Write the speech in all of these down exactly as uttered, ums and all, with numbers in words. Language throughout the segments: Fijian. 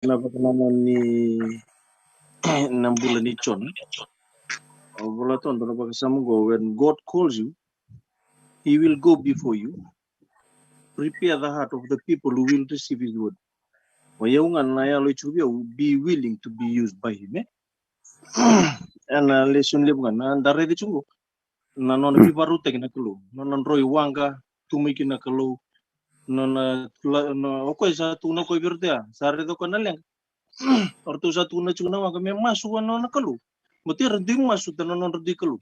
na vakanananu ni na bula ni Jona. O vola toka na vakasama qo, when God calls you, he will go before you. Prepare the heart of the people who will receive his word. O yau ga na yalo e tiko vei au, be willing to be used by him, e? Ena lesoni levu ga na da raica tiko qo. Na nona veivakarautaki na Kalou, nona droi waqa, tu mai kina na Kalou, nona la- na o koya sa tukuna o koya vei iratou ya, sa raica o koya na leqa. O ratou sa tukuna tiko na waqa me masu vua na nona Kalou. Baleta era dui masuta na nodra dui kalou.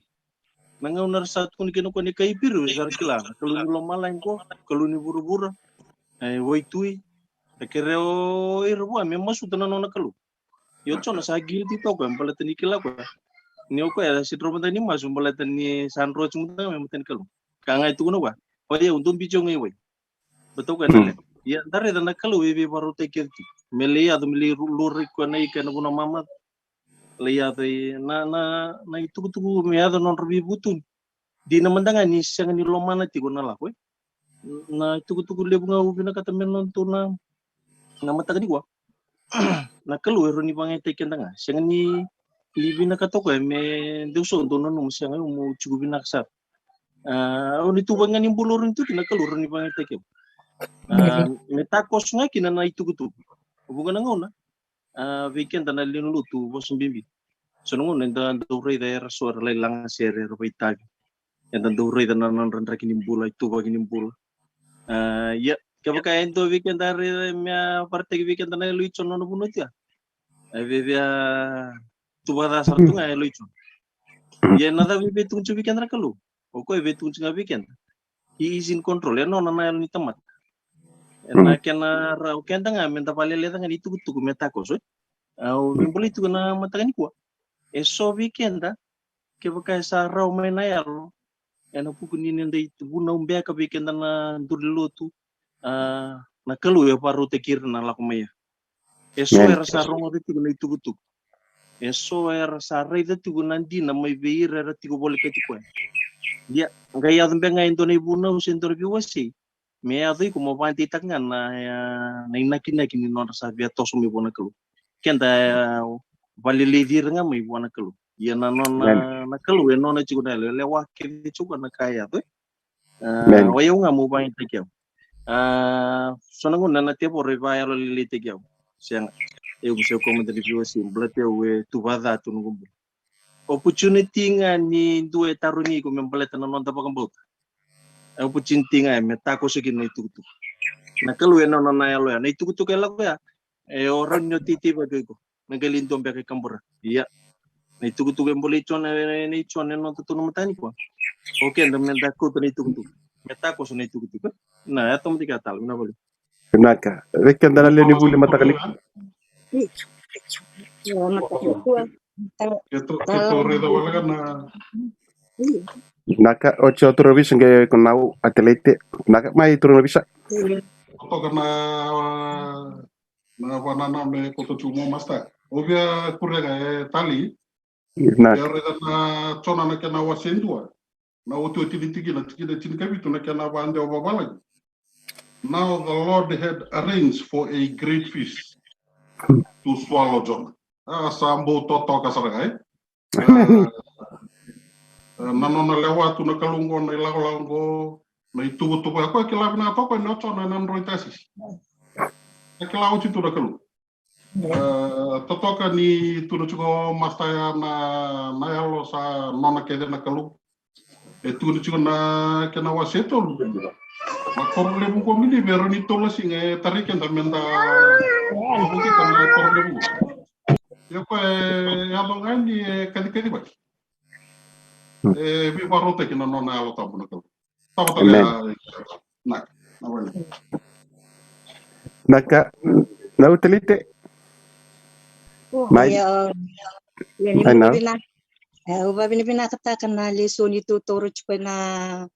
Na gauna era sa tukuna kina o koya ni kai Iperiu, sa ra kila na Kalou ni lomalagi qo, Kalou ni vuravura, e waitui. E kerea o ira vua me masuta na nona Kalou. Io, Jona sa guilty toka baleta ni kila koya ni o koya sa sega ni masu baleta ni sa dro tiko mada ga mai matai ni Kalou. Ka ga e tukuna o koya, o yau dou biuti au ga i wai. Baleta o koya na leqa. Ia da raica na Kalou e veivakarautaki kece tiko me lai yaco, me lai ru- laurai koya na ika ena vanua mamaca. Lai yaco i na na na itukutuku me yaco na nodra veivutuni. Dina mada ga ni sega ni lomana tiko na lako, e. Na itukutuku levu ga au vinakata me noda tu na na mataka nikua. Na Kalou e rawa ni vakayagataki keda ga. Sega ni ni vinakata o koya me dou so dou nanuma, sega, au mo tiko vinaka sara. A, au ni tu vaka ga ni bula, au rawa ni tu kina, na Kalou e rawa ni vakayagataki au. A, me takoso ga kina na itukutuku. Vuqa na gauna, a, vei keda na lewe ni lotu, vosa bibi, so na gauna eda dau raica era so era lai lagasere, era vakaitavi. Eda dau raica na nodra draki ni bula, ituvaki ni bula. A, ia, kevaka e dua vei keda e raica me a vakaraitaki vei keda na yalo i Jona na vanua tu ya, e via via tu vakaca sara tu ga na yalo i Jona. Ia na cava e via tukuna tiko vei keda na Kalou? O koya e via tukuna tiko ga vei keda, he is in control. E nona na yalo ni tamata. Ena kena rawa keda ga me da vakaleleca ga na itukutuku me takoso, e. Au via bolei tiko na mataka nikua. E so vei keda, kevaka e sa rawa mai na yalo ena vuku ni noda ivunau beka vei keda na duru ni lotu, a, na Kalou e vakarautaki ira na lako mai ya. E so era sa rogoca tiko na itukutuku. E so era sa raica tiko na dina mai vei ira era tiko volekati koya. Ia, qai yaco beka ga e dua na ivunau se dua na veiwasei me yaco iko mo vakadeitaka ga na, e, na inakinaki ni nodra sa via toso mai vua na Kalou. Keda, e, vakaleleci ira ga mai vua na Kalou. Ia na nona, na Kalou e nona tiko na yalo, e lewa kece tiko na ka e yaco, e. A, o yau ga mo vakayagataki au. A, so na gauna na tevoro e vakayalolailaitaki au. Sega. Au se ko mada ni veiwasei, baleta au e tu vakaca tu na noqu bula. Opportunity ga ni dua e tarogi iko me baleta na noda vakabauta. Opportunity ga me takoso kina na itukutuku. Na Kalou e nona na yalo ya, na itukutuku e lako ya. E o rawa ni o teitei vaka iko. Na qai lai dua beka e kabura. Ia, na itukutuku e bolei Jona, e, e, na i Jona ena noda tu na mataka nikua. O keda me da kauta na itukutuku, me takoso na itukutuku. Na, e tomati ka tale, na vale. Vinaka. Vei keda na lewe ni vuli mataka nikua. Io, mataka nikua. Keitou, keitou raica wale ga na. Vinaka, oti o turaga Visa qai ko nau Adelaide. Vinaka, mai turaga Visa. Toka na na vanana me koto tu mo masta. O via kuria ga e tali. Na. Ia raica na Jona na kena wase dua. Na otioti ni tikina, tikina tinikavitu na kena vakadewa vavalagi. Now the Lord had arranged for a great fish to swallow Jonah. A, sa bau totoka sara ga, e? E, na nona lewa tu na Kalou qo, na ilakolako qo, na itukutuku. E koya kila vinaka toka ni o Jona ena droi Tasisi. E kila oti tu na Kalou. E, totoka ni tukuna tiko masta ya na, na yalo sa nona kece na Kalou. E tukuna tiko na kena wase tolu. Na koro levu qo Ninive, e rawa ni tolu na siga e tarai keda me da vakita na koro levu qo. Ia koya e yaco ga ni e kacikacivaki. E veivakarautaki na nona Yalo Tabu na Kalou. Amen. Naka, naka, na utalite. Mai. Io, io, ni vinaka. E, au vavinavinakataka na lesoni tou taura tiko ena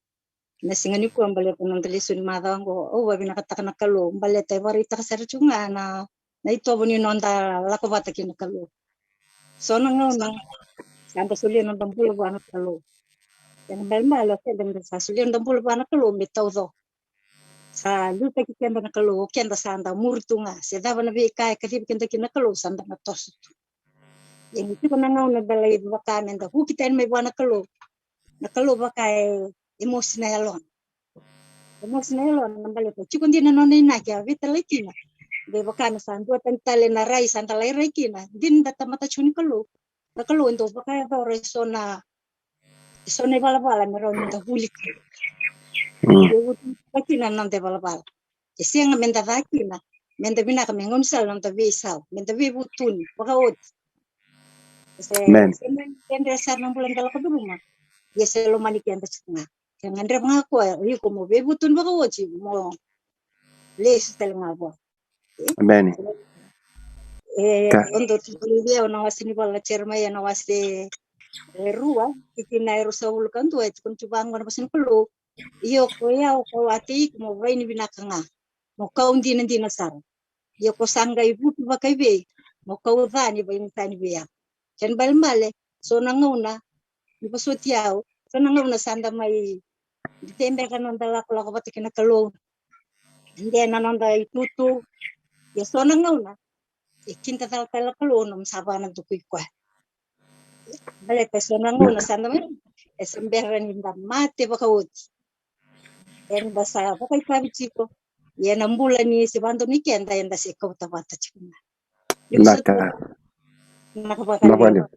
na siga nikua baleta na noda lesoni macawa qo. Au vavinakataka na Kalou baleta e vakaraitaka sara tiko ga na, na itovo ni noda lako vata kei na Kalou. So na gauna sa da solia noda bula vua na Kalou. Kena ibalebale o keda me da sa solia noda bula vua na Kalou me taucoko. A liutaki keda na Kalou, o keda sa da muri tu ga. Se cava na veika e kacivi keda kina na Kalou, sa da na toso tu. Ia ni tiko na gauna da lai vaka me da vuki tani mai vua na Kalou. Na Kalou vaka e, e mosi na yalona. E mosi na yalona, na baleta tiko dina na nona inaki, a veitalai kina. Qai vaka me sa dua tani tale na rai sa da lai rai kina. Dina da tamata tiko ni Kalou. Na Kalou e dau vakayacora e so na, e so na ivalavala me rawa ni da vuli kina. Mm. E utu kina na noda ivalavala. E sega me da ca kina, me da vinaka me gaunisala na noda veisau, me da veivutuni vakaoti. E se, amen, se me kedre sara na bula da lako curuma. Ia se lomani keda tiko ga. Ke gadreva ga koya, o iko mo veivutuni vakaoti, mo lesu tale ga vua. Amen. E, ka, o dou tukuna vei au na wase ni vola na Jeremaia na wase e rua, tikina e ruasagavulu ka dua, e tukuna tu vaqo na vosa ni Kalou. Io, ko i au kau a tei iko mo vaini vinaka ga, mo kau dinadina sara. Io, ko sa qai vuki vakaivei, mo kau ca ni vaini tani vei au. Kena ibalebale, so na gauna, ni vosoti au, so na gauna sa da mai, ni tei beka na noda lakolako vata kei na Kalou. De na noda itutu. Ia so na gauna e kidacala tale na Kalou, nomu sa vana dukui koya. Baleta e so na gauna sa da mai, e sa bera ni da mate vakaoti. Eda sa vakaitavi tiko. Ia na bula ni se vadonui keda, eda se kauta vata tiko ga. Vinaka. Vinaka vakalevu.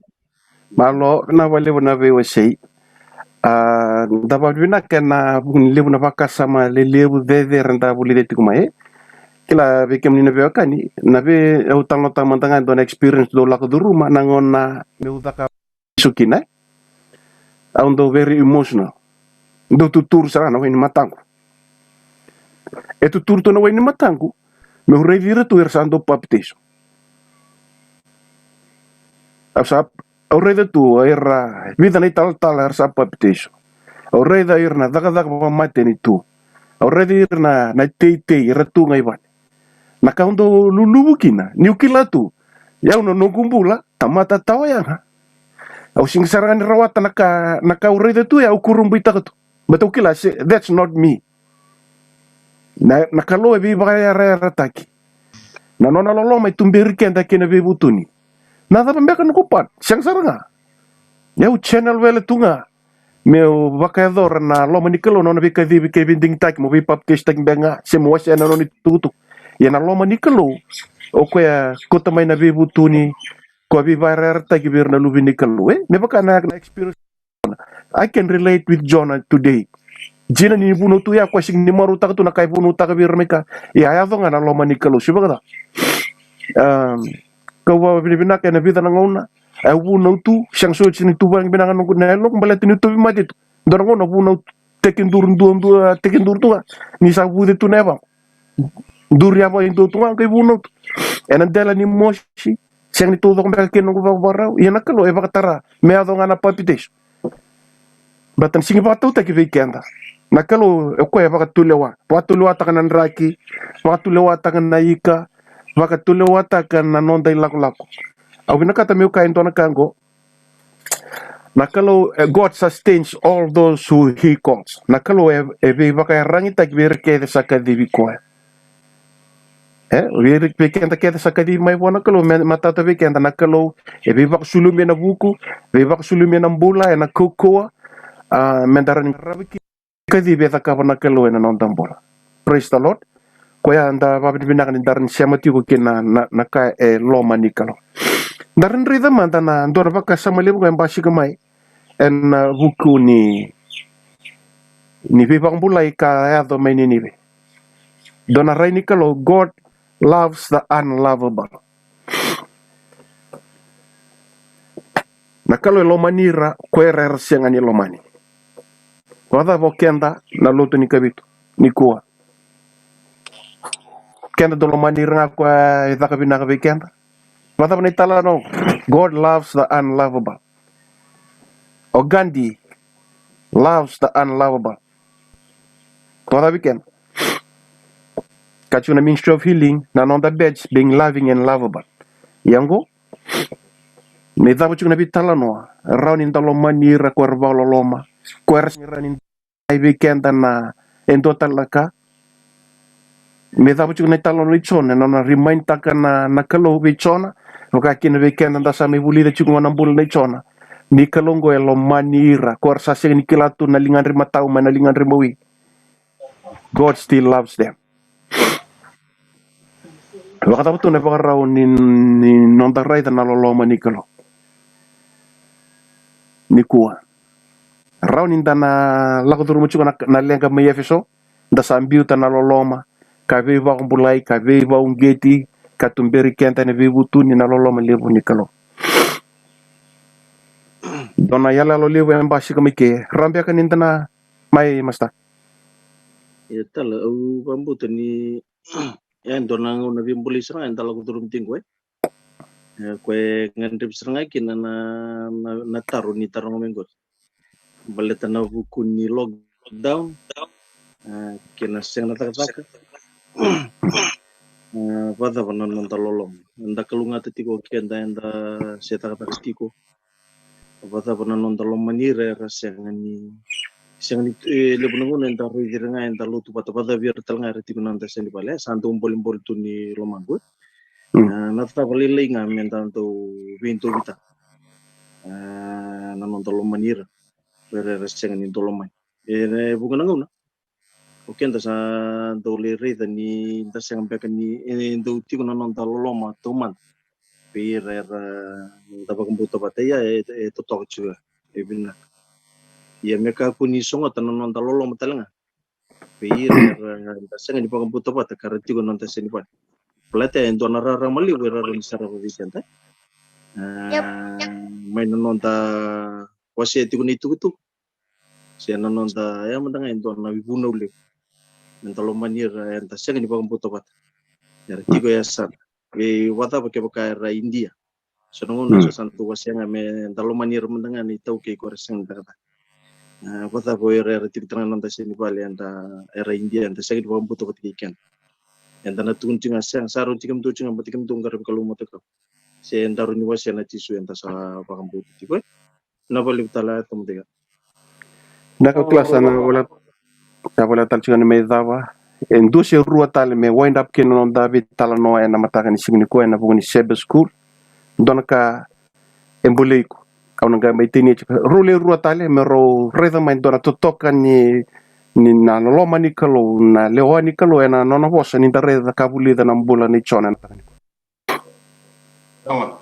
Malo, vinaka vakalevu na veiwasei. A, da vakavinavinaka ena vuku ni levu na vakasama lelevu cecere da vulica tiko mai. Kila vei kemuni na veiwekani, na vei, au talanoataka mada ga e dua na experience dou lako curuma, na gauna meu caka iso kina, e. Au dau very emotional. Dau tuturu sara na wai ni mataqu. E tuturu tu na wai ni mataqu, meu raici ira tu era sa dau papitaiso. Au sa, au raica tu era vica na italatala era sa papitaiso. Au raica ira na cakacaka vakamatanitu. Au raica ira na, na teitei era tu ga i vale. Na ka au dau luluvu kina, niu kila tu, o yau na noqu bula, tamata tawa yaga. Au sega sara ga ni rawata na ka, na ka au raica tu, au kurabuitaka tu. But au kila se, that's not me. Na, na Kalou e veivakayarayarataki. Na nona loloma e tuberi keda kei na veivutuni. Na cava beka noqu part? Sega sara ga. Au channel wale tu ga. Meu vakayacora na loma ni Kalou, na nona veikacivi kei veidigitaki, mo veipapitaisotaki beka ga, se mo wasea na nona itukutuku. Ia na loma ni Kalou, o koya kauta mai na veivutuni, koya veivakayarayarataki vei ira na luve ni Kalou, e? Me vaka na, na experience. I can relate with Jonah today. Dina ni vunau tu ya, koya sega ni marautaka tu na ka e vunautaka vei ira mai ka. Ia, a yaco ga na loma ni Kalou, se vaka ca. Um, kau vakavinavinaka ena vica na gauna. Au vunau tu, sega soti ni tuvaki vinaka noqu na yaloqu baleta niu tauvimate tu. Dua na gauna vunau tekiduru duadua, tekiduru tu ga. Ni sa vuce tu na yavaqu. Duri yava e dua tu ga, qai vunau tu. Ena dela ni mosi, sega ni taucoko beka kina noqu vakavakarau. Ia na Kalou e vakatara, me yaco ga na papitaiso. Baleta na sega ni vakatautaki vei keda. Na Kalou, o koya e vakatulewa. Vakatulewataka na draki, vakatulewataka na ika, vakatulewataka na noda ilakolako. Au vinakata meu kaya e dua na ka oqo. Na Kalou, eh, God sustains all those who he calls. Na Kalou e, e veivakayaragitaki vei ira kece sa kacivi koya. E, vei ira, vei keda kece sa kacivi mai vua na Kalou, me, matata vei keda na Kalou, e veivakasulumi ena vuku, veivakasulumi ena bula, ena kaukauwa, a, me da rawa ni kacivi e cakava na Kalou ena noda bula. Praise the Lord. Koya da vakavinavinaka ni da rawa ni sema tiko kina na, na, na ka e loma ni Kalou. Da rawa ni raica mada na dua na vakasama levu ga e basika mai ena vuku ni, ni veivakabulai ka yaco mai Ninive. Dua na rai ni Kalou, God loves the unlovable. Na Kalou e lomani ira ko ira era sega ni lomani. Vakacava o keda na lotu ni Kavitu nikua? Keda dau lomani ira ga koya e caka vinaka vei keda? Vakacava na italanoa? God loves the unlovable. O Gandhi loves the unlovable. Vakacava vei keda? Ka tiko na Ministry of Healing, na noda badge, being loving and lovable. Ia oqo, me cava tiko na veitalanoa, rawa ni da lomani ira ko era vakaloloma, ko era sega ni rawa ni dai vei keda na e dua tale na ka. Me cava tiko na italanoa nei Jona, na nona remind taka na, na Kalou vei Jona, vaka kina vei keda da sa mai vulica tiko ga na bula nei Jona. Ni Kalou qo e lomani ira, ko ra sa sega ni kila tu na ligadre matau mai na ligadre mawi. God still loves them. Vakacava tu na ivakarau ni, ni noda raica na loloma ni Kalou nikua? Rawa ni da na lako curuma tiko na, na leqa mai Efeso, da sa biuta na loloma, ka veivakabulai, ka veivauqeti, ka tuberi keda ena veivutuni na loloma levu ni Kalou. Dua na iyaloyalo levu e basika mai ke, rawa beka ni da na mai, Master? Ia tale, au vakabauta ni e dua na gauna veibulai sara ga eda lako curuma tiko, e. E, koya e gadrevi sara ga kina na, na, na taro ni taroga mai qori. Baleta na vuku ni lockdown, e, kei na sega na cakacaka. E, vakacava na noda loloma? Eda kalougata tiko o keda, eda se cakacaka tiko. Vakacava na noda lomani ira era sega ni, sega ni, e, levu na gauna eda raici ira ga eda lotu vata, vakacava vei ira tale ga era tiko na noda yasa ni vale, e, sa dau bolebole tu ni lomaqu, e. Mm. E, na cava lailai ga me da dau veidovi taka, e, na noda lomani ira, o ira era sega ni dau lomani. E, e vuqa na gauna o keda sa dau lai raica ni da sega beka ni, e, dau tiko na noda loloma taumada vei ira era da vakabauta vata. Ia e, e totoka tiko, e vinaka. Ia me kakua ni sogota na noda loloma tale ga vei ira era da sega ni vakabauta vata ka ra tiko na noda yasa ni vale. Baleta e dua na rarama levu e rawa ni sarava vei keda, e, mai na noda wasea tiko na itukutuku, se na noda, e, mada ga e dua na ivunau levu. Eda lomani ira eda sega ni vakabauta vata, era tiko e yasana. E vakacava kevaka era Idia? So na gauna, mm, sa, sa dau wasea ga me da lomani ira mada ga na iTaukei ko era sega ni cakacaka. E, vakacava o ira era tiko tale ga na noda yasa ni vale, eda, era Idia, eda sega ni vakabauta vata kei keda? Eda na tukuna tiko ga, sega, sa rauti kemudou tiko ga, baleta kemudou qaravi Kalou matakau. Se daru ni wasea na Jisu eda sa vakabauta tiko, e. Na valevu tale a tamata. Na ka, class, na vale, na vale tale tiko ni mai cava. E dua se rua tale me wind up kina na noda veitalanoa ena mataka ni siga nikua ena vuku ni Sabbath School. Dua na ka e bolei iko, au na qai mai tini tiko. Rau le rua tale me rau raica mai dua na totoka ni, ni na loloma ni Kalou, na lewa ni Kalou ena nona vosa ni da raica ka vulica na bula nei Jona ena mataka nikua. Yawa.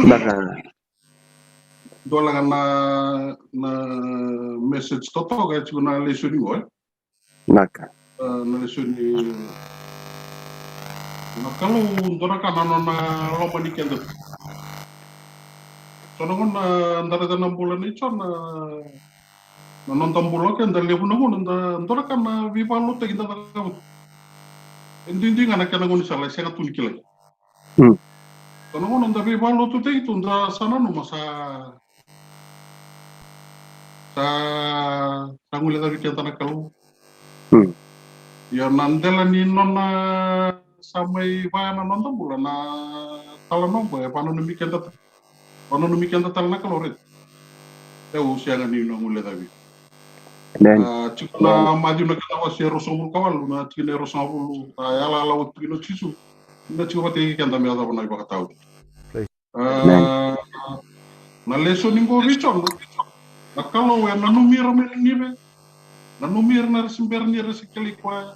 Naka. Dua laga na, na message totoka e tiko na lesoni qo, e? Naka. E, na lesoni, na Kalou dua na ka na nona lomani keda. So na gauna da raica na bula nei Jona, na noda bula o keda levu na gauna da, dua na ka na veivakalotutaki da cakava tu. E duidui ga na kena gaunisala e sega tu ni kilai. Mm. So na gauna da veivakalotutaki tu, da sa nanuma sa, sa, sa guilecavi keda na Kalou. Mm. Ia na dela ni nona sa mai vaya na noda bula na talanoa qo, e vananumi keda ta-, vananumi keda tale na Kalou, right? E, au sega ni na guilecavi. Amen. A, tiko na Maciu na kena wase e ruasagavulu ka walu, na tikina e ruasagavulu, a, yalayala oti kina o Jisu. Na tiko vata kei keda me yacova na ivakataotioti. Praise. A, amen. Na lesoni qo vei Jona, na Kalou e nanumi ira mai Ninive, nanumi ira na ra se bera ni ra se kilai koya,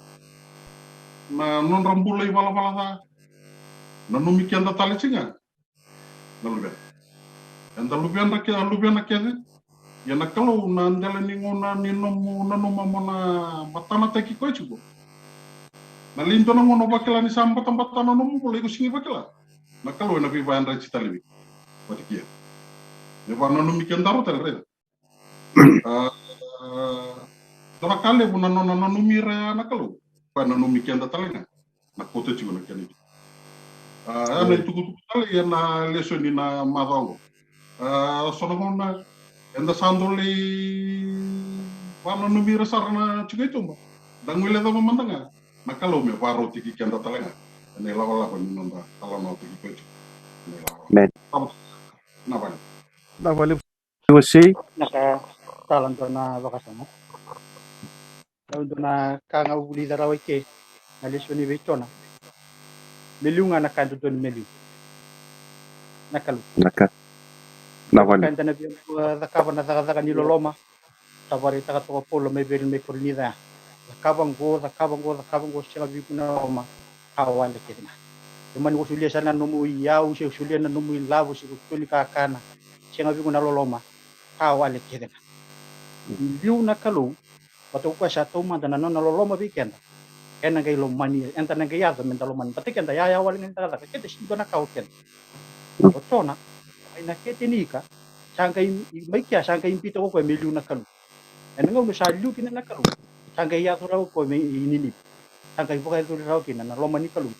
na nodra bula ivalavala ca, nanumi keda tale tiko ga. Na luvena. Eda luvena ke-, luvena kece. Ia na Kalou na dela ni gauna ni nomu nanuma mo na matanataki koya tiko. Na levu dua na gauna o vakila ni sa batabata na nomu bula, iko sega ni vakila. Na Kalou ena veivakayadrati tale vei iko. Vata kei ira. Me vakananumi kedaru tale, raica. A, a, dua na ka levu na nona nanumi ira ya na Kalou. Koya nanumi keda tale ga. Na koto tiko na kena itukutuku. A, ya na itukutuku tale, ia na lesoni na macawa qo. A, so na gauna eda sa dau lai vakananumi ira sara na tiko i tuba. Da guilecava mada ga na Kalou me vakarautaki keda tale ga ena ilakolako ni noda talanoataki koya tiko. Ena ilakolako. Amen. Na vale. Na vale. Io, sei. Na ka tala dua na vakasama. Au dua na ka ga au vulica rawa i ke na lesoni vei Jona. Me liu ga na ka e dodonu me liu. Na Kalou. Na ka. Na vale. Ka eda na via cakava na cakacaka ni loloma. Sa vakaraitaka toka o Paula mai vei ira mai Korinica ya. Cakava qo, cakava qo, cakava qo, sega vei iko na loloma. Ka wale kece ga. E mani ko solia sara na nomu iyau, se ko solia na nomu ilavo, se ko toli kakana. Sega vei iko na loloma. Ka wale kece ga. Liu na Kalou. Vata ko koya sa taumada na nona loloma vei keda. Ena qai lomani, eda na qai yaco meda lomani. Vata keda yaya wale ga ni cakacaka. Keda sega dua na ka o keda. O Jona, mai na kete ni ika, sa qai mai kea sa qai biuta ko koya me liu na Kalou. Ena gauna sa liu kina na Kalou, sa qai yaco rawa ko koya mai Ninive. Sa qai vakayacori rawa kina na loma ni Kalou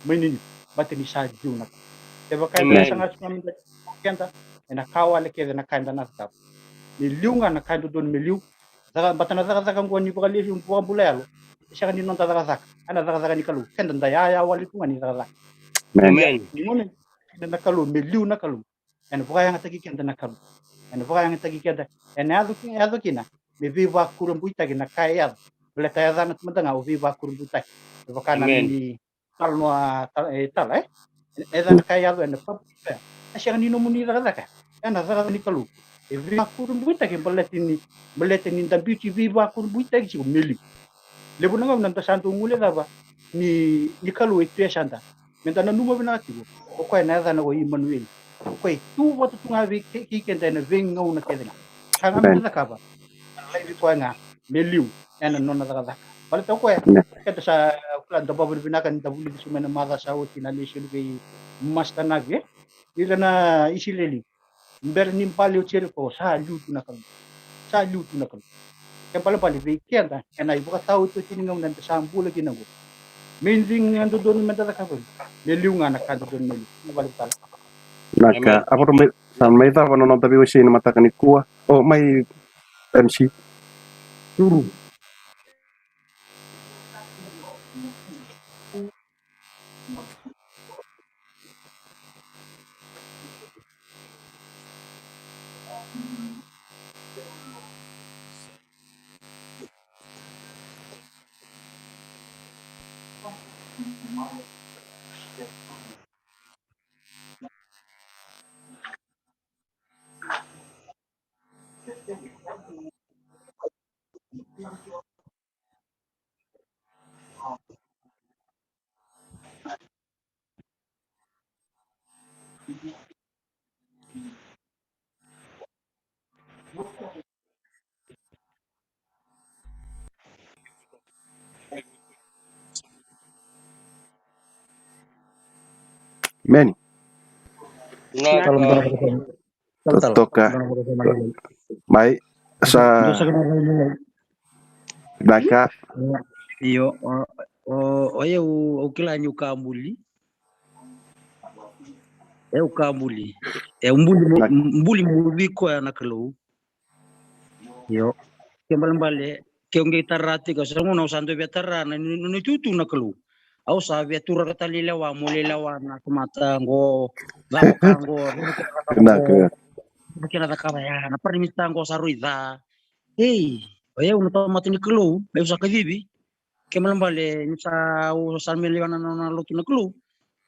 mai Ninive. Vata ni sa liu na Kalou. Kevaka eda na saga sara ga meda liu keda, ena ka wale kece na ka eda na cakava. Me liu ga na ka e dodonu me liu. Caka, bata na cakacaka qo ni vakalesu, vakabula yalo. E sega ni noda cakacaka. Ena cakacaka ni Kalou. Keda da yaya wale tu ga ni cakacaka. Amen. Ni gone, na Kalou, me liu na Kalou. Ena vakayagataki keda na Kalou. Ena vakayagataki keda. Ena yaco ki, yaco kina me veivakurabuitaki na ka e yaco. Baleta e yacana tu mada ga o veivakurabuitaki. E vaka na ni talanoa tala, e tala, e? E yacana ka e yaco ena papupea. E sega ni nomuni cakacaka. Ena cakacaka ni Kalou. E veivakurabuitaki baleta ni, baleta ni da biuti veivakurabuitaki tiko me liu. Levu na gauna da sa dau guilecava ni, ni Kalou e tu e yasada. Meda nanuma vinaka tiko, o koya na yacana o Imanueli. O koya e tu vata tu ga vei keda ena veigauna kece ga. Ka ga meda cakava, na laivi koya ga me liu ena nona cakacaka. Baleta o koya, keda sa kila da vakavinavinaka ni da vulica tiko mai na macawa sa oti na lesoni vei Master Navi, e? Ira na Isireli. Bera ni bale o Jeriko, sa liu tu na Kalou. Sa liu tu na Kalou. Ke balebale vei keda ena ivakataotioti ni gauna eda sa bula kina oqo. Me cigi ga dodonu meda cakava, me liu ga na ka dodonu me liu. Vinaka vakalevu. Na ka, a voro mai, sa mai cava na noda veiwasei na mataka nikua. O mai M C. Turu. Meni. Vinaka. Tala, tala, tala. Toka. Mai sa. Vinaka. Io, o, o, o yau au kila niu ka buli. Au ka buli. Au buli mo, buli mo vei koya na Kalou. Io. Ke balebale, ke au qai tara tiko, sa gauna au sa dau via tara na nona itutu na Kalou. Au sa via turaka tale i lewa, mo lai lewa na tamata qo, cava ka qo, cava ka qo. Kena cakava ya, na Prime Minister qo sa rui ca. Ei, o yau na tamata ni Kalou, au sa kacivi. Ke balebale ni sa, au sa mai lewa na nona lotu na Kalou.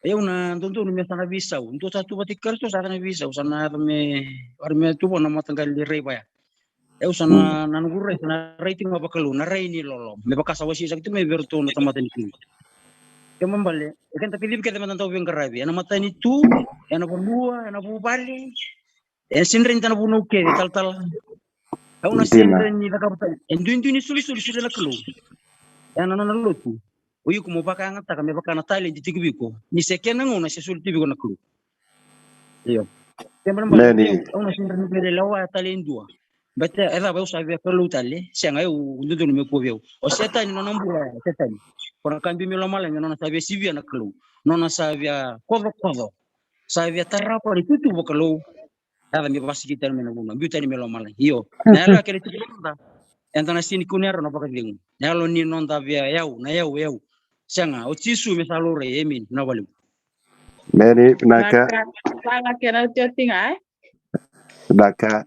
Au na dodonu me sa na veisau. Dua sa tu vata kei Karisito sa na veisau, sa na yaco me, wari me tu vua na mataqali rai vaya. Au sa na, na noqu rai, sa na rai tiko ga vakalou, na rai ni loloma. Me vaka sa wasei saka tu mai vei iratou na tamata ni Kalou. Ke balebale, e keda kacivi kece meda dau veiqaravi. Ena matanitu, ena vanua, ena vuvale. E sega ni dua na vunau kece talatala. Au na sega ni cakava tale. E duidui ni solisoli solia na Kalou. Ena nona lotu. O iko mo vakayagataka me vaka na taledi tiko vei iko. Ni se kena gauna se soli tu vei iko na Kalou. Io. Ke balebale, au na sega ni via lewa tale e dua. Baleta e cava, au sa via Kalou tale. Sega, au dodonu me kua vei au. O Setani nona bula ya, Setani. Ko na ka bibi mai lomalagi, nona sa via sivia na Kalou. Nona sa via kocokoco. Sa via tara koya na itutu vakalou. Yaca me vasikei tani mai na vanua, biu tani mai lomalagi. Io. Na yalo ya kena tiko vei noda, eda na sega ni kunea rawa na vakacegu. Na yalo ni noda via yau, na yau, yau. Sega, o Jisu me sa laurai, emeni, vinaka vakalevu. Meni, vinaka. Vinaka, vinaka kena oti oti ga, e? Vinaka.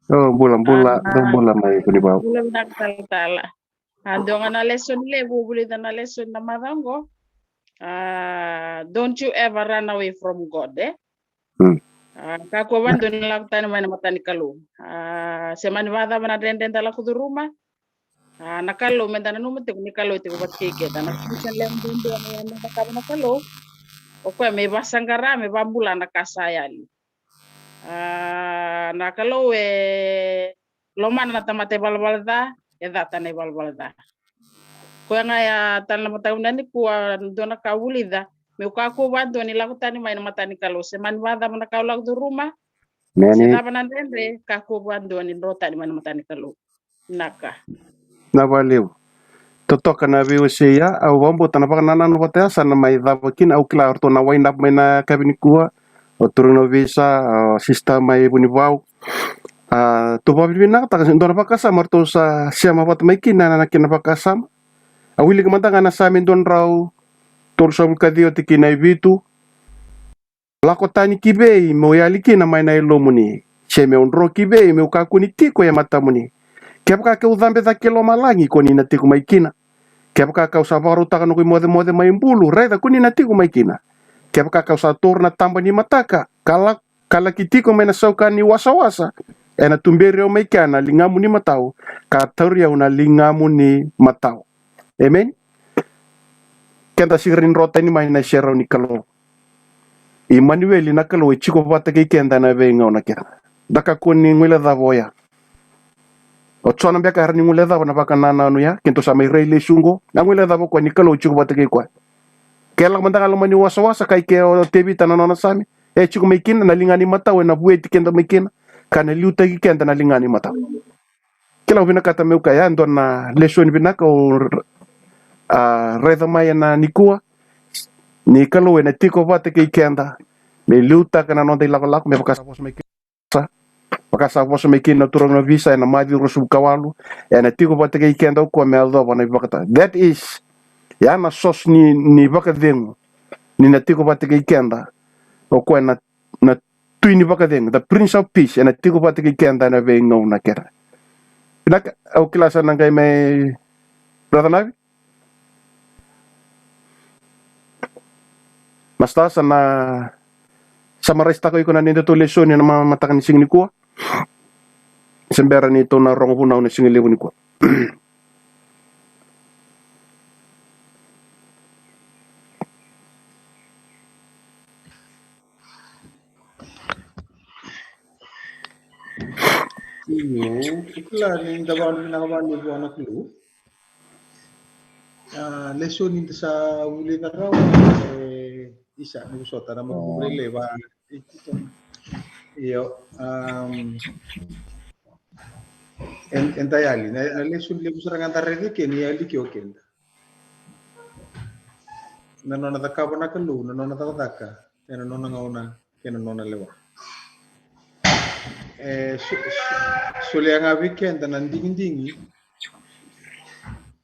O, bula, bula, bula mai Vunivau. Bula vinaka talatala. A dua ga na lesoni levu vulica na lesoni na macawa oqo. A, don't you ever run away from God, e? Mm. A, kakua vadua ni lako tani mai na mata ni Kalou. A, se mani vacava na dredre da lako curuma. A, na Kalou, meda nanuma tiko ni Kalou e tiko vata kei keda. Na solution levu duadua na, na cakava na Kalou, o koya me vasaqara, me vabula na ka sa yali. A, na Kalou e lomana na tamata ivalavala ca, e cata na ivalavala ca. Koya ga ya tale na mataka vinaka nikua, dua na ka vulica, meu kakua vadua ni lako tani mai na mata ni Kalou. Se mani vacava na ka au lako curuma, se cava na dredre, kakua vadua ni dro tani mai na mata ni Kalou. Naka. Na vakalevu. Totoka na veiwasei ya, au vakabauta na vakanananu vata ya sa na mai cava kina, au kila o ratou na wind up mai na kavi nikua, o turaga na ovisa, o sista mai Vunivau. A, tou vakavinavinakataka e dua na vakasama ratou sa sema vata mai kina, na kena vakasama. Au wilika mada ga na Same dua na drau tolusagavulu ka ciwa tikina e vitu. Lako tani ki vei meu yali kina mai na yalomuni, se meu dro ki vei meu kakua ni tiko e matamuni? Kevaka keu cabe cake ki lomalagi, ko ni na tiko mai kina. Kevaka kau sa vakarautaka noqu imocemoce mai bulu, raica ko ni na tiko mai kina. Kevaka kau sa taura na taba ni mataka, ka la, ka laki tiko mai na sauka ni wasawasa, ena tuberi au mai kea na ligamu ni matau, ka tauri au na ligamu ni matau. Amen. Keda sega ni dro tani mai na iserau ni Kalou. Imanueli, na Kalou e tiko vata kei keda ena veigauna kece. Da kakua ni guilecava oya. O Jona beka era ni guilecava na vakanananu ya, keitou sa mai rai lesu oqo, na guilecava o koya ni Kalou e tiko vata kei koya. Ke lako mada ga loma ni wasawasa, kai ke o Tevita na nona Same, e tiko mai kina, na liga ni matau ena vueti keda mai kina, ka na liutaki keda na liga ni matau. Kila, au vinakata meu kaya, e dua na lesoni vinaka au, a, raica mai ena nikua, ni Kalou ena tiko vata kei keda, me liutaka na noda ilakolako, me vaka sa vosa mai kina, vaka sa vosa mai kina na turaga na ovisa ena Maciu ruasagavulu ka walu, ena tiko vata kei keda o koya me yacova na ivakata. That is, ya na source ni, ni vakacegu, ni na tiko vata kei keda o koya na, na Tui ni vakacegu, the Prince of Peace, ena tiko vata kei keda ena veigauna kece. Vinaka, au kila sa na qai mai Brother Navi. Masta, sa na summarise-taka iko na nodatou lesoni ena ma-, mataka ni siga nikua. Se bera ni tou na rogo vunau na siga levu nikua. Io, au kila ni da vakavinavinaka vakalevu vua na Kalou. A, lesoni da sa vulica rawa, e, isa, ni vosota, na makubu lailai va. Io, am, e, eda yali, na, na lesoni levu sara ga da raica ke ni yali ke o keda. Na nona cakava na Kalou, na nona cakacaka, ena nona gauna kei na nona lewa. E, so-, so-, solia ga vei keda na digidigi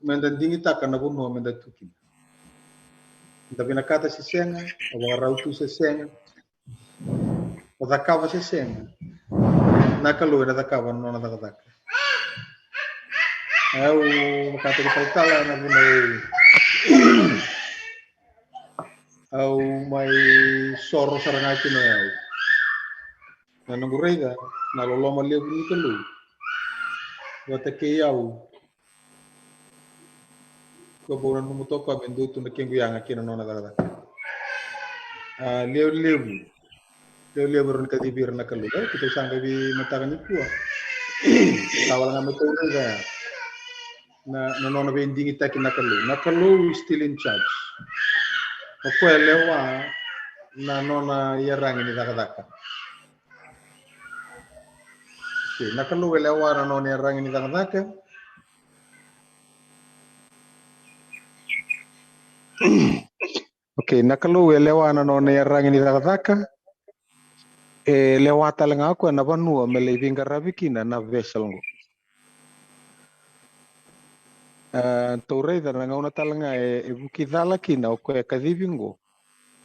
meda digitaka na vanua meda tu kina. Da vinakata se sega, o vakarau tu se sega, o cakava se sega, na Kalou ena cakava na nona cakacaka. Au vakataki talatala ena vuna e au mai soro sara ga kina o yau. Na noqu raica na loloma levu ni Kalou vata kei au. Ko bau nanuma toka me dua tu na kequ yaga kei na nona cakacaka. A, levu, levu, levu, levu era na kacivi ira na Kalou. E, keitou sa qai mataka nikua. Sa wale ga me tou raica ya na, na nona veidigitaki na Kalou. Na Kalou is still in charge. O koya e lewa na nona iyaragi ni cakacaka. Okay, na Kalou e lewa na nona iyaragi ni cakacaka. Okay, na Kalou e lewa na nona iyaragi ni cakacaka. E lewa tale ga o koya na vanua me lai veiqaravi kina na vessel qo. A, tou raica na gauna tale ga e, e vuki cala kina o koya e kacivi qo,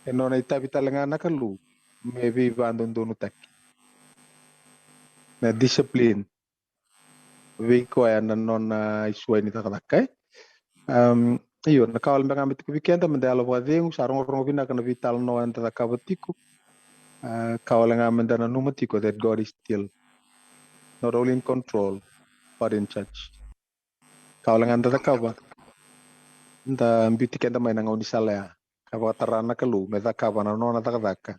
e nona itavi tale ga na Kalou me veivadodonutaki. Na discipline vei koya na nona isuai ni cakacaka, e? Um, io, na ka wale beka ga me tiko vei keda, me da yalo vakacegu, sa rogorogo vinaka na veitalanoa eda cakava tiko. Uh, ka wale ga me da nanuma tiko that God is still not only in control, but in charge. Ka wale ga da cakava, da biuti keda mai na gaunisala ya, ka vakatara na Kalou me cakava na nona cakacaka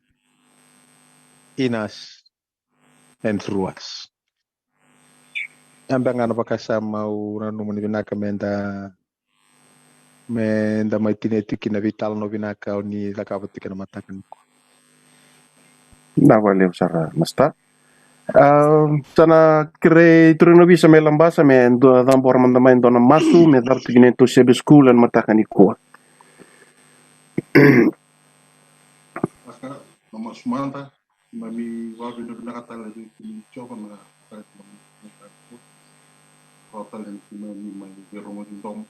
in us and through us. Ya beka ga na vakasama au nanuma ni vinaka me da, me da mai tinia tiko kina veitalanoa vinaka o ni cakava tiko ena mataka nikua. Vinaka vakalevu sara, Masta. Ah, sa na kerei turaga ni ovisa mai Labasa me dua, cabora mada mai dua na masu me cava tiko kina e tou Sabbath School ena mataka nikua. Saka, na masu mada. Keimami vakavinavinaka tale vei kemuni Jiova na ka keimami, rawa tale ni keimami mai veirogoci domo.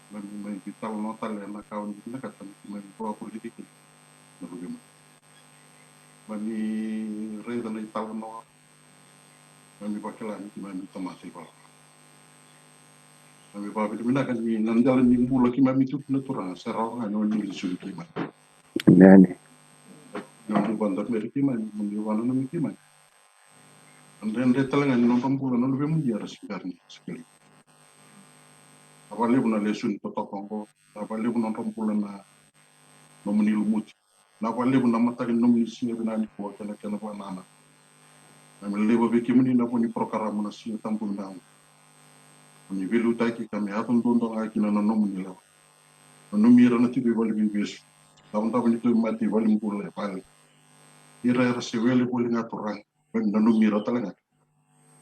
Keimami mai veitalanoa tale ena ka o ni vinakata me keimami vakavolivoliti kina na luvemuni. Keimami raica na italanoa, keimami vakila ni keimami tamata ivalavala. Keimami vakavinavinaka ni na dela ni bula keimami tu kina, Turaga, sa rawa ga ni o ni lesoni keimami. Emeni. Ni o ni vakadaberi keimami, ni o ni vakananumi keimami. Na dredre tale ga ni nodra bula na luvemuni era se bera ni se keli. Vinaka vakalevu na lesoni totoka oqo. Vinaka vakalevu na nodra bula na nomuni lumuti. Vinaka vakalevu na mataka ni nomuni siga vinaka nikua kei na kena vakanananu. Keimami laiva vei kemuni na vo ni porokaramu na Siga Tabu vinaka oqo. Mo ni veiliutaki ka me yaco duadua ga kina na nomuni lewa. Nanumi ira na tiko i valeniveivesu, davodavo ni tauvimate, i valenibula, e vale. Ira era se wele voli ga, Turaga, keimami nanumi ira tale ga.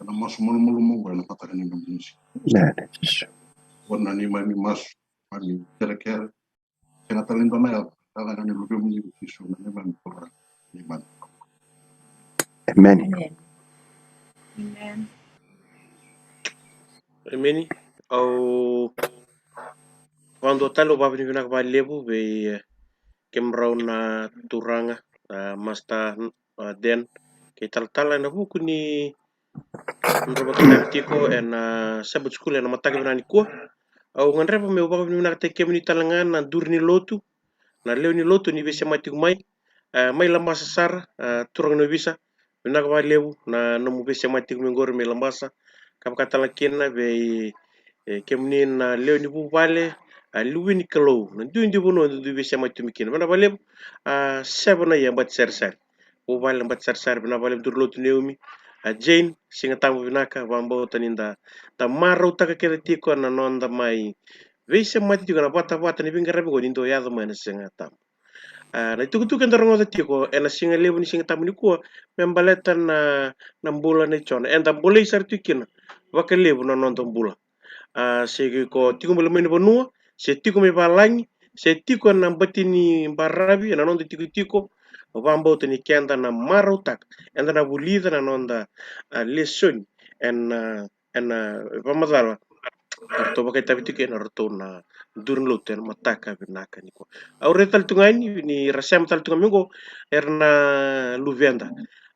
Ena masu malumalumu oqo ena mataka ni nomuni siga. Emeni, Jisu. Vua na neimami masu, keimami kerekere. Sega tale ni dua na yaca, yaca ga ni luvemuni o Jisu na neimami Turaga. Emeni. Emeni. Amen. Amen. Emeni. Au vakadua tale, au vakavinavinaka vakalevu vei, eh, kemudrau na turaga, ah, Master, ah, Dan kei talatala ena vuku ni nodra vakaitavi tiko ena Sabbath School ena mataka vinaka nikua. Au gadreva meu vakavinavinakataki kemuni tale ga na duru ni lotu, na lewe ni lotu ni veisemati tiko mai, eh, mai Labasa sara, eh, turaga ni ovisa. Vinaka vakalevu na nomu veisemati tiko mai qori mai Labasa. Ka vaka tale ga kina vei, eh, kemuni na lewe ni vuvale, a, luve ni Kalou, na duidui vanua e dui veisemati tiko mai kina. Vinaka vakalevu, a, Seva na ia Bati Sarisari. Vuvale Bati Sarisari, vinaka vakalevu duru ni lotu Neumi. A, Jane, Siga Tabu vinaka, vakabauta ni da, da marautaka kece tiko na noda mai veisemati tiko na vatavata ni veiqaravi oqo ni dau yaco mai na Siga Tabu. A, na itukutuku eda rogoca tiko ena siga levu ni Siga Tabu nikua me baleta na, na bula nei Jona. Eda bolei sara tiko kina vakalevu na noda bula. A, se ko tiko mai loma ni vanua, se tiko mai valagi, se tiko ena bati ni baravi, ena noda itikotiko, vakabauta ni keda na marautaka, eda na vulica na noda, a, lesoni ena, ena vakamacala eratou vakaitavi tiko kina eratou na duru ni lotu ena mataka vinaka nikua. Au raica tale tu ga yani ni ra sema tale tu ga mai qo era na luveda.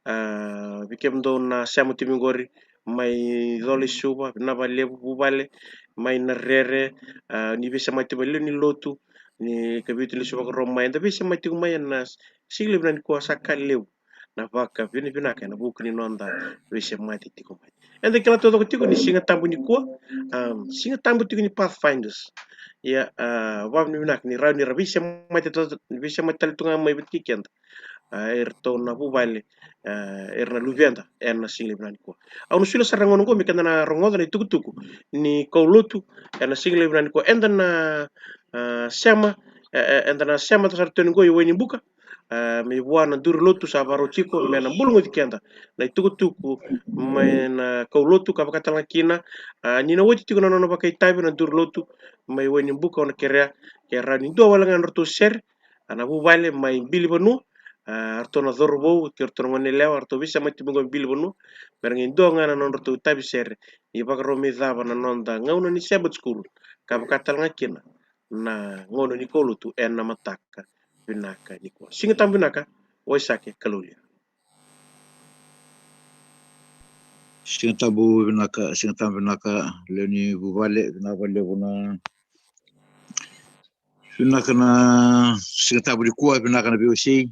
A, vei kemudou na sema tu mai qori mai Cola i Suva, vinaka vakalevu, vuvale mai Narere, a, ni veisemati tiko mai lewe ni lotu, ni ka veitu ni Suva ka Roma, eda veisemati tiko mai ena siga levu vinaka nikua, sa ka levu na vakavinavinaka ena vuku ni noda veisemati tiko mai. Eda kila taucoko tiko ni Siga Tabu nikua, um, Siga Tabu tiko ni Pathfinders. Ia, a, vakavinavinaka ni rawa ni ra veisemati, veisemati tale tu ga mai vata kei keda, a, eratou na vuvale, a, era na luveda ena siga levu vinaka nikua. Au na solia sara na gauna oqo me keda na rogoca na itukutuku ni kaulotu ena siga levu vinaka nikua. Eda na, a, sema, e, e, eda na sema sara tu yani qo i Wainibuka, a, mai vua na duru ni lotu sa vakarau tiko me na bulagoci keda na itukutuku mai na kaulotu, ka vaka tale ga kina, a, ni na oti tiko na nona vakaitavi na duru ni lotu mai Wainibuka, au na kerea ke rawa ni dua wale ga na nodratou sere, a, na vuvale mai Bilivanua, a, eratou na cauravou kei iratou na goneyalewa, eratou veisemati tiko mai qo mai Bilivanua, me ra qai dua ga na nodratou itavi sere ni vakarau mai cava na noda gauna ni Sabbath School, ka vaka tale ga kina na gauna ni kaulotu ena mataka vinaka nikua. Siga Tabu vinaka, Waisake Kaloulia. Siga Tabu vinaka, Siga Tabu vinaka, lewe ni vuvale, vinaka vakalevu na Vinaka na Siga Tabu nikua, vinaka na veiwasei,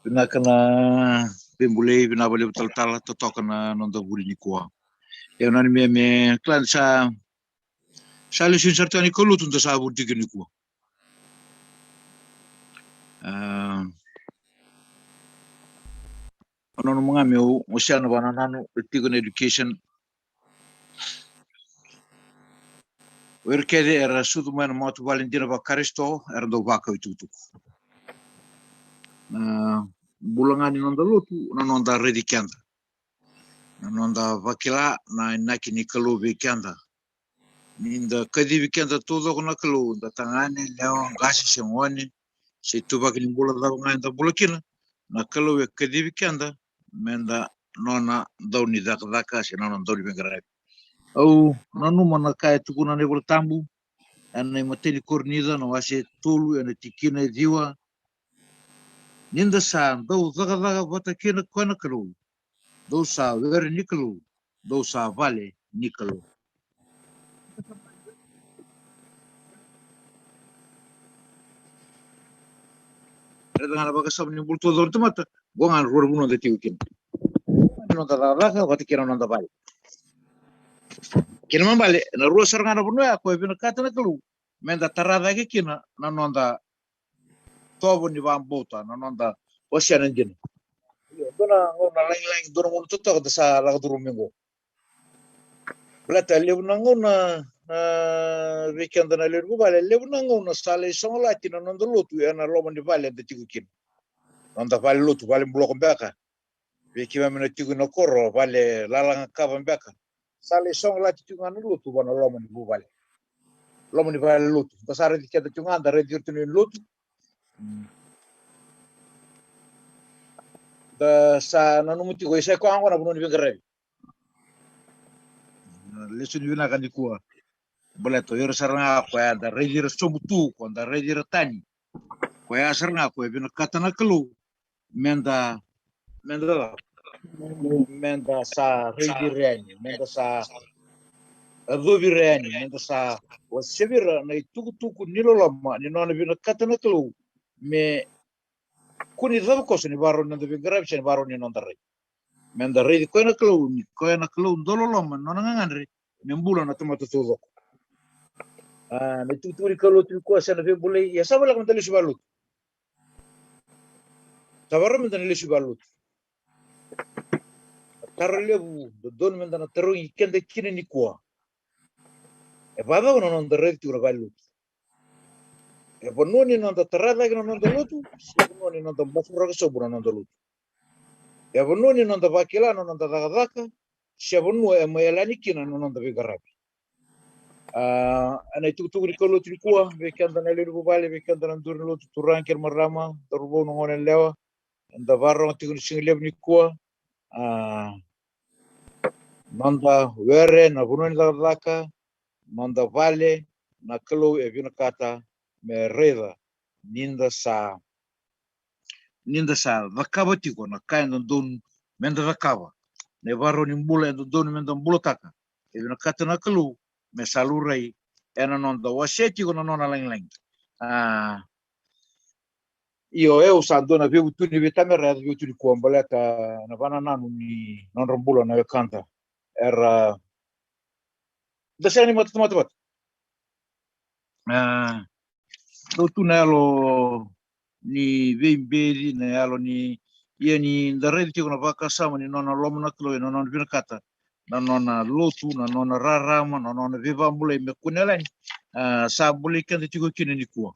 vinaka na veibulai, vinaka vakalevu talatala, totoka na noda vuli nikua. E nanumi me kila ni sa sa lesoni sara tiko ni kaulotu da sa vuli tiko nikua. A, o nanuma ga meu wasea na vakanananu e tiko na education. O ira kece era sucu mai na matavuvale dina vaKarisito era dau vakau itukutuku. Na bula ga ni noda lotu na noda raici keda, na noda vakila na inaki ni Kalou vei keda. Ni da kacivi keda taucoko na Kalou, da tagane, lewa, qase se gone, se ituvaki ni bula cava ga eda bula kina, na Kalou e kacivi keda meda nona dau ni cakacaka se nona dau ni veiqaravi. Au nanuma na ka e tukuna na iVola Tabu ena imatai ni Korinica na wase e tolu ena tikina e ciwa: Ni da sa dau cakacaka vata kei na koya na Kalou, dou sa were ni Kalou, dou sa vale ni Kalou. Raica ga na vakasama ni bula taucoko na tamata, qo ga na rua na vanua da tiko kina. Noda cakacaka vata kei na noda vale. Kena ibalebale, na rua sara ga na vanua ya koya e vinakata na Kalou meda tara cake kina na noda tovo ni vakabauta, na noda wasea na dina. Io, dua na gauna lagilagi, dua na gauna totoka da sa lako curuma mai qo. Baleta levu na gauna, a, vei keda na lewe ni vuvale, levu na gauna sa lai sogolati na noda lotu ena loma ni vale eda tiko kina. Noda vale lotu, vale buloko beka. Vei keimami na tiko ina koro, vale lalaga kava beka. Sa lai sogolati tiko ga na lotu vua na loma ni vuvale, loma ni vale lotu. Da sa raici keda tiko ga, da raici ira tiko na lotu. Da sa nanuma tiko, e sa i koya ga qo na vanua ni veiqaravi. Na lesoni vinaka nikua. Baleta o ira sara ga koya da raici ira sobu tu, koya da raici ira tani, koya sara ga koya e vinakata na Kalou meda, meda, meda sa raici ira yani, meda sa yacovi ira yani, meda sa wasevi ira na itukutuku ni loloma ni nona vinakata na Kalou me kua ni cava koso ni vakarau ni noda veiqaravi se ni vakarau ni noda rai. Meda raici koya na Kalou, ni koya na Kalou dau loloma, nona gagadre me bula na tamata taucoko. A, na itukutuku ni kaulotu nikua se na veibulai, ia sa voleka meda lesu valelotu. Sa vakarau meda na lesu valelotu. Na taro levu dodonu meda na tarogi keda kina nikua: e vakacava na noda raici tiko na valelotu? E vanua ni noda tara cake na noda lotu, se vanua ni noda basuraka sobu na noda lotu? E vanua ni noda vakila na noda cakacaka, se vanua e mai yalani kina na noda veiqaravi? A, ena itukutuku ni kaulotu nikua, vei keda na lewe ni vuvale, vei keda na duru ni lotu, turaga kei na marama, cauravou, na goneyalewa, eda vakarorogo tiko ni siga levu nikua. A, noda were na vanua ni cakacaka, noda vale, na Kalou e vinakata me raica ni da sa, ni da sa cakava tiko na ka e dodonu meda cakava, na ivakarau ni bula e dodonu meda bulataka. E vinakata na Kalou me sa laurai ena noda wasea tiko na nona lagilagi. A, io, au sa dua na veivutuni vei Tamera, yaco veivutuni kua baleta na vakanananu ni nodra bula na wekada. Era, da sega ni matatamata vata. A, dau tu na yalo ni veibeci, na yalo ni, ia ni da raici tiko na vakasama ni nona loma na Kalou, na nona vinakata na nona lotu, na nona rarama, na nona veivakabulai me kune yalani. A, sa bulai keda tiko kina nikua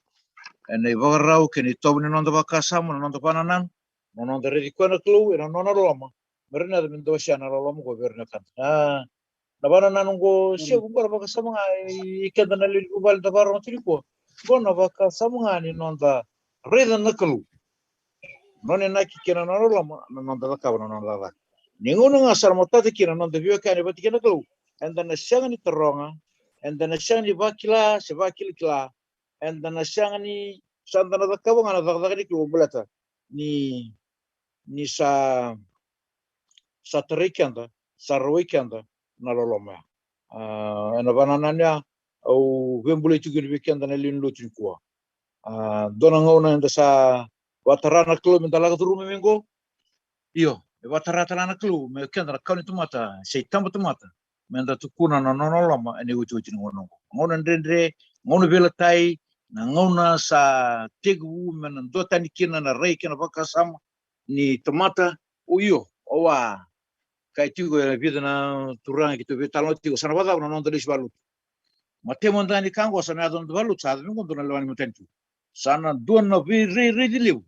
ena ivakarau kei na itovo ni noda vakasama, na noda vakanananu, na noda raici koya na Kalou ena nona loloma. Me rawa ni yaco meda wasea na loloma qo vei ira na wekada. A, na vakanananu qo, se qo na vakasama ga i keda na lewe ni vuvale da vakarorogo tiko nikua. Qo na vakasama ga ni noda raica na Kalou, nona inaki kei na nona loloma, na noda cakava na nona cakacaka. Ni gauna ga sa na matata kina na noda veiwekani vata kei na Kalou, eda na sega ni taroga, eda na sega ni vakila se vakilakila, eda na sega ni, sa da na cakava ga na cakacaka ni Kalou baleta ni, ni sa, sa tarai keda, sa rawai keda na loloma ya. A, ena vakanananu ya, au veibulai tiko kina vei keda na lewe ni lotu nikua. A, dua na gauna eda sa vakatara na Kalou meda lako curuma mai qo. Io, e vakatara tale ga na Kalou me keda na kawa ni tamata se itabatamata, meda tukuna na nona loloma ena iotioti ni gauna oqo. Gauna dredre, gauna veilatai, na gauna sa tekivu me na duatani kina na rai kei na vakasama ni tamata. O io, o wa, kaya tiko e vica na turaga keitou veitalanoa tiko, sa na vakacava na noda lesu vakalotu? Matai mada ni ka oqo sa na yaco na noda vakalotu, sa yaco mai qo dua na lewa ni matanitu. Sa na dua na veirairaici levu.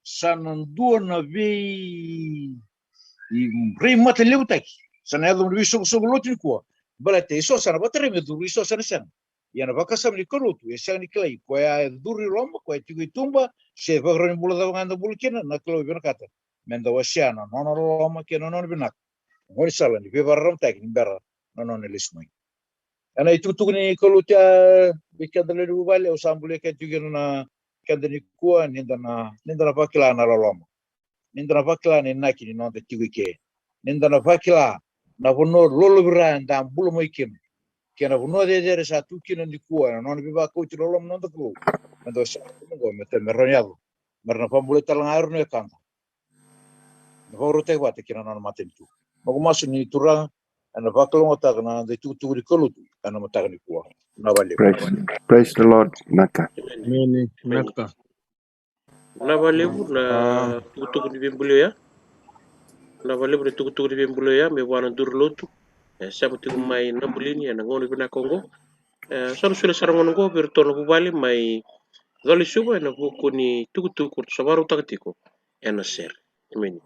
Sa na dua na vei, i, raimatalevutaki. Sa na yaco na veisoqosoqo lotu nikua. Baleta e so sa na vakatarai me curu, e so sa na sega. Ia na vakasama ni kaulotu e sega ni kilai koya e curu i loma, koya e tiko i tuba, se vakarau ni bula cava ga eda bula kina, na Kalou e vinakata meda wasea na nona loloma kei na nona vinaka. Gaunisala ni veivakararamataki ni bera na nona lesu mai. Ena itukutuku ni kaulotu ya, vei keda lewe ni vuvale, au sa bolei keda tiko kina na keda nikua, ni da na, ni da na vakila na loloma, ni da na vakila na inaki ni noda tiko i ke, ni da na vakila na vanua lolovira eda bula mai kina, kei na vanua cecere sa tu kina nikua ena nona veivakauti loloma na noda Kalou. Meda wasea na Kalou oqo me, me rawa ni yaco, me ra na vakabulai tale ga o ira na wekada, na vakarautaki vata kei na nona matanitu. Noqu masu ni Turaga ena vakalougatataka na noda itukutuku ni kaulotu ena mataka nikua. Na valevu. Praise, praise the Lord, Naka. Emeni. Emeni. Naka. Na valevu na, ah, tukutuku ni veibulio ya. Na valevu na tukutuku ni veibulio ya me vua na duru lotu e sema tiko mai Nabulini ena gauna vinaka oqo. E, sa na solia sara gauna oqo vei iratou na vuvale mai Colo-i-Suva ena vuku ni tukutuku ratou sa vakarautaka tiko ena sere. Emeni.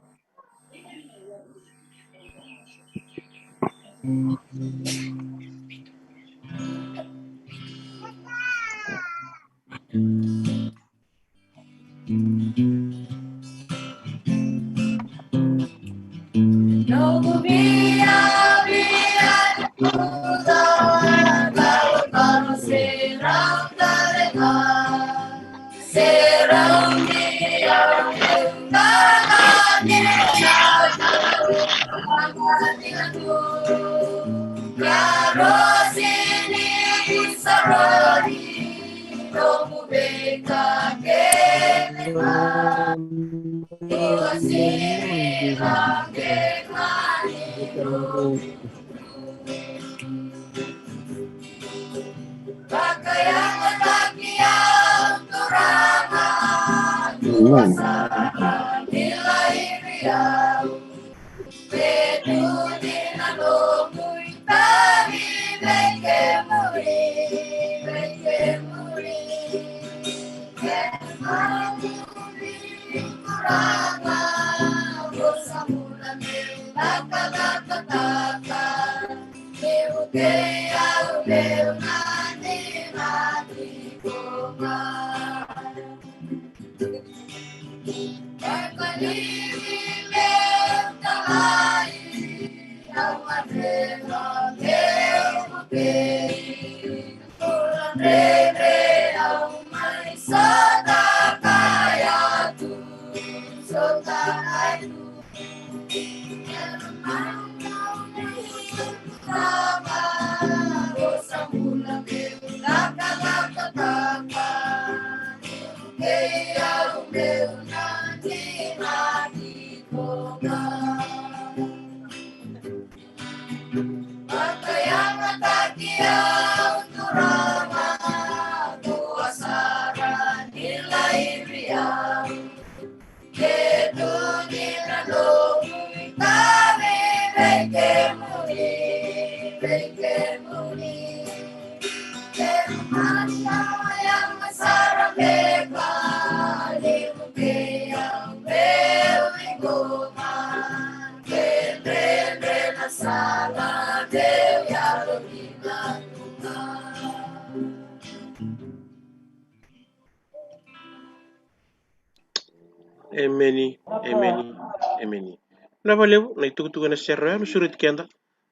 Emeni, emeni, emeni. Na valevu na itukutuku ena sere ya, na sureti keda.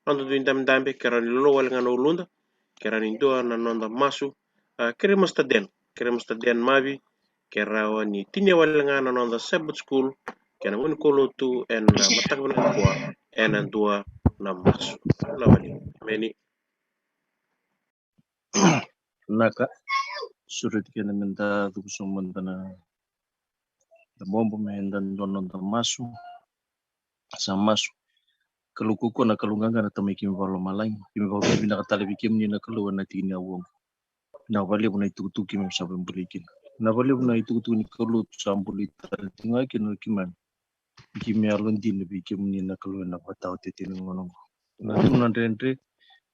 Noda dui dabedabe, ke rawa ni lolo wale ga na uluda, ke rawa ni dua na noda masu. A, kerei Master Dan, kerei Master Dan Mavi, ke rawa ni tinia wale ga na noda Sabbath School kei na gone kaulotu ena mataka vinaka nikua ena dua na masu. Na valevu. Emeni. Naka, sureti keda me da cuva sobu mada na da bobo me da dua na noda masu. Sa masu. Kalou kaukaua, na Kalou qaqa, na Tamai keimami vakalomalagi, keimami vakavinavinaka tale vei kemuni na Kalou ena tiki ni aua oqo. Vinaka vakalevu na itukutuku keimami sa veibolei kina. Vinaka vakalevu na itukutuku ni Kalou sa bolei tale tiko ga kina o keimami. Keimami yalodina vei kemuni na Kalou ena vakataotioti ni gauna oqo. Na tu na dredre,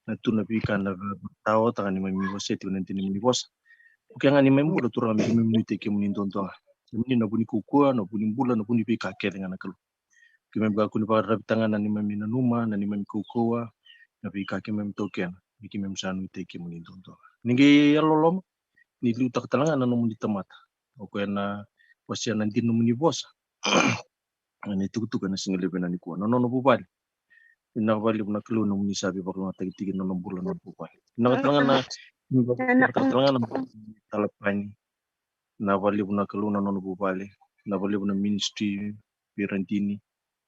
na tu na veika na vakataotaka ni mami vosa tiko na dina ni mami vosa. O kea ga ni mami bula Turaga me keimami nuitaki kemuni duadua ga. Kemuni na vu ni kaukaua, na vu ni bula, na vu ni veika kece ga na Kalou. Keimami kakua ni vakararavi tagana na neimami nanuma, na neimami kaukaua, na veika keimami taukena, ni keimami sa nuitaki kemuni duadua ga. Ni qai yalololoma, ni liutaka tale ga na nomuni tamata. O koya na wasea na dina nomuni vosa. Ena itukutuku ena siga levu ena nikua. Na nona vuvale. Vinaka vakalevu na Kalou nomuni sa veivakalougatataki tiko na nona bula na nona vuvale. Vinaka tale ga na, vinaka tale ga na Talapani. Vinaka vakalevu na Kalou na nona vuvale. Vinaka vakalevu na ministry vei Radini.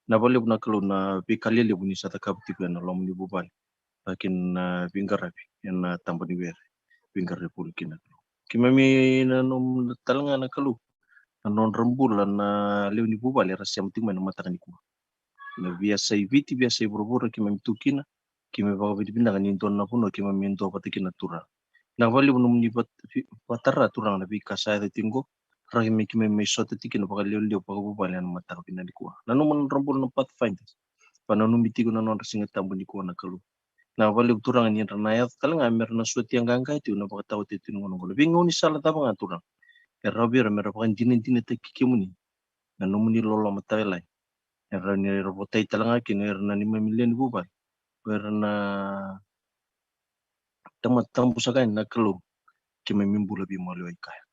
Vinaka vakalevu na Kalou na veika lelevu ni sa cakava tiko ena loma ni vuvale. Vaka kina na veiqaravi ena taba ni were, veiqaravi voli kina na Kalou. Keimami nanuma tale ga na Kalou na nodra bula na lewe ni vuvale era sema tiko mai na mataka nikua. Na veiyasai Viti, veiyasai vuravura keimami tu kina, keimami vakavinavinaka ni dua na vanua keimami dua vata kina na Turaga. Vinaka vakalevu nomuni vat-, vi-, vatara Turaga na veika sa yaco tiko oqo, raki me keimami mai sota tiko kina vakalevulevu vakavuvale ena mataka vinaka nikua. Nanuma na nodra bula na Pathfinders, vakananumi tiko na nodra Siga Tabu nikua na Kalou. Vinaka vakalevu Turaga ni ra na yaco tale ga me ra na sotia qaqa tiko na vakataotioti ni gauna oqo. Na veigaunisala cava ga Turaga e rawa vei ira me ra vakadinadinataki kemuni, na nomuni loloma tawayalani. E rawa ni ra votai tale ga kina o ira na neimami lewe ni vuvale, o ira na tamata tabu saka yani na Kalou, keimami bula veimaliwai kaya.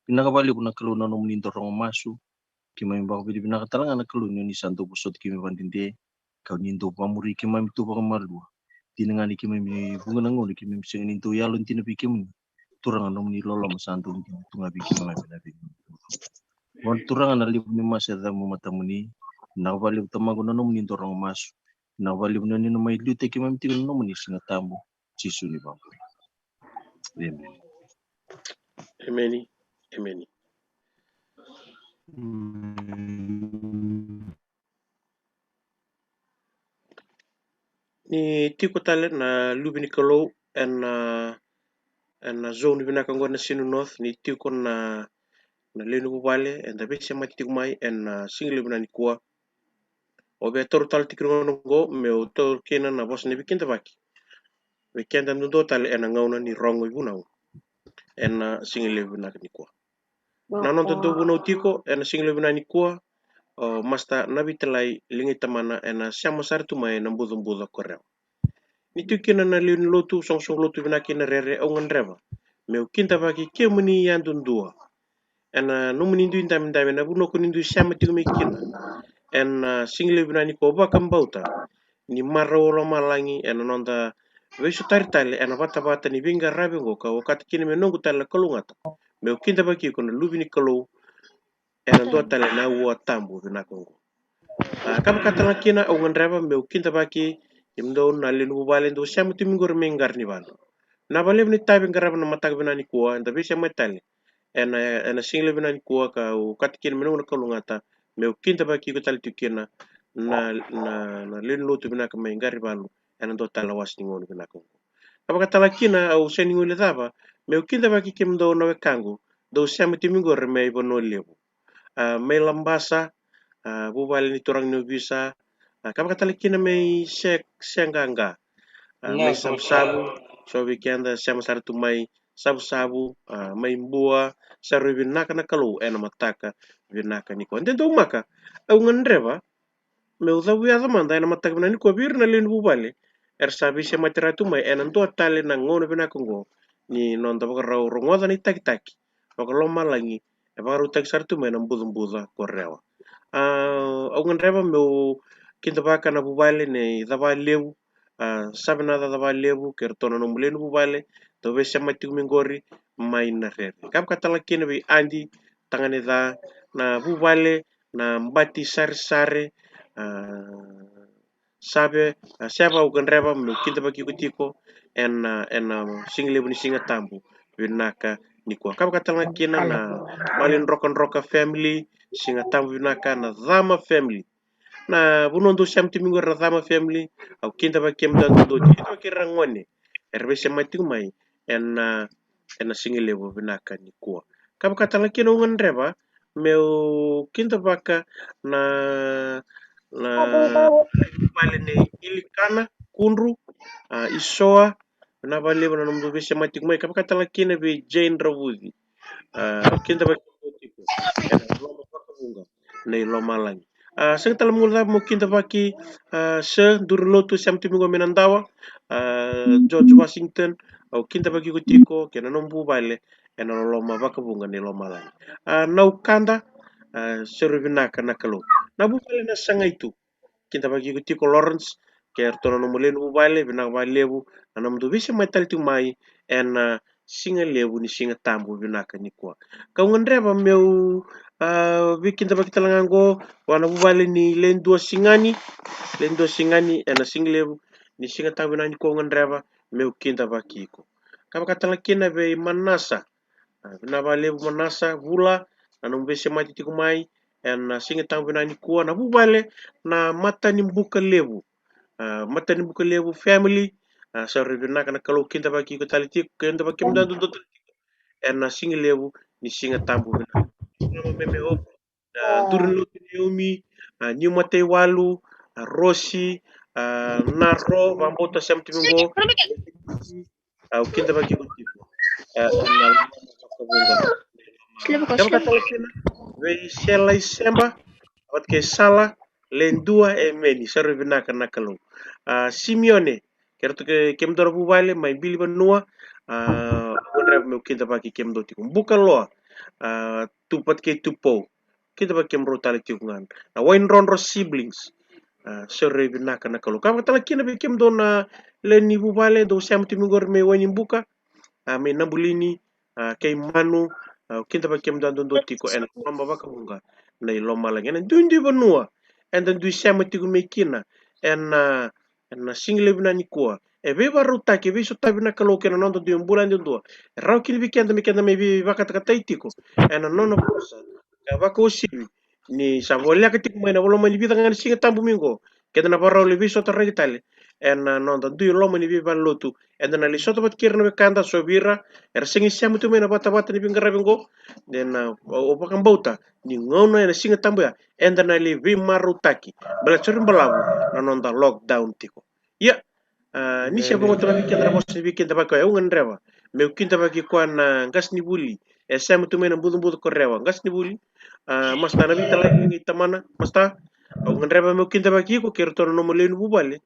Vinaka vakalevu na Kalou na nomuni dau rogo masu. Keimami vakavinavinaka tale ga na Kalou ni o ni sa dau vosoti keimami vakadede, ka o ni dau vakamuri keimami tu vakamalua. Dina ga ni keimami vuqa na gauna keimami sega ni dau yalodina vei kemuni, Turaga nomuni loloma sa dau dina tu ga vei keimami na vei. Mo Turaga na levu ni masu e cabe mai matamuni. Vinaka vakalevu Tamaqu na nomuni dau rogo masu. Vinaka vakalevu ni o ni na mai liutaki keimami tiko na nomuni Siga Tabu. Jisu ni vakabula. Emeni. Emeni. Emeni. Ni tiko tale na luve ni Kalou ena, ena zone vinaka oqo na Sinu North, ni tiko na, na lewe ni vuvale eda veisemati tiko mai ena siga levu vinaka nikua. Au via taura tale tiko na gauna oqo meu taura kina na vosa ni veikidavaki vei keda duadua tale ena gauna ni rogo ivunau ena siga levu vinaka nikua. Na noda dau vunau tiko ena siga levu vinaka nikua, o Master Navitalai Ligai Tamana ena sema sara tu mai na Bucabuca ko Rewa. Ni tiko kina na lewe ni lotu, soqosoqo lotu vinaka kei na rere, au gadreva meu kidavaki kemuni yadudua ena nomuni dui dabedabe, na vanua ko ni dui sema tiko mai kina ena siga levu vinaka nikua. Au vakabauta ni marau o lomalagi ena noda veisotari tale ena vatavata ni veiqaravi oqo, ka okati kina me noqu tale na kalougata meu kidavaki iko na luve ni Kalou ena dua tale na aua tabu vinaka oqo. A, ka vaka tale ga kina au gadreva meu kidavaki kemudou na lewe ni vuvale dou sema tu mai qori mai Qaranivalu. Vinaka vakalevu na itavi e qarava na mataka vinaka nikua, eda veisemati tale ena, ena siga levu vinaka nikua, ka au okati kina me noqu na kalougata meu kidavaki iko tale tiko kina na, na, na lewe ni lotu vinaka mai Qaranivalu ena dua tale na wase ni gauna vinaka oqo. Ka vaka tale ga kina au sega ni guilecava meu kidavaki kemudou na wekaqu dou sema tu mai qori mai Vanua Levu, a, mai Labasa, a, vuvale ni turaga ni ovisa, a, ka vaka tale kina mai Se-, Seaqaqa, a, mai Savusavu, so vei keda sema sara tu mai Savusavu, a, mai Bua. Sa rui vinaka na Kalou ena mataka vinaka nikua. De daumaka au gadreva meu cavu yaco mada ena mataka vinaka nikua vei ira na lewe ni vuvale era sa veisemati rawa tu mai ena dua tale na gauna vinaka oqo ni noda vakarau rogoca na itakitaki vakalomalagi e vakarautaki sara tu mai na Bucabuca ko Rewa. A, au gadreva meu kidavaka na vuvale nei Cavalevu, a, Savenaca Cavalevu kei iratou na nomu lewe ni vuvale dou veisemati tiko mai qori mai na rere. Ka vaka tale ga kina vei Adi, tagane ca, na vuvale na Bati Saresare, a, Save, a, Seva, au gadreva meu kidavaki iko tiko ena, ena sigalevu ni Siga Tabu vinaka nikua. Ka vaka tale ga kina na Mali Drokadroka family, Siga Tabu vinaka. Na Cama family, na vanua dou sema tiko mai qori na Cama family, au kidavaki kemudou duadua, kidavaki ira na gone era veisemati tiko mai ena, ena sigalevu vinaka nikua. Ka vaka tale ga kina au gadreva meu kidavaka na, na vale nei Ilikana Kudru, a, Isoa, vinaka vakalevu na nomudou veisemati tiko mai. Ka vaka tale ga kina vei Jane Ravuci, a, kidavaki tiko ena loma vakavuqa nei lomalagi. A, sega tale meu guilecava meu kidavaki, a, Sir, duru ni lotu, sema tiko mai qo mai Nadawa, a, George Washington, au kidavaki iko tiko kei na nomu vuvale ena loma vakavuqa nei lomalagi. A, Naukada, a, sere vinaka na Kalou. Na vuvale na Sagai tu, kidavaki iko tiko Lawrence, kei ratou na nomu lewe ni vuvale, vinaka vakalevu na nomudou veisemati tale tiko mai ena, a, sigalevu ni Siga Tabu vinaka nikua. Kau gadreva meu, a, veikidavaki tale ga qo vua na vuvale ni Ledua Sigani, Ledua Sigani, ena sigalevu ni Siga Tabu vinaka nikua au gadreva meu kidavaki iko. Ka vaka tale ga kina vei Manasa, a, vinaka vakalevu Manasa Vula na nomu veisemati tiko mai ena, a, Siga Tabu vinaka nikua. Na vuvale na Matanibuka Levu, a, Matanibuka Levu family, a, sere vinaka na Kalou kidavaki iko tale tiko, kidavaki kemudou duadua tale tiko ena sigalevu ni Siga Tabu vinaka. Meme Hope, a, duru ni lotu Naomi, a, Niu Mataiwalu, a, Rosi, a, Naro, vakabauta sema tiko mai qo. Au kidavaki iko tiko, e, ena loma vakavuqa. Ka vaka tale kina vei Sela i Seba vata kei Sala Ledua, emeni, sere vinaka na Kalou. A, Simione, kei ratou, kei kemudou na vuvale mai Bilivanua, a, au gadreva meu kidavaki kemudou tiko. Bukaloa, a, Tu vata kei Tupou, kidavaki kemudrau tale tiko ga na Waidrodro siblings, a, sere vinaka na Kalou. Ka vaka tale ga kina vei kemudou na lewe ni vuvale dou sema tiko mai qori mai Wainibuka, a, mai Nabulini, a, kei Manu, a, kidavaki kemudou duadua tiko ena loma vakavuqa nei lomalagi. Ena duidui vanua eda dui sema tiko mai kina ena, a, ena sigalevu vinaka nikua, e veivakarautaki, e veisotavi na Kalou kei na noda dui bula yadudua. E rawa kina vei keda me keda mai veivakatakatai tiko ena nona vosa, ka vakauasivi ni sa voleka tiko mai na loma ni vica ga na Siga Tabu mai qo, keda na vakarau lai veisotaraki tale ena noda dui loma ni veivalenilotu. Eda na lai sota vata kei ira na wekada, so vei ira era sega ni sema tu mai na vatavata ni veiqaravi qo. Ena, o, o vakabauta ni gauna ena Siga Tabu ya eda na lai veimarautaki, baleta sere balavu na noda lockdown tiko. Ia, a, ni se voqa toka vei keda na vosa ni veikidavaki oya, au gadreva meu kidavaki koya na qasenivuli e sema tu mai na Bucabuca ko Rewa. Qasenivuli, a, Masta Navitalai, i tamana, Masta, au gadreva meu kidavaki iko kei ratou na nomu lewe ni vuvale,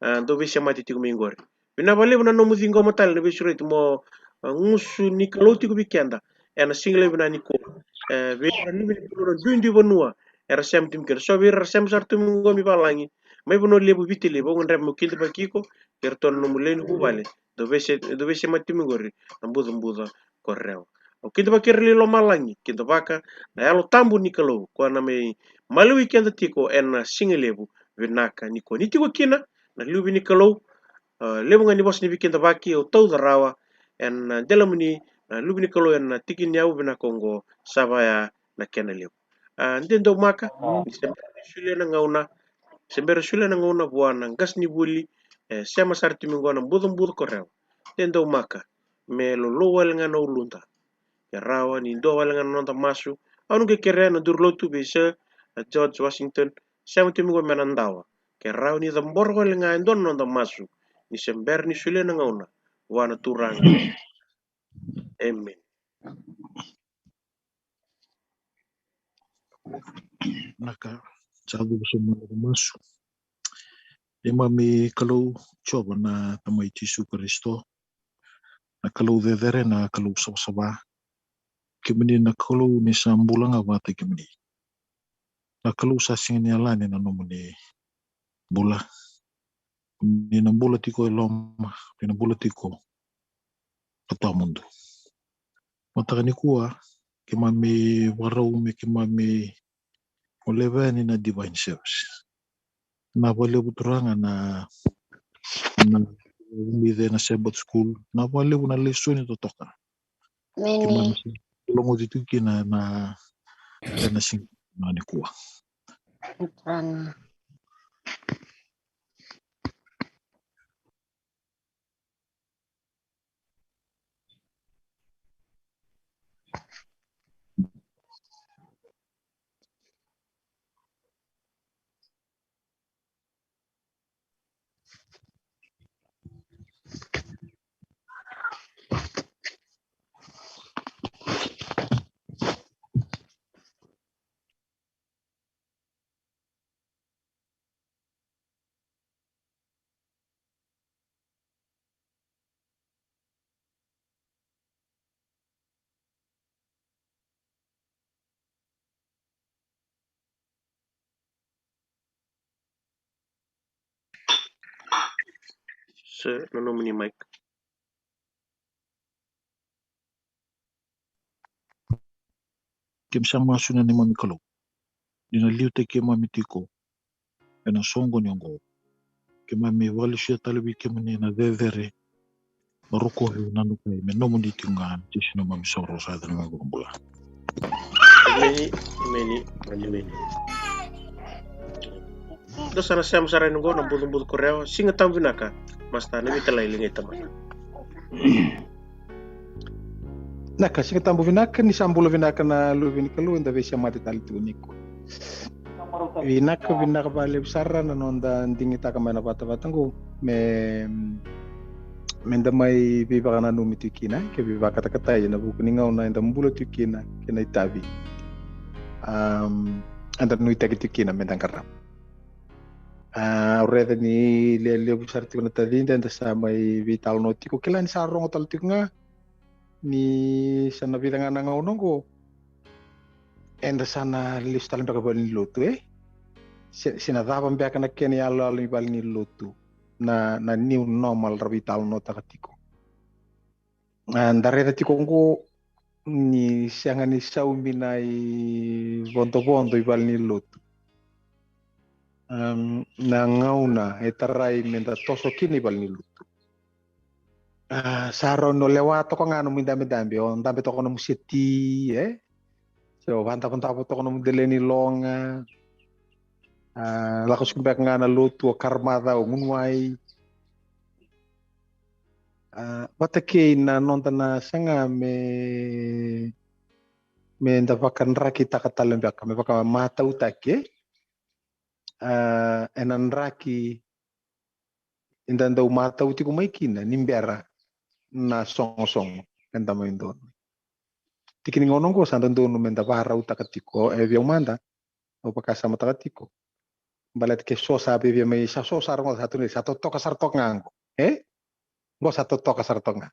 a, dou veisemati tiko mai qori. Vinaka vakalevu na nomu ciqoma tale na veisureti mo, a, gusu ni Kalou tiko vei keda ena sigalevu vinaka nikua. E, vei ira na luve ni Kalou na duidui vanua era sema tu mai kina, so vei ira era sema sara tu mai qo mai valagi, mai Vanua Levu, Viti Levu, au gadreva meu kidavaki iko kei ratou na nomu lewe ni vuvale dou veise, dou veisemati tu mai qori na Bucabuca ko Rewa. Au kidavaki ira lai lomalagi, kidavaka na Yalo Tabu ni Kalou, koya na mai maliwai keda tiko ena sigalevu vinaka nikua. Ni tiko kina na luve ni Kalou, a, levu ga ni vosa ni veikidavaki au tauca rawa ena, a, delamuni na luve ni Kalou ena tiki ni yakavi vinaka oqo. Sa vaya na kena levu. A, de daumaka ni se bera ni solia na gauna, se bera solia na gauna vua na qasenivuli e sema sara tu mai qo na Bucabuca ko Rewa. De daumaka me lolou wale ga na uluda, ke rawa ni dua wale ga na noda masu. Au na qai kerea na duru ni lotu vei Sir, a, George Washington, sema tu mai qo mai Nadawa, ke rawa ni cabora wale ga e dua na noda masu, ni se bera ni solia na gauna vua na Turaga. Emeni. Vinaka, sa cuva sobu mada na masu. Neimami Kalou Jiova na Tamai Jisu Karisito, na Kalou cecere, na Kalou savasava. Kemuni na Kalou ni sa bula ga vata kei kemuni. Na Kalou sa sega ni yalani na nomuni bula. Ni na bula tiko e loma, ni na bula tiko ka tawamudu. Mataka nikua keimami vakarau me keimami goleva yani na divine service. Na vakalevu turaga na na vuli ena Sabbath school. Na vakalevu na lesoni totoka. Meni. Keimami se logoci tu kina na ena siga nikua. Turaga. Se na nomuni mic. Keimami sa masu na neimami Kalou ni na liutaki keimami tiko ena soqoni oqo. Keimami vakalesuya tale vei kemuni na cecere, na rokovi, na dokai me nomuni tiko ga, Jisu na neimami isoro, sa yaco na neimami ivakabula. Emeni, emeni, emeni. Da sa na sema sara yani oqo na bucubucu ko Rewa. Siga Tabu vinaka, Masta, na veitalai liga i tamana. Naka, Siga Tabu vinaka, ni sa bula vinaka na luve ni Kalou, eda veisemati tale tiko nikua. Vinaka, vinaka vakalevu sara na noda digitaka mai na vatavata qo me, me da mai veivakananumi tiko kina, ke veivakatakatai ena vuku ni gauna eda bula tiko kina kei na itavi, am, eda nuitaki tiko kina me da qarava. A, au raica ni lewe levu sara tiko na tacida eda sa mai veitalanoa tiko, kila ni sa rogo tale tiko ga ni sa na vica ga na gauna oqo eda sa na lesu tale beka i valenilotu, e? Se, se na cava beka na kena iyaloyalo ni valenilotu, na, na new normal ra veitalanoataka tiko. A, da raica tiko oqo ni sega ni saumi na ivodovodo i valenilotu. Am, na gauna e tarai me da toso kina i valenilotu. A, sa rawa ni o lewa toka ga nomu idabedabe, o dabe toka nomu seti, e? Se o vadavodavo toka nomu dele ni loga. A, lako suku beka ga na lotu, o karamaca, o gunu wai. A, vata kei na noda na saga me, me da vakadrakitaka tale beka, me vakamatautaki, e? A, ena draki eda dau matau tiko mai kina ni bera na sogosogo eda mai donui. Tiki ni gauna oqo sa dodonu me da varautaka tiko, e vei au mada, au vakasamataka tiko. Baleta ke so sa via mai, sa so sa rogoca sa tukuni, sa totoka sara toka ga oqo. E? Oqo sa totoka sara toka ga.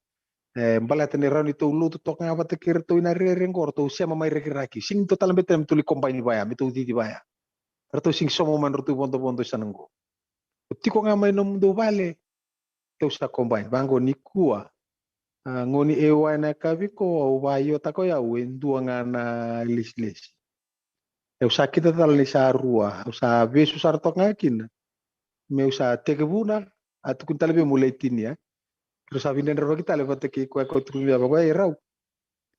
E, baleta ni rawa ni tou lotu toka ga vata kei iratou i na rere oqo, ratou sema mai Rakiraki. Sega ni tou talabeta me tou lai combine vaya, me tou cici vaya. Ratou sega ni sauma mai na ratou vodovodo i sana oqo. O tiko ga mai nomudou vale, tou sa combine. Vaqo nikua. A, gone A Y na yakavi qo, au vaiotaka o yau e dua ga na lesilesi. Au sa kidacala ni sa rua, au sa vesu sara toka ga kina. Meu sa tekivuna, a tukuni tale vei au meu lai tinia. Keirau sa veidredrevaki tale vata kei koya ko tukuni vei au, vaqo e rau.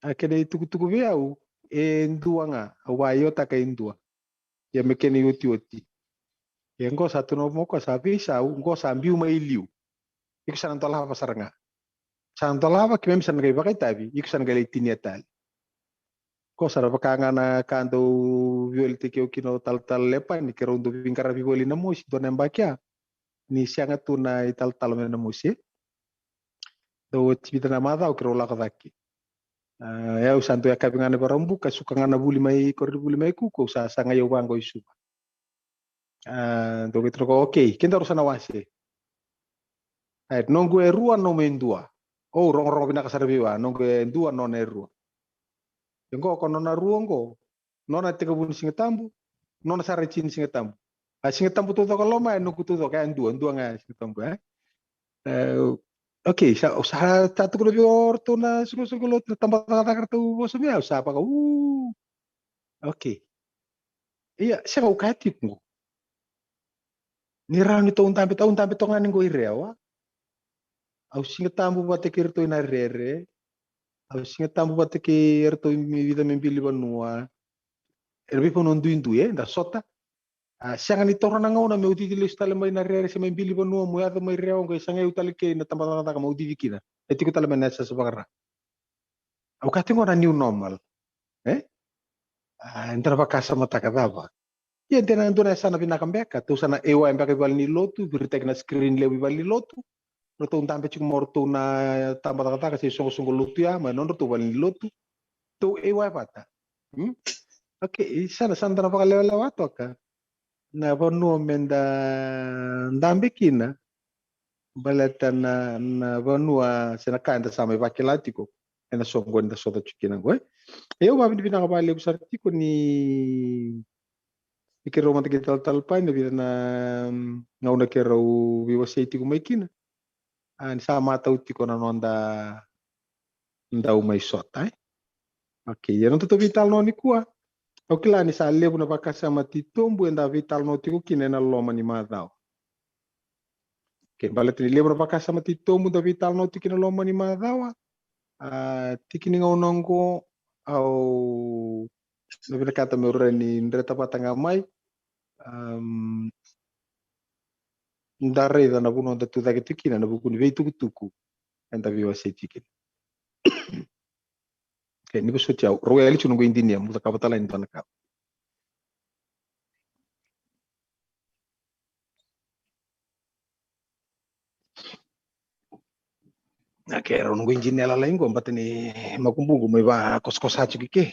A kena itukutuku vei au, e dua ga, au vaiotaka e dua. Ia me kena iotioti. Ia qo sa tukuna mo koya sa veisau, qo sa biu mai liu. Iko sa na dolava sara ga. Sa na dolava, keimami sa na qai vakaitavi, iko sa na qai lai tinia tale. Qo sa na vaka ga na ka dau veiwalitaki au kina o talatala Lepani, keirau dau veiqaravi voli na mosi, dua na yabaki ya. Ni sega tu na italatala mai na mosi. Dau oti vica na macawa keirau lako cake. A, e au sa dau yakavi ga na Vakaraubuka, suka ga na vuli mai, koronivuli mai Kuku, au sa sagai au vaqo i Suva. A, dau veitalanoa, okay, kedaru sa na wase. Ai, noqu e rua, nomu e dua. Au rogorogo vinaka sara vei au, a, noqu e dua, nona e rua. Ia qo, ko nona rua qo, nona tekivu ni Siga Tabu, nona sa rai tini Siga Tabu. A Siga Tabu taucoko loma, e noqu taucoko, e dua, dua ga e Siga Tabu, e? E, okay, sa, sa, sa tukuna vei au o ratou na soqosoqo lotu, na tabacakacaka ratou vosa vei au, sa vaka, u. Okay. Ia, sega, au kaya tiko qo. Ni rawa ni tou dabe, tou dabe toka ga ni qo i Rewa. Au Siga Tabu vata kei iratou i Narere. Au Siga Tabu vata kei iratou i vica me bili vanua. Era veivanua duidui, e, da sota. A, sega ni taura na gauna meu cici lesu tale mai Narere se mai bili vanua, meu yaco mai Rewa qo, e sa qai au tale kei na tabacakacaka meu cici kina. E tiko tale mai na yasayasa vaka-Ra. Au kaya tiko qo na new normal. E? A, eda na vakasamataka cava? Ia de na dua na yasana vinaka beka, tou sa na A Y beka i valenilotu, viritaki na screen levu i valenilotu. Ratou dabe tiko mai o ratou na tabacakacaka se isoqosoqo lotu ya, mai nodratou valenilotu. Tou A Y vata. Hmm? Okay, sa na, sa na da na vakalewelewa toka na vanua meda dabe kina. Baleta na, na vanua se na ka eda sa mai vakila tiko ena soqo eda sota tiko kina qo, e. Au vakavinavinaka vakalevu sara tiko ni, ni keirau mada kei Talatala Pai, na vica na, mm, gauna keirau veiwasei tiko mai kina. A, ni sa matau tiko na noda dau mai sota, e. Okay, ia na nodatou veitalanoa nikua. Au kila ni sa levu na vakasama titobu eda veitalanoa tiko kina ena loma ni macawa. Okay, baleta ni levu na vakasama titobu da veitalanoa tiko kina ena loma ni macawa. A, tiki ni gauna oqo, au na vinakata meu rawa ni dreta vata ga mai. Am, da raica na vanua da tu cake tiko kina ena vuku ni veitukutuku eda veiwasei tiko kina. Okay, ni vosoti au. Rau yali tu noqu idinia, meu cakava tale e dua na ka. Okay, rau noqu idinia lalai qo, baleta ni makubuqu mai vakosakosa tiko i ke.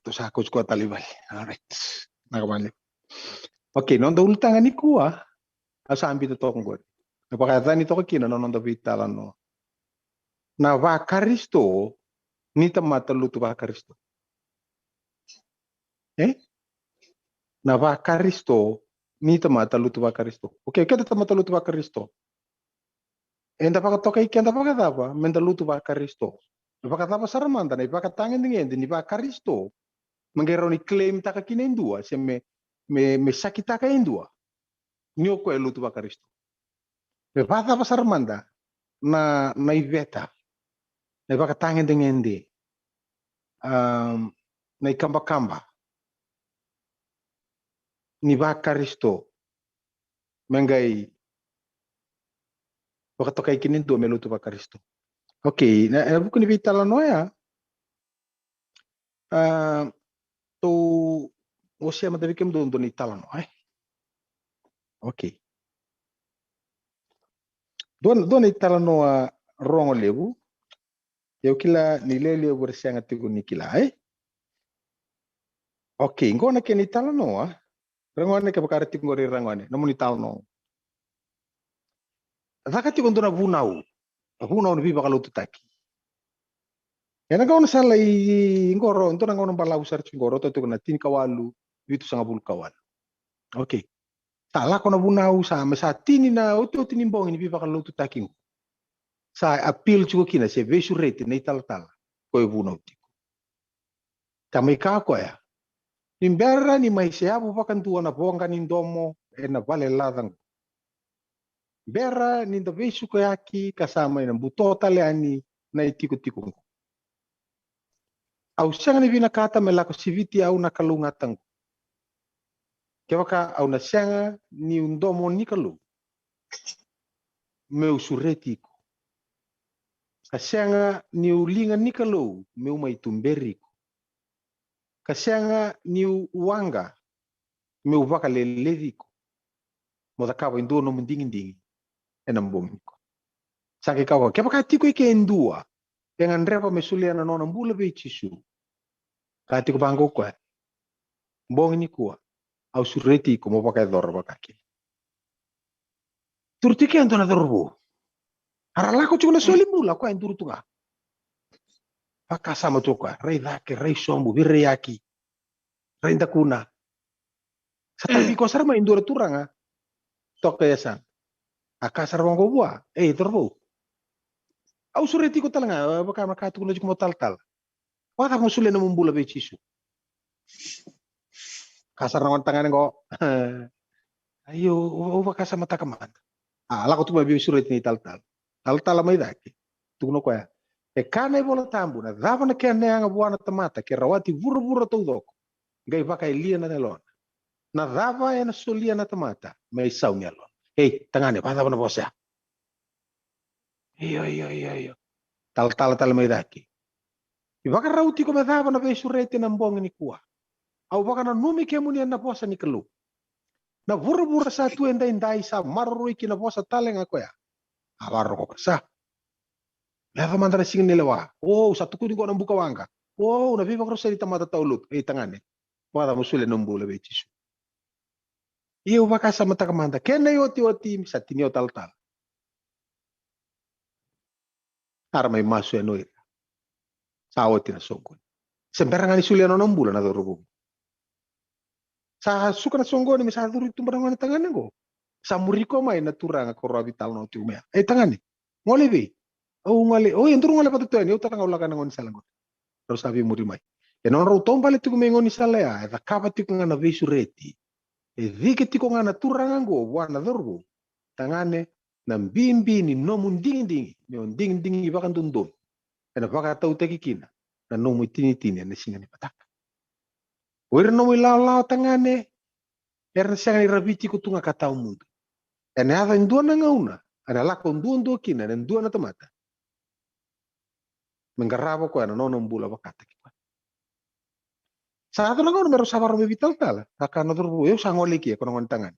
Tou sa kauti koya tale i vale. All right. Vinaka vakalevu. Okay, noda ulutaga nikua, au sa biuta toka qori. Na vakayacani toka kina na noda veitalanoa. Na vaKarisito ni tamata lotu vaKarisito. E? Na vaKarisito ni tamata lotu vaKarisito. Okay, keda tamata lotu vaKarisito, eda vakatokai keda vakacava meda lotu vaKarisito? Vakacava sara mada na ivakatagedegede ni vaKarisito me qai rawa ni claim taka kina e dua, se me, me, me sakitaka e dua ni o koya e lotu vaKarisito? Me vakacava sara mada na, na iveta, na ivakatagedegede, am, na ikabakaba ni vaKarisito me qai vakatokai kina e dua me lotu vaKarisito? Okay, na, ena vuku ni veitalanoa ya, a, tou wasea mada vei kemudou dua na italanoa, e? Okay. Dua, dua na italanoa rogo levu. Au kila ni lewe levu era sega tiko ni kila, e? Okay, qo na kena italanoa. Ragone, kevaka era tiko qori ragone, nomuni talanoa. Caka tiko dua na vunau. Na vunau ni veivakalotutaki. Ena gauna sa lai qo, dua na gauna balavu sara tiko qo, rauta tiko na tinikawalu vitusagavulu ka walu. Okay. Sa lako na vunau, sa, me sa tini na otioti ni bogi ni veivakalotutaki qo. Sa appeal tiko kina se veisureti na italatala ko e vunau tiko. Ka mai kaya o koya, ni bera ni mai seyavu vakadua na voqa ni domo ena vale laca qo. Bera ni da veisukoyaki ka sa mai na buto tale yani na itikotiko qo. Au sega ni vinakata me lako siviti au na kalougata qo. Kevaka au na sega niu domo ni Kalou meu sureti iko, ka sega niu liga ni Kalou meu mai tuberi iko, ka sega niu waqa meu vakaleleci iko, mo cakava e dua nomu digidigi ena bogi nikua. Sa qai kaya o koya, kevaka tiko ike e dua e gadreva me solia na nona bula vei Jisu, ka tiko vaqo o koya, bogi nikua au sureti iko mo vakayacora vakakina. Duri tiko e dua na cauravou. A ra lako tiko na soli bula, o koya e duri tu ga. Vakasama tu o koya, rai cake, rai sobu, veirai yaki, rai dakuna. Sa tavi koya sara mai e dua na turaga toka e yasana. A kaya sara vaqo vua, ei cauravou, au sureti iko tale ga, vaka na ka tukuna tiko mo talatala. Vakacava mo solia nomu bula vei Jisu? Kaya sara na gonetagane qo, Io, au, au vakasamataka mada. A, lako tu mai veisureti na italatala. Talatala mai cake. Tukuna o koya. E kaya na iVola Tabu, na cava na kena yaga vua na tamata, ke rawati vuravura taucoko, qai vakayalia na yalona. Na cava ena solia na tamata me isau ni yalona? Ei, tagane, vakacava na vosa ya? Io, io, io, io. Talatala tale mai cake. Ivakarau tiko me cava na veisureti ena bogi nikua? Au vakananumi kemuni ena vosa ni Kalou. Na vuravura sa tu edaidai sa maroroi ki na vosa tale ga koya. A vakarorogo, sa. Me yaco mada na siga ni lewa. O, sa tukuni qo na buka waqa. O, na veivakarusai ni tamata taulotu. Ei, tagane. Vakacava mo solia na bula vei Jisu? Ia au vakasamataka mada. Kena iotioti, sa tinia o talatala. Era mai masu yani o ira. Sa oti na soqoni. Se bera ga ni solia na nona bula na cauravou. Sa suka na soqoni me sa curu i tuba na gone tagane qo. Sa muri koya mai na turaga ko rau a veitalanoa tiko mai. Ei, tagane, gole i vei? Au gole, oi, daru gole vata tu yani, au tara ga au lako ena gaunisala qo. Rau sa veimuri mai. Ena nodrau taubale tiko mai gaunisala ya, e cakava tiko ga na veisureti. E cike tiko ga na turaga qo vua na cauravou. Tagane, na bibi ni nomu digidigi, ni o digidigi vakadodonu, ena vakatautaki kina na nomu itinitini ena siga ni mataka. O ira na nomu ilawalawa, tagane, era na sega ni raviti iko tu ga ka tawamudu. Ena yaco e dua na gauna, ena lako duadua kina ena dua na tamata me qarava o koya na nona bula vakataki koya. Sa yaco na gauna me rau sa vakarau mai veitalatala, sa kaya na cauravou, au sa gole i ke, ko na gone tagane.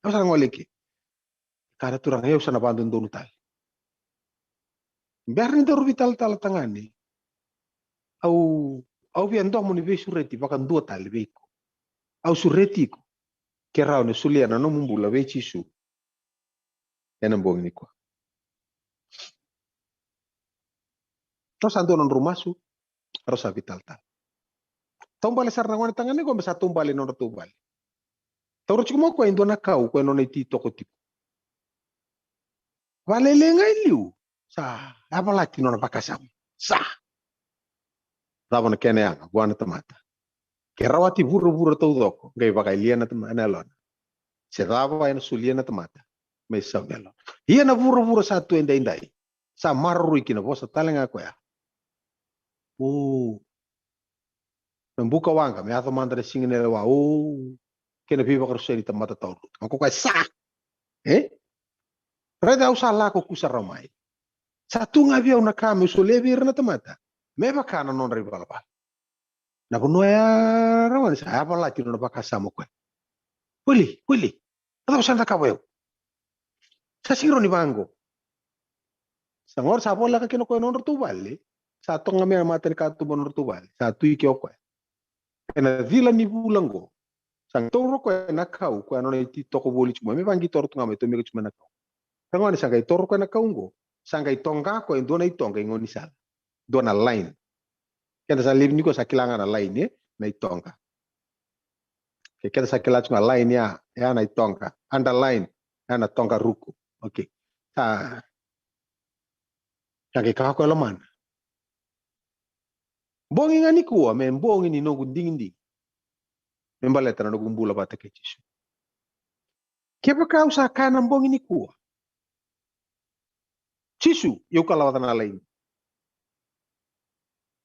Au sa gole i ke. Kaya na turaga, au sa na vakadodonu tale. Bera ni daru veitalatala, tagane, au, au via domo ni veisureti vakadua tale vei iko. Au sureti iko ke rawa ni solia na nomu bula vei Jisu ena bogi nikua. Rau sa dua na nodrau masu, rau sa veitalatala. Taubale sara na gone tagane qo me sa taubale i nodratou vale. Taura tiko mai o koya e dua na kau, o koya e nona ititoko tiko. Vakalele ga i liu, sa yavalati nona vakasama. Sa cava na kena yaga vua na tamata, ke rawati vuravura taucoko, qai vakayalia na tama-, na yalona? Se cava ena solia na tamata me isau ni yalona? Ia na vuravura sa tu edaidai sa maroroi ki na vosa tale ga koya. O, na buka waqa me yaco mada na siga ni lewa. O, kei na veivakarusai ni tamata taulotu. Ko koya sa, e? Raica, au sa lako kusarawa mai. Sa tu ga vei au na ka meu solia vei ira na tamata me vaka na nodra ivalavala. Na vanua ya, ragone, sa yavalati nona vakasama o koya. Wili, wili, a cava sa cakava o yau? Sa sega ni vaqo. Sa gona sa voleka kina o koya na nodratou vale. Sa toka ga mai na mata ni katuba na nodratou vale. Sa tu i ke o koya. Ena cila ni vula qo, sa qai taura o koya na kau, koya nona ititoko voli tiko mai, me vaqi toro tu ga mai, tomika tiko mai na kau. Ragone, sa qai taura o koya na kau qo, sa qai toqa o koya e dua na itoqa i gaunisala. Dua na line. Keda sa live nikua sa kila ga na line, e? Na itoqa. Ke keda sa kila tiko ga line ya, ya na itoqa. Underline, ya na toqa ruku. Okay. Sa, sa qai kaya o koya e lomana. Bogi ga nikua me bogi ni noqu digidigi me baleta na noqu bula vata kei Jisu. Kevaka au sa kaya na bogi nikua, Jisu, au kalawaca na laini.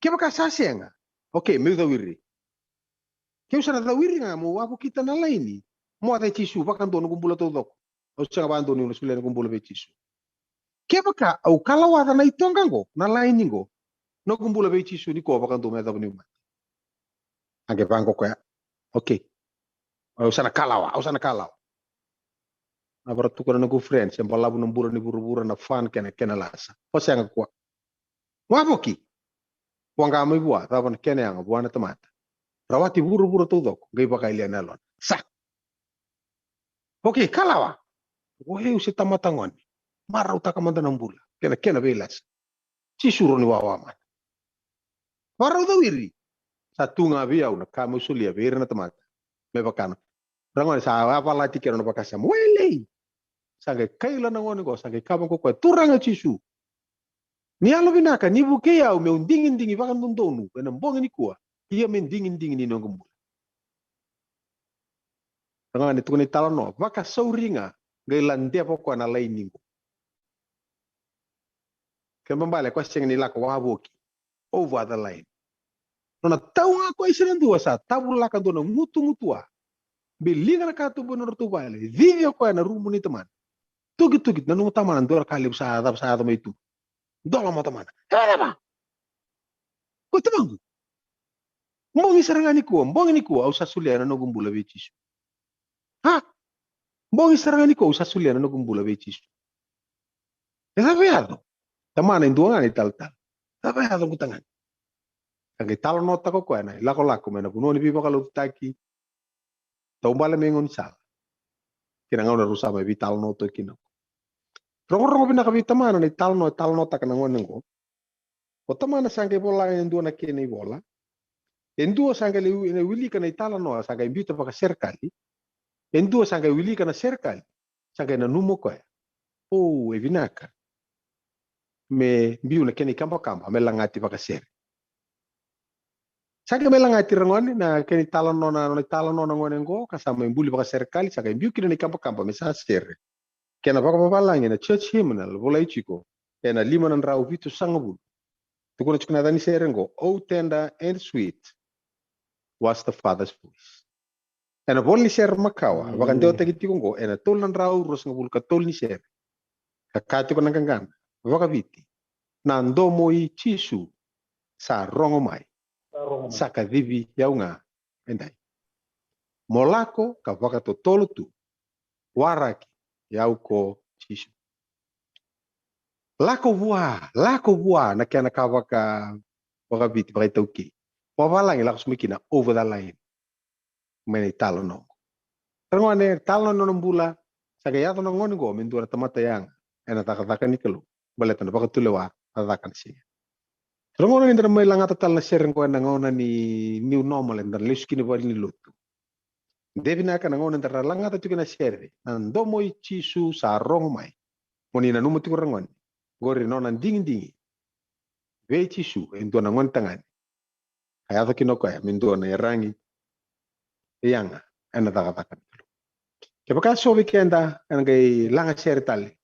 Kevaka sa sega, okay, meu cawiri. Keu sa na cawiri ga meu wavokita na laini, moce Jisu vakadua noqu bula taucoko. Au sega vakadua niu na solia noqu bula vei Jisu. Kevaka au kalawaca na itoqa qo, na laini qo, noqu bula vei Jisu nikua vakadua me yacova niu mate. A qai vaqo o koya. Okay. Au sa na kalawa, au sa na kalawa. A vara tukuna na noqu friend, se balavu na bula ni vuravura, na fun kena, kena lasa. O sega koya. Wavoki. Waqa mai vua, cava na kena yaga vua na tamata? Rawati vuravura taucoko, qai vakayalia na yalona. Sa. Okay, kalawa. O yau se tamata gone. Marautaka mada na bula. Kena, kena veilasa. Jisu, rawa ni wawa mada. Varau cawiri. Sa tu ga vei au na ka meu solia vei ira na tamata. Me vaka na. Ragone, sa yavalati kina na vakasama. Welei. Sa qai kaila na gone qo, sa qai kaya vaqo o koya, Turaga Jisu, ni yalovinaka, ni vukei au meu digidigi vakadodonu ena bogi nikua, ia me digidigi ni noqu bula. Ragone, tukuna italanoa, vakasauri ga, qai ladeva o koya na laini qo. Kena ibalebale o koya sega ni lako wavoki, over the line. Nona tau ga o koya i se na dua, sa tavulaka dua na gutugutu a, biliga na katuba ni nodratou vale, cici o koya na rumu ni tamana. Tukituki, nanuma tamana, dua na ka levu sa yaco, sa yaco mai tu. Dola mo tamana. E cava? Ko tamaqu. Bogi sara ga nikua, bogi nikua au sa solia na noqu bula vei Jisu. Ha? Bogi sara ga nikua au sa solia na noqu bula vei Jisu. E cava e yaco? Tamana e dua ga na italatala. Cava e yaco, qu tagane? Sa qai talanoataka o koya na ilakolako mai na vanua ni veivakalotutaki, taubale mai gaunisala, kei na gauna rau sa mai veitalanoa toka kina. Rogorogo vinaka vei tamana na italanoa e talanoataka na gone qo. O tamana sa qai vola e dua na kena ivola. E dua sa qai lai wi-, wilika na italanoa, sa qai biuta vakaserekali. E dua sa qai wilika na serekali, sa qai nanuma o koya, o, e vinaka me biu na kena ikabakaba me lagati vakasere. Sa qai mai lagati, ragone, na kena italanoa, na nona italanoa na gone qo, ka sa mai buli vakaserekali, sa qai biu kina na ikabakaba me sa sere. Kena vakavavalagi na church hymnal, volai tiko ena lima na drau vitusagavulu. Tukuna tiko na yaca ni sere qo, "Oh, tender and sweet was the Father's voice." Ena vola ni sere makawa, mm, vakadewataki tiko qo ena tolu na drau ruasagavulu ka tolu ni sere. Ka kaya tiko na qaqana vakaviti, "Na domo i Jisu sa rogo mai, sa rogo mai, sa kacivi au ga edai. Mo lako ka vakatotolo tu, waraki au ko Jisu." Lako vua, lako vua na kena ka vaka, vakaviti, vakaitaukei. Vakavalagi lako sobu mai kina over the line. Mai na italanoa qo. Ragone, italanoa ni nona bula, sa qai yaco na gone qo me dua na tamata yaga ena cakacaka ni Kalou. Baleta na vakatulewa a caka na siga. Ragone, ni da na mai lagata tale na sere qo ena gauna ni new normal, eda na lesu kina i valenilotu. De vinaka na gauna eda na lagata tiko na sere, "Na domo i Jisu sa rogo mai." Mo ni nanuma tiko, ragone, qori nona digidigi vei Jisu e dua na gone tagane. A yaco kina o koya me dua na iyaragi yaga ena cakacaka ni Kalou. Kevaka so vei keda ena qai laga sere tale,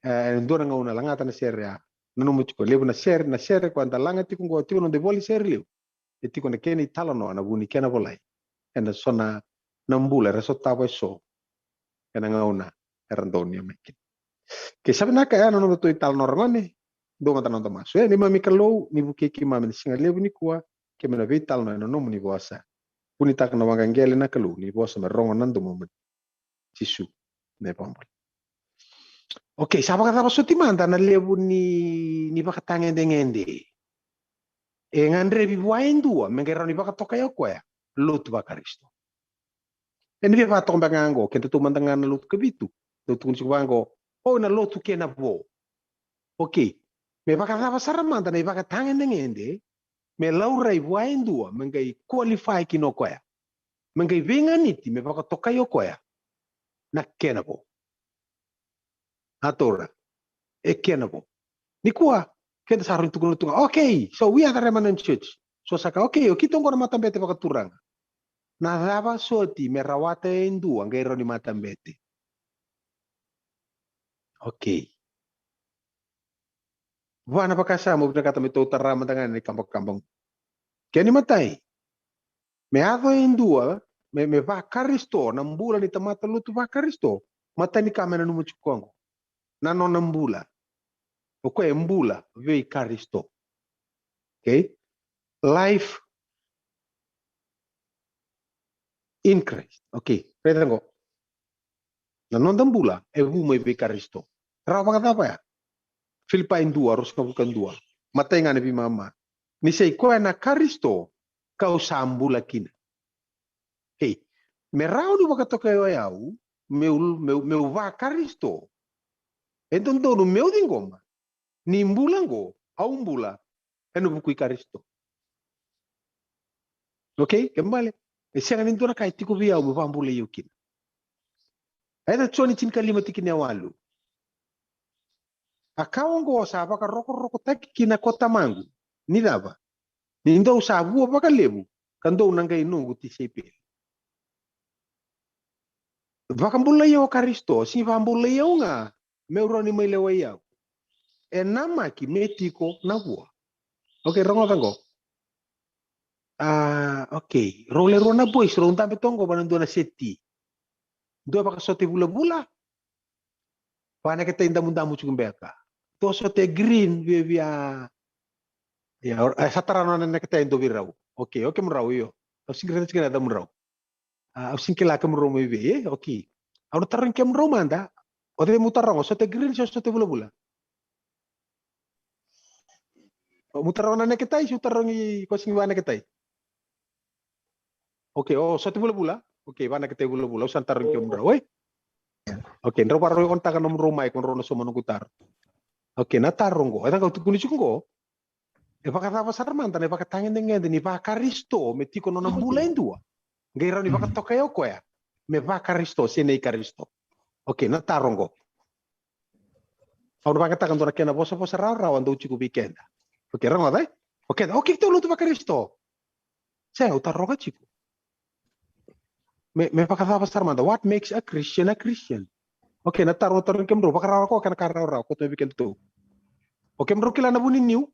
e, ena dua na gauna lagata na sere ya. Nanuma tiko, levu na sere, na sere koya da laga tiko qo, tiko na noda ivola ni sere levu, e tiko na kena italanoa, na vu ni kena volai ena so na, na bula era sotava eso ena gauna era donuya mai kina. Ke sa vinaka, e, na noda tou italanoa, ragone, dua mada na noda masu. E, neimami Kalou, ni vukei keimami ena siga levu nikua, kei na veitalanoa ena nomuni vosa. Vunitaka na waqa qele na Kalou, ni vosa me rogo na domo mai. Jisu na iVakabula. Okei, sa vakacava soti mada na levu ni, ni vakatagedegede e gadrevi vua e dua me qai rawa ni vakatokai o koya lotu vaKarisito? Ena via vakatoka beka ga qo, kedatou mada ga na lotu Kavitu, dau tukuni tiko vaqo, o, na lotu kei na vo. Okei, me vakacava sara mada na ivakatagedegede me laurai vua e dua me qai qualify kina o koya, me qai veiganiti me vakatokai o koya na kena vo? A taura, e kena vo. Nikua, keda sa rawa ni tukuna tu ga, "Okay, so we are the remnant church." So sa ka, "Okay, o keitou qo na matabete vakaturaga." Na cava soti me rawata e dua qai rawa ni matabete? Okei. Va na vakasama au vinakata me tou tara mada ga ena ikabakaba qo. Kena imatai, me yaco e dua me, me vaKarisito na bula ni tamata lotu vaKarisito, matai ni ka me nanuma tiko qo na nona bula. O koya e bula vei Karisito. Okei? Life in Christ. Okei, raica qo. Na noda bula e vu mai vei Karisito. Rawa vakacava ya? Filipai dua, ruasagavulu ka dua. Matai ga na veimama. Ni sa i koya na Karisito kau sa bula kina. Ei, me rawa ni vakatokai o yau meu, meu, meu vaKarisito, e dodonu meu ciqoma ni bula qo au bula ena vuku i Karisito. Okei, kena ibalebale e sega ni dua na ka e tiko vei au meu vakabulai au kina. Raica Joni tinikalima, tikina e walu. A ka oqo sa vakarokorokotaki kina ko Tamaqu, ni cava? Ni dou sa vua vakalevu ka dou na qai noqu tisaipeli. Vakabulai au o Karisito, sega ni vakabulai au ga meu rawa ni mai lewai au. E namaki me tiko na vua. Okay, rogoca qo. A, okay, rau le rua na boys, rau dabe toka qo vua na dua na seti. Dua vakasote vulavula, vakaneketai damudamu tiko beka. Dua sote green, viavia. Ia, e sa tara na neketai dua vei rau. Okay, okay, kemudrau, io. Au sega ni raica tiko na yacamudrau. A, au sega ni kila kemudrau mai vei, e? Okay. Au na tarogi kemudrau mada. O cei meu taroga, sote green se sote vulavula? O, meu taroga na neketai se meu tarogi ko sega ni vakaneketai? Okay, o sote vulavula. Okay, vakaneketai vulavula. Au sa na tarogi kemudrau, e? Okay, drau vakarau on taka nomudrau mic, drau na sauma noqu taro. Okay, na taro qo. E caka au tukuni tiko qo. E vakacava sara mada na ivakatagedegede ni vaKarisito me tiko nona bula e dua, qai rawa ni vakatokai o koya me vaKarisito se nei Karisito? Okay, na taro qo. Au na vakayagataka dua na kena vosavosa rawarawa dau tiko vei keda. Okay, rogoca, e? Okay, okay, keitou lotu vaKarisito. Sa au taroga tiko. Me, me vakacava sara mada, what makes a Christian a Christian? Okay, na taro, taro kemudrau, vakararawa ko kena ka rawarawa, ko tu vei kedatou. O kemudrau kila na vu ni niu?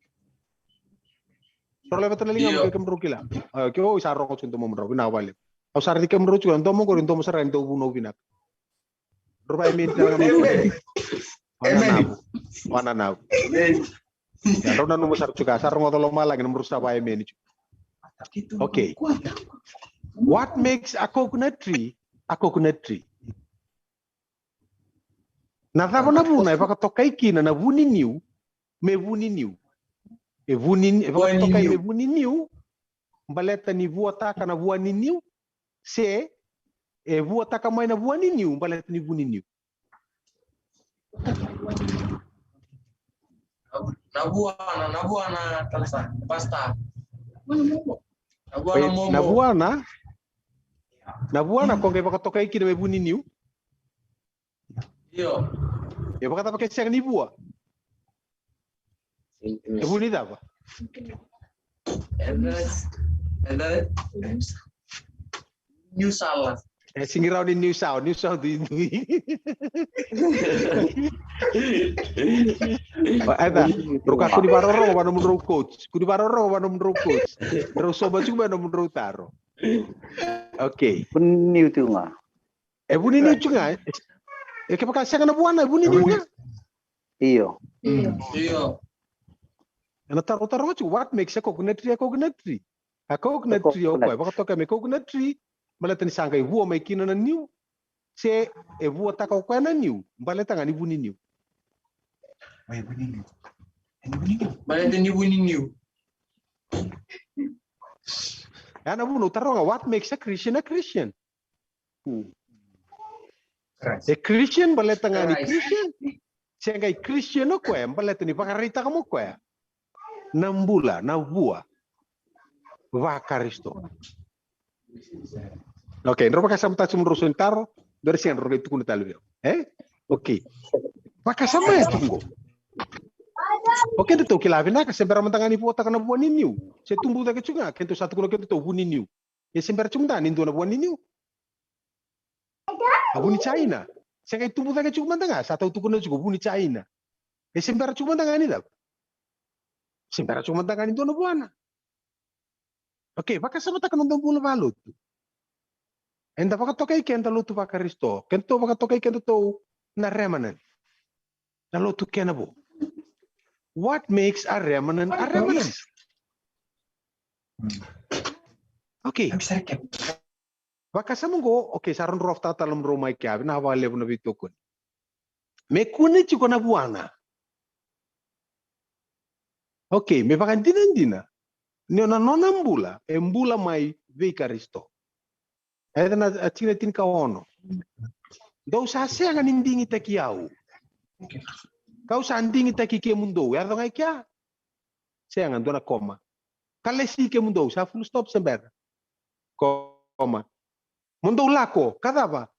Rau leveta na ligamu ke kemudrau kila. A, ke au sa rogo tiko domomudrau, vinaka vakalevu. Au sa raici kemudrau tiko, na domo qori, domo sara ni dau vunau vinaka. Drau vakaemeni tale ga mai. Emeni. Wananavu. Wananavu. Emeni. Ia, drau nanuma sara tiko, sa rogoca lomalagi, nomudrau sa vakaemeni tiko. Okay. What makes a coconut tree a coconut tree? Na cava na vuna e vakatokai kina na vu ni niu me vu ni niu? E vu ni, e vakatokai me vu ni niu baleta ni vuataka na vua ni niu, se e vuataka mai na vua ni niu baleta ni vu ni niu? Na, na vua na, na vua na, tala sa, pasta. Na vua na, e, momo. Na vua na, na vua na ko qai vakatokai kina me vu ni niu. Io. E vakacava ke sega ni vua? E vu ni cava? E na, e na, niu sala. E sega ni rawa ni niu sala, niu sala duidui. Aita, rau ka kua ni vakarorogo vua nomudrau coach. Kua ni vakarorogo vua nomudrau coach. Drau sauma tiko mai nomudrau taro. Okay. Niu tu ga. E vu ni niu tiko ga. E kevaka sega na vua na, e vu ni niu ga. Io. Io. Ena taro, taroga tiko, what makes a coconut tree a coconut tree? A coconut tree o koya e vakatokai me coconut tree baleta ni sa qai vua mai kina na niu, se e vuataka o koya na niu baleta ga ni vu ni niu? Baleta ni vu ni niu. Ia na vuna au taroga, what makes a Christian a Christian? E Christian baleta ga ni Christian, se qai Christian o koya baleta ni vakaraitaka mo koya na bula, na vua vaKarisito. Okay, drau vakasamataka tiko mo drau sau ni taro, drau sega, drau qai tukuna tale vei au. E? Okay. Vakasamaya tiko qo. O kedatou kila vinaka, se bera mada ga ni vuataka na vua ni niu, se tubu cake tiko ga, kedatou sa tukuna kedatou vu ni niu. E se bera tiko mada ni dua na vua ni niu. A vu ni jaina. Se qai tubu cake tiko mada ga, sa tau tukuna tiko vu ni jaina. E se bera tiko mada ga ni cava? Se bera tiko mada ga ni dua na vuana. Okay, vakasamataka na noda bula vakalotu. Eda vakatokai keda lotu vaKarisito. Kedatou vakatokai kedatou na remnant. Na lotu kena vo. What makes a remnant a remnant? Okay. Vakasama qo, okay, sa rau drau tata lomdrou mai kea, vinaka vakalevu na veitokoni. Me kune tiko na vuana. Okay, me vakadinadina ni o na nona bula e bula mai vei Karisito. E na, a, tikina tinikaono. Dou sa sega ni digitaki au, ka'u sa digitaki kemudou. Yaco ga i kea? Sega, dua na koma. Ka lesi kemudou, sa full stop se bera? Koma. Mo dou lako ka cava?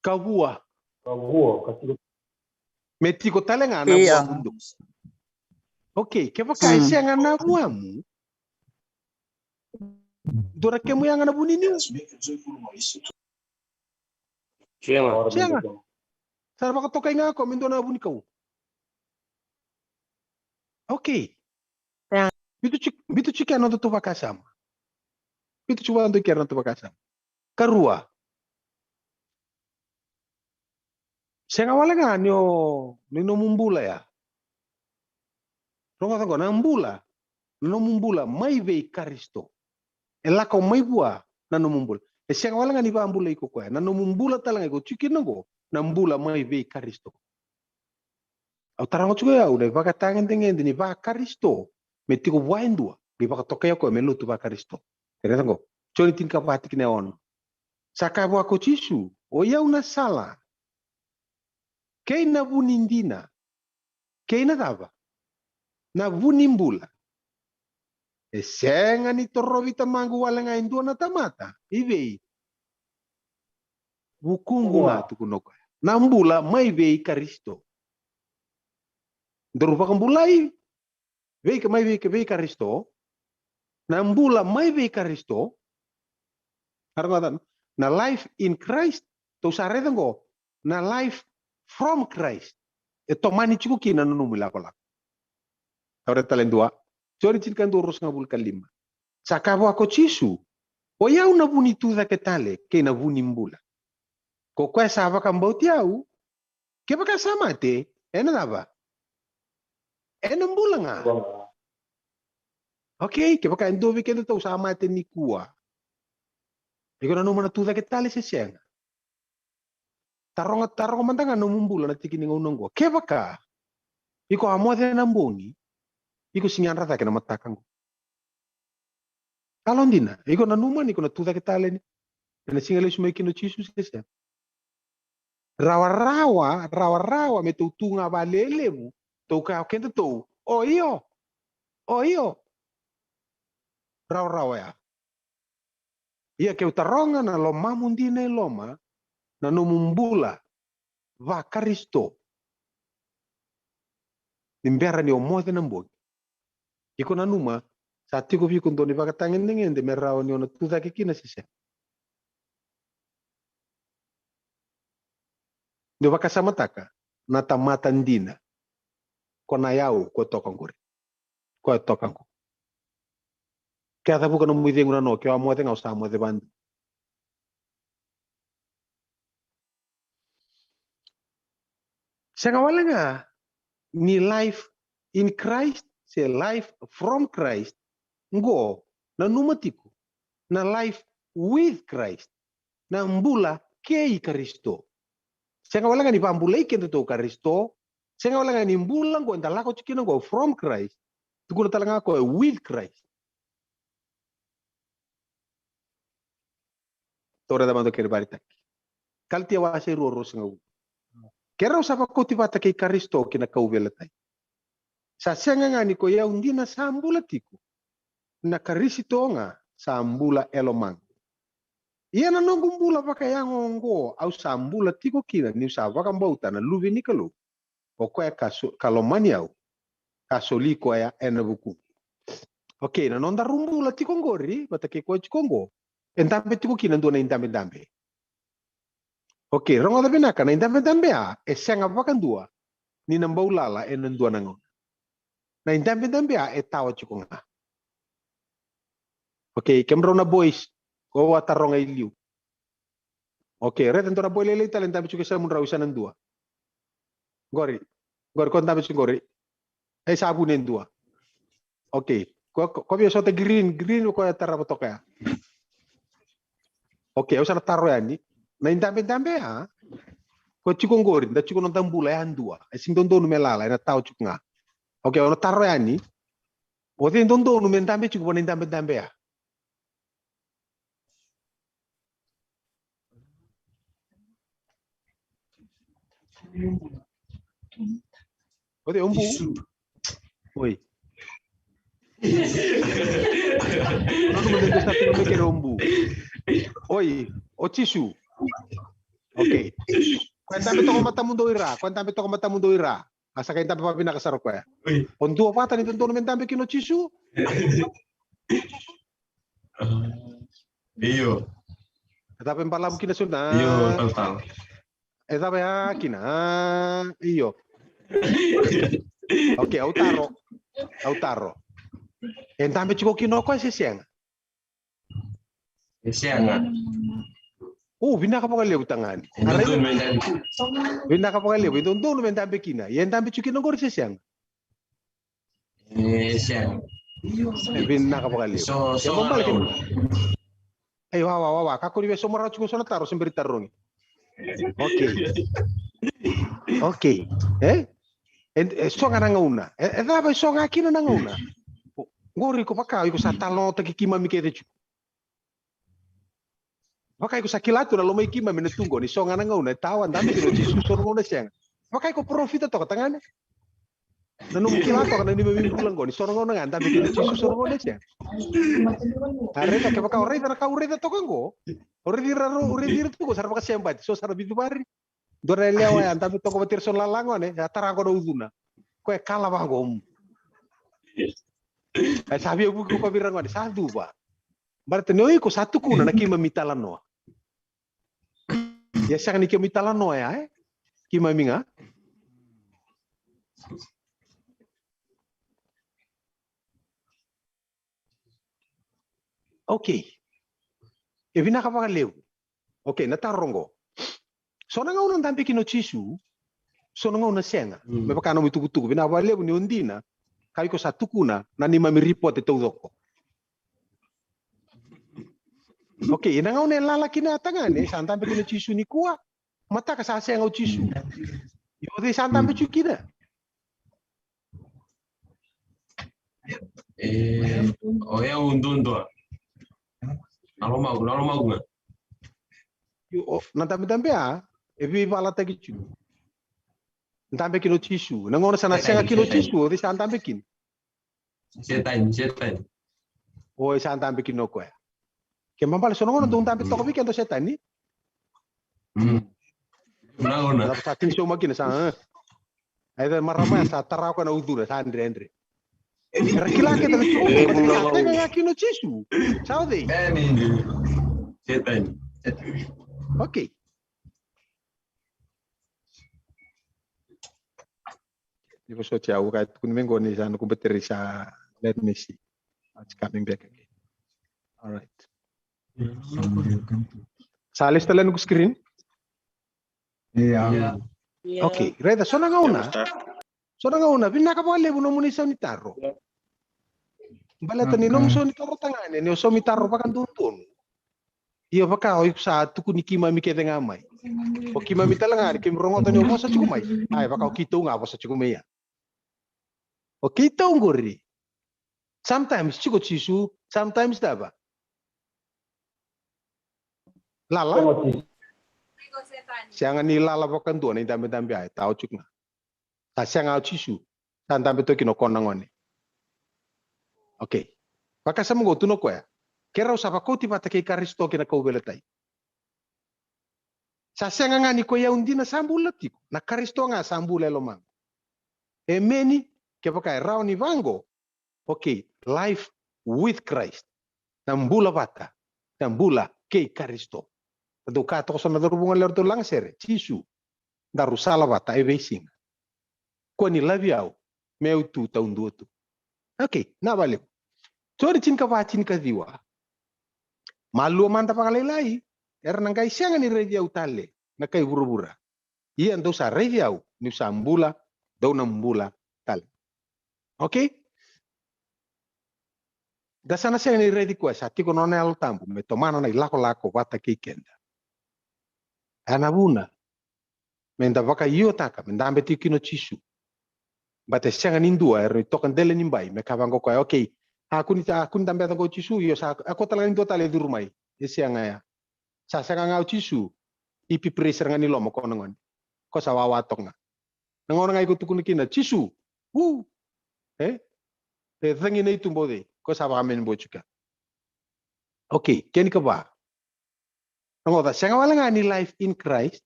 Ka vua. Ka vua, ka tiko. Me tiko tale ga na vuamudou. Okay, kevaka e sega na vuamu, Dua na kemu yaga na vu ni niu. Sega. Sega. Sa vakatokai ga o koya me dua na vunikau. Okay. Ia. Biuta tiko, biuta tiko kina na nodatou vakasama. Biuta tiko vakadua kina na nodatou vakasama. Karua. Sega wale ga ni o, ni nomu bula ya. Rogoca qo, na bula, na nomu bula mai vei Karisito. E lako mai vua na nomu bula. E sega wale ga ni vakabulai iko o koya. Na nomu bula tale ga iko tiko kina qo, na bula mai vei Karisito. Au taroga tiko o yau na ivakatagedegede ni vaKarisito me tiko vua e dua, qai vakatokai o koya me lotu vaKarisito. Raica qo, Joni tinikava tikina e ono. Sa kaya vua ko Jisu, o yau na sala, kei na vu ni dina, kei na cava? Na vu ni bula. E sega ni torovi Tamaqu wale ga e dua na tamata. I vei? Vukuqu ga, tukuna o koya. Na bula mai vei Karisito. Daru vakabulai vei, mai vei, vei Karisito. Na bula mai vei Karisito. Rogoca, na life in Christ. Tou sa raica qo, na life from Christ. E tomani tiko kina na nomu ilakolako. Au raica tale e dua. Joni tinikadua, ruasagavulu ka lima. Sa kaya vua ko Jisu, o yau na vu ni tucake tale kei na vu ni bula. Ko koya sa vakabauti au, kevaka sa mate, ena cava? Ena bula ga. Okay, kevaka e dua vei kedatou sa mate nikua, iko nanuma na tucake tale se sega? Taroga, taroga mada ga na nomu bula na tiki ni gauna oqo. Kevaka iko a moce na bogi, iko sega ni yadra cake na mataka oqo. Yalodina, iko nanuma ni ko na tucake tale ni, ena siga lesu mai kina o Jisu se sega? Rawarawa, rawarawa me tou tu ga valelevu, tou kaya o kedatou, o io, o io. Rawarawa ya. Ia keu taroga na lomamu dina e loma, na nomu bula vaKarisito, ni bera ni o moce na bogi, iko nanuma sa tiko vei iko dua na ivakatagedegede me rawa ni o na tucake kina se sega? Dou vakasamataka na tamata dina. Ko na yau ko toka oqori. Ko e toka qo. Ke a cavuka nomu icegu na no, ke o a moce ga, o sa moce vadu. Sega wale ga ni life in Christ se life from Christ. Qo, nanuma tiko na life with Christ. Na bula kei Karisito. Sega wale ga ni vakabulai kedatou Karisito. Sega wale ga ni bula qo eda lako tiko kina qo from Christ. Tukuna tale ga o koya with Christ. Tou raica mada o kena ivakaraitaki. Kalatia wase rua, ruasagavulu. Keirau sa vakoti vata kei Karisito ki na kauveilatai. Sa sega ga ni ko i au dina sa bula tiko, na Karisito ga sa bula e lomaqu. Ia na noqu bula vakayago oqo au sa bula tiko kina niu sa vakabauta na Luve ni Kalou, o koya ka, so, ka lomani au, ka soli koya ena vukuqu. Okei, na nodaru bula tiko oqori vata kei koya tiko oqo, e dabe tiko kina dua na idabedabe. Okei, rogoca vinaka, na idabedabe ya e sega vakadua ni na bau lala ena dua na gauna. Na idabedabe ya e tawa tiko ga. Okei, kemudrau na boys, ko au a taroga i liu. Okei, raica dua na boy lailai tale dabe tiko e yasamudrau, isa na dua. Qori, qori, ko dabe tiko qori. E sa vuni e dua. Okei, ko, ko, ko via sota green, green ko e tarava toka ya. Okei, au sa na taro yani. Na idabedabe ya, ko tiko qori, da tiko noda bula yadua. E sega ni dodonu me lala, ena tawa tiko ga. Okei, au na taro yani. O cei dodonu me dabe tiko vua na idabedabe ya? O cei, o Bu? Oi. Noqu mada dua sa tiko mai kere o Bu. Oi, o Jisu. Okei. Koya dabe toka matamudou i ra, koya dabe toka matamudou i ra. A sa qai dabe vakavinaka sara o koya. Oi. O dua vata ni dodonu me dabe kina o Jisu? Io. E cava e balavu kina so na? Io, talatala. E cava e a kina? A, io. Okay, au taro. Au taro. E dabe tiko kina o koya se sega? E sega. O, vinaka vakalevu tagane. E dodonu me dabe kina. Vinaka vakalevu. E dodonu me dabe kina. Ia e dabe tiko kina qori se sega? E sega. E vinaka vakalevu. So, so na gauna. Ei, wa, wa, wa, wa. Kakua ni via sauma rawa tiko so na taro se bera ni tarogi. Okay. Okay. E? E, e so ga na gauna. E, e cava e so ga kina na gauna? Qori iko vaka iko sa talanoataki keimami kece tiko. Vaka iko sa kila tu na loma i keimami na tu qo ni so ga na gauna e tawa dabe kina o Jisu, so na gauna e sega. Vaka iko parofita toka tagane. Na nomu kila toka na neimami bula qo ni so na gauna ga dabe kina o Jisu, so na gauna e sega. A raica, kevaka o raica na ka au raica toka qo, o raici ira, o raici ira tu qo sa ra vakasebati, so sa ra vicuvari. Dua na yalewa ya dabe toka vata ira so na lala gone, a tara qo na ucuna. Koya e kala vaqo. E sa via vuki ko vei ira gone, sa cuva. Baleta ni o iko sa tukuna na keimami talanoa. Ia sega ni keimami talanoa ya, e? Keimami ga. Okay. E vinaka vakalevu. Okay, na taro qo. So na gauna dabe kina o Jisu, so na gauna sega. Mm. Me vaka nomu itukutuku, vinaka vakalevu ni o dina ka iko sa tukuna na neimami ripote taucoko. Okay, na gauna e lala kina tagane, sa dabe kina o Jisu nikua. Mataka sa sega o Jisu. Io, cei sa dabe tiko kina? E, o yau duadua. Na lomaqu, na lomaqu ga. Io, o, na dabedabe a e veivalataki tiko. Dabe kina o Jisu. Na gauna sa na sega kina o Jisu, o cei sa dabe kina? Setani, Setani. O, e sa dabe kina o koya. Ke mabale so na gauna dou dabe toka vei keda o Setani. Mm. Na gauna. Sa tini sauma kina sa, e. Ai, marama ya sa tara o koya na ucuna, sa dredre. Era kila keda na Jisu, sa sega ga kina o Jisu. Sa o cei? Setani. Okay. Ni vosoti au ka tukuni me qo ni sa noqu battery sa, let me see. It's coming back again. All right. Sa lesu tale noqu screen? Yeah. Okay, raica, so na gauna. So na gauna, vinaka vakalevu nomuni sau ni taro. Baleta ni nomu sau ni taro tagane, ni o sau ni taro vakadodonu. Ia vaka o iko sa tukuni keimami kece ga mai. O keimami tale ga ni keimami rogoca ni o vosa tiko mai. Ai, vaka o keitou ga vosa tiko mai ya. O keitou qori. Sometimes tiko Jisu, sometimes cava? Lala. Sega ni lala vakadua na idabedabe ai, tau tiko ga. Sa sega o Jisu, sa dabe toka kina o koya na gone. Okay. Vakasama qo tu na koya. Keirau sa vakauti vata kei Karisito ki na kauveilatai. Sa sega ga ni ko i au dina sa bula tiko, na Karisito ga sa bula e lomaqu. Emeni. Kevaka e rawa ni vaqo, okay, life with Christ. Na bula vata, na bula kei Karisito. Dou kaya toka so na cauravou ga, lewe dou lagasere, Jisu, daru sala vata e veisiga. Kua ni lavi au, meu tu taudua tu. Okay, na vale. Joni tinikava, tinikaciwa. Malua mada vakalailai, era na qai sega ni raici au tale na kai vuravura. Ia dou sa raici au, niu sa bula, dou na bula tale. Okay? Da sa na sega ni raici koya, sa tiko na nona Yalo Tabu me tomana na ilakolako vata kei keda. Ena vuna me da vakaiotaka me dabe tiko kina o Jisu. Baleta e sega ni dua era toka dela ni bai me kaya vaqo o koya, okay, a kua ni, a kua ni dabeca qo o Jisu, io sa, a kua tale ga ni dua tale e curu mai. E sega ya. Sa sega ga o Jisu, i pipirai sara ga ni loma o koya na gone. Ko sa wawa toka ga. Na gauna ga iko tukuna kina Jisu, u, e, e cagi na ituba o cei, ko sa vakameni bau tiko. Okay, kena ikava. Rogoca, sega wale ga ni life in Christ,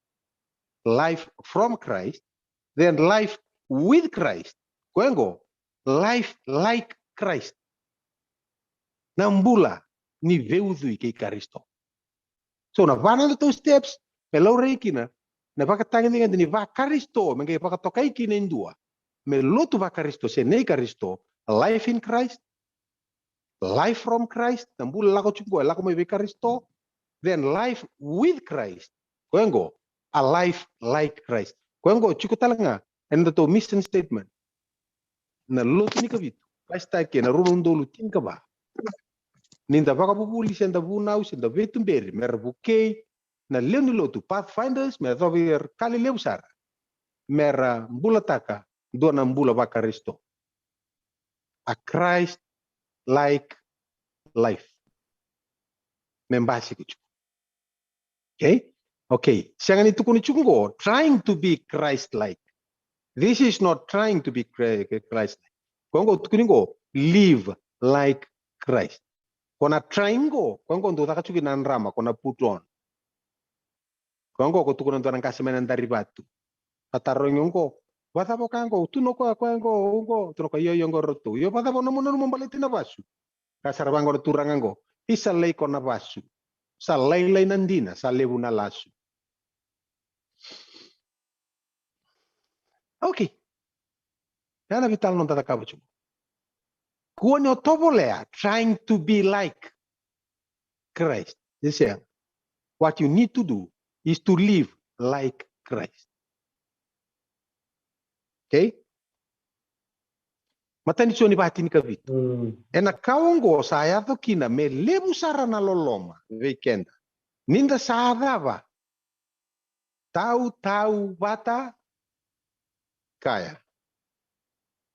life from Christ, then life with Christ. Koya qo, life like Christ. Na bula ni veiucui kei Karisito. So na va na nodatou steps me laurai kina na vakatagicegede ni vaKarisito, me qai vakatokai kina e dua me lotu vaKarisito se nei Karisito. Life in Christ, life from Christ, na bula lako tiko qo e lako mai vei Karisito. Then life with Christ, koya qo a life like Christ. Koya qo tiko tale ga ena nodatou mission statement na Lotu ni Kavitu, Christ Like, ena rua na udolu tinikava. Ni da vakavuvuli se da vunau se da veituberi, mera vukei na lewe ni lotu, Pathfinders, me yacova ira ka lelevu sara, mera bulataka dua na bula vaKarisito. A Christ like life. Me basika tiko. Okay? Okay. Sega ni tukuni tiko qo trying to be Christ like. This is not trying to be Christ like. Koya qo tukuni qo live like Christ. Ko na trying qo, koya qo dou caka tiko na drama, ko na put on. Koya qo ko tukuna dua na qase mai na Darivatu. Ka tarogi qo, vacava o koya qo, tu na koya, koya qo, o qo, tu na koya, io, io, qo ratou. Io, vacava o nomu nanuma baleti na vasu? Ka sara vaqo na turaga qo, isa, lai ko na vasu. Sa lailai na dina, sa levu na lasu. Okay. Ya na veitalanoa da cakava tiko. Kua ni o tovolea trying to be like Christ. E sega. What you need to do is to live like Christ. Okay? Matai ni Joni va tinikavitu. Mm. Ena ka oqo sa yaco kina me levu sara na loloma vei keda, ni da sa cava? Tautauvata kaya.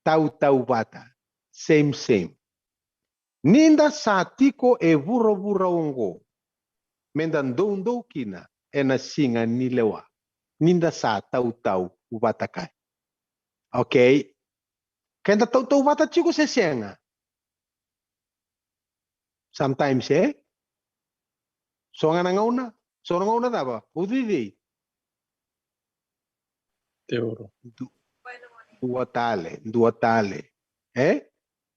Tautauvata. Same, same. Ni da sa tiko e vuravura oqo, me da doudou kina ena siga ni lewa. Ni da sa tautauvata kaya. Okay. Keda tautauvata tiko se sega? Sometimes, e? So ga na gauna, so na gauna cava? Ucui cei? Teuro. Du-, dua tale, dua tale. E?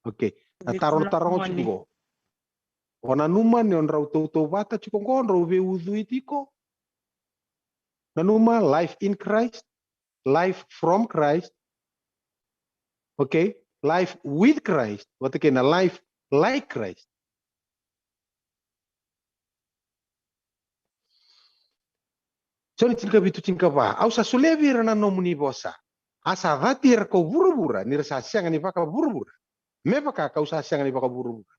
Okay. Na taro, na taro tiko qo. O nanuma ni o drau tautauvata tiko qo, drau veiucui tiko. Nanuma, life in Christ, life from Christ, okay, life with Christ, vata kei na life like Christ. Joni tinikavitu, tinikava, au sa solia vei ira na nomuni vosa, a sa cati ira ko vuravura, ni ra sa sega ni vakavuravura, me vaka kau sa sega ni vakavuravura.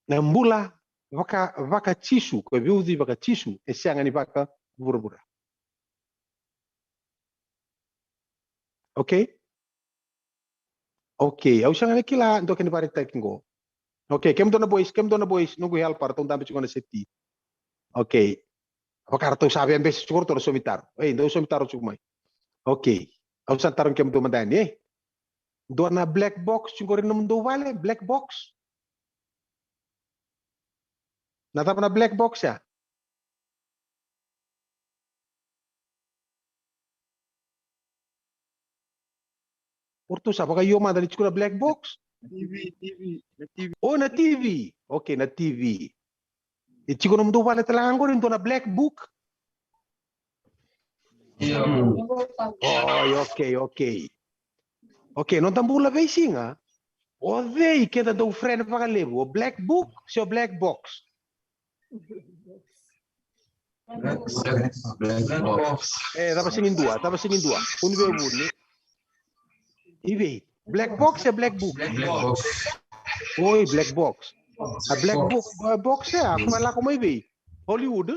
Na bula vaka, vaka Jisu, ko e veiucui vaka Jisu, e sega ni vakavuravura. Okay? Okay, au sega ni kila dua kena ivakaraitaki qo. Okay, kemudou na boys, kemudou na boys, noqu helper, ratou dabe tiko na seti. Okay. Vaka ratou sa via bese tiko ratou na somitaro. Ei, dou somitaro tiko mai. Okay. Au sa tarogi kemudou mada yani, e? Dua na black box tiko qori nomudou vale, black box? Na cava na black box ya? O ratou sa vakaio mada ni tiko na black box? T V, T V, na T V. O, na T V. Okay, na T V. E tiko nomudou vale tale ga qori dua na black book? Io. Oi, okay, okay. Okay, noda bula veisiga. O cei keda dau friend vakalevu, o black book se o black box? Black box. E, cava sega ni dua, cava sega ni dua. Kua ni veivuni. I vei? Black box e black book? Black box. Oi, black box. A black book, a box e a, koya lako mai vei? Hollywood?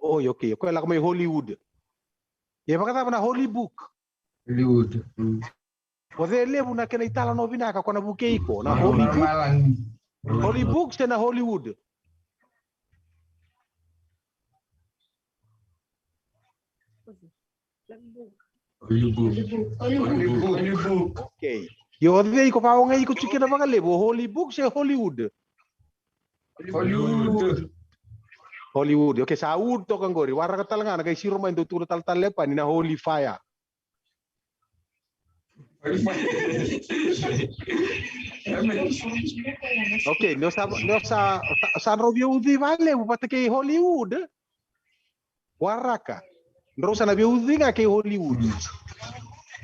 Oi, okay, koya lako mai Hollywood. E vakacava na holy book? Hollywood. Mm. O cei levu na kena italanoa vinaka ko na vukei iko, na holy book? Holy book se na Hollywood? Holy book. Holy book. Holy book. Okay. Io, o cei iko vakaogai iko tiko kina vakalevu, o holy book se Hollywood? Hollywood. Hollywood. Okay, sa wood toka qori. Waraka tale ga na qai siro mai, dou tukuna talatala Lepani na holy fire. Okay, ni o sa, ni o sa, sa, sa drau via ucui vakalevu vata kei Hollywood. Waraka. Drau sa na via ucui ga kei Hollywood.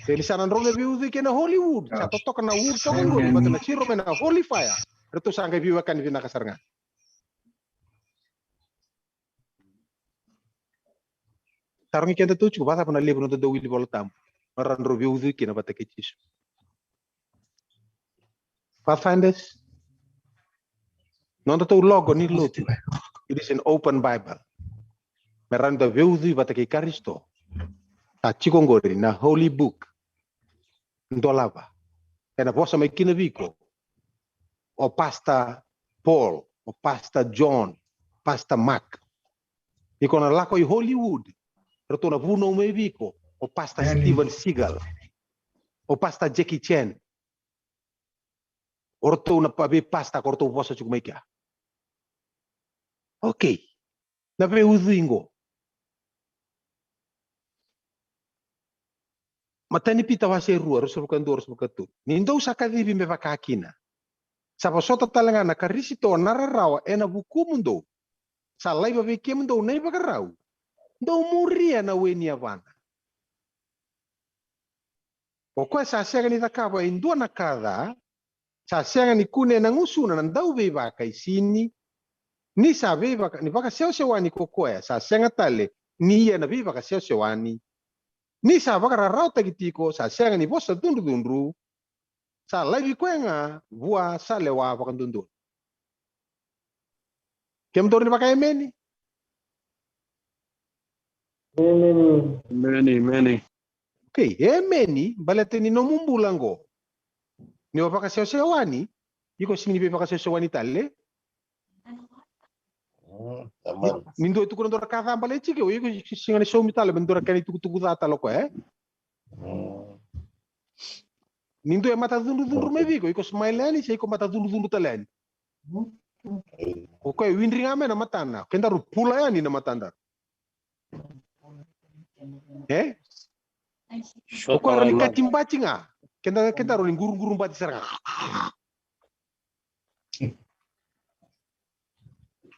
Ia ni sa na drau na via ucui kei na Hollywood, sa totoka na wood toka qori vata na siro mai na holy fire. Ratou sa qai veiwekani vinaka sara ga. Tarogi kedatou tiko, vakacava na levu na dodou wili Vola Tabu, na rawa drau via ucui kina vata kei Jisu? Pathfinders, nodatou logo ni lotu, it is an open Bible. Me rawa ni da veiucui vata kei Karisito. Sa tiko qori na holy book. Dolava. Ena vosa mai kina vei iko o Pastor Paul, o Pastor John, Pastor Mark. Iko na lako i Hollywood, ratou na vunau mai vei iko o Pastor Steven Seagal, o Pastor Jackie Chan. O ratou na pa-, vei pastor ko ratou vosa tiko mai kea. Okay. Na veiucui qo. Matai ni Pita wase rua, ruasagavulu ka dua, ruasagavulu ka tolu. Ni dou sa kacivi me vaka kina, sa vosota tale ga na Karisito na rarawa ena vukumudou. Sa laiva vei kemudou na ivakarau. Dou muria na we ni yavana. O koya sa sega ni cakava e dua na ka ca, sa sega ni kunea na gusuna na dauveivakaisini, ni sa veivaka-, ni vakasewasewani ko koya, sa sega tale ni ia na veivakasewasewani. Ni sa vakararawataki tiko, sa sega ni vosa cudrucudru, sa laivi koya ga vua sa lewa vakadodonu. Kemudou ni vaka emeni? Emeni. Emeni, emeni. Okay, emeni, baleta ni nomu bula qo. Ni o vakasewasewani, iko sega ni veivakasewasewani tale. Mm, amen. Ni, ni dua e tukuna dua na ka ca baleti iko, iko sega ni saumi tale me dua na kena itukutuku ca tale o koya, e? Mm. Ni dua e mata cudrucudru mai vei iko, iko smile yani, se iko mata cudrucudru tale yani. O koya e widri ga mai na matana, kedaru pula yani na matadaru. E? O koya rawa ni kati bati ga. Keda, keda rawa ni gurugurubu bati sara ga.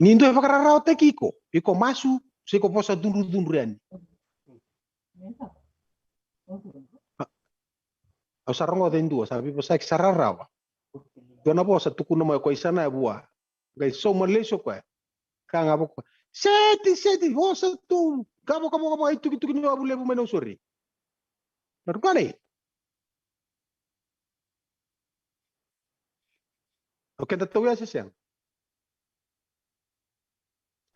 Ni dua e vakararawataki iko, iko masu, se iko vosa cudrucudru yani. A, au sa rogoca e dua sa veivosaki sa rarawa. Dua na vosa tukuna mai o koya i sana e vua. Qai sauma lesu o koya. Ka ga vaka, seti, seti, vosa tu. Ka vaka, vaka, vaka, itukituki ni wavu levu mai Nausori. Na rukani. O keda tau ya se sega?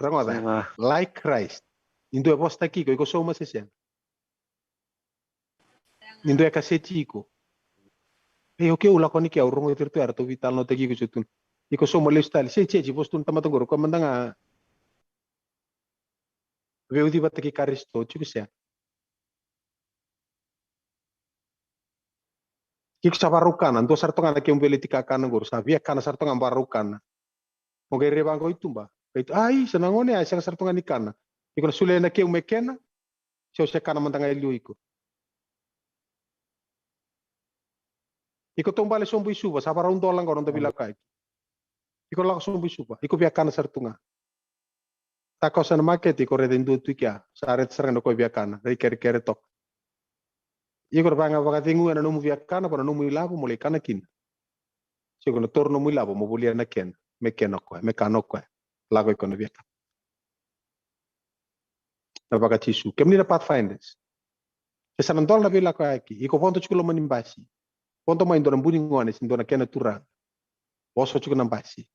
Rogoca. Sega. Like Christ. Ni dua e vosataki iko, iko sauma se sega? Ni dua e kaseti iko. Ei, okay, au lako ni ke, au rogoci iratou ya, ratou veitalanoataki iko, se tu. Iko sauma lesu tale. Se, se, se vosa tu na tamata qori, o koya mada ga veiuci vata kei Karisito, tiko se. Iko sa varau kana, dua sara toka ga na kemu veleti kakana qori, sa via kana sara toka ga varau kana. Mo qai raica vaqo i tuba. Qai tu, ai, sa na gone, ai, sega sara toka ga ni kana. Iko na solia na kemu me kena, se o se kana mada ga e liu iko. Iko taubale sobu i Suva, sa varau dola qo noda veilakoyaki. Iko lako sobu i Suva, iko via kana sara tu ga. Takoso na makete, iko raica e dua tu i kea, sa raica sara ga na koya via kana, rai kerekere toka. Iko na vaka ga vakacegu ena nomu via kana, va na nomu ilavo mo lai kana kina. Se iko na toro nomu ilavo mo volia na kena, me kena o koya, me kana o koya. Lako iko na via kana. Na vaka Jisu. Kemuni na Pathfinders. Ke sa na dola na veilakoyaki, iko vodo tiko loma ni basi. Vodo mai dua na bu ni gone, se dua na kena turaga. Vosa tiko na basi.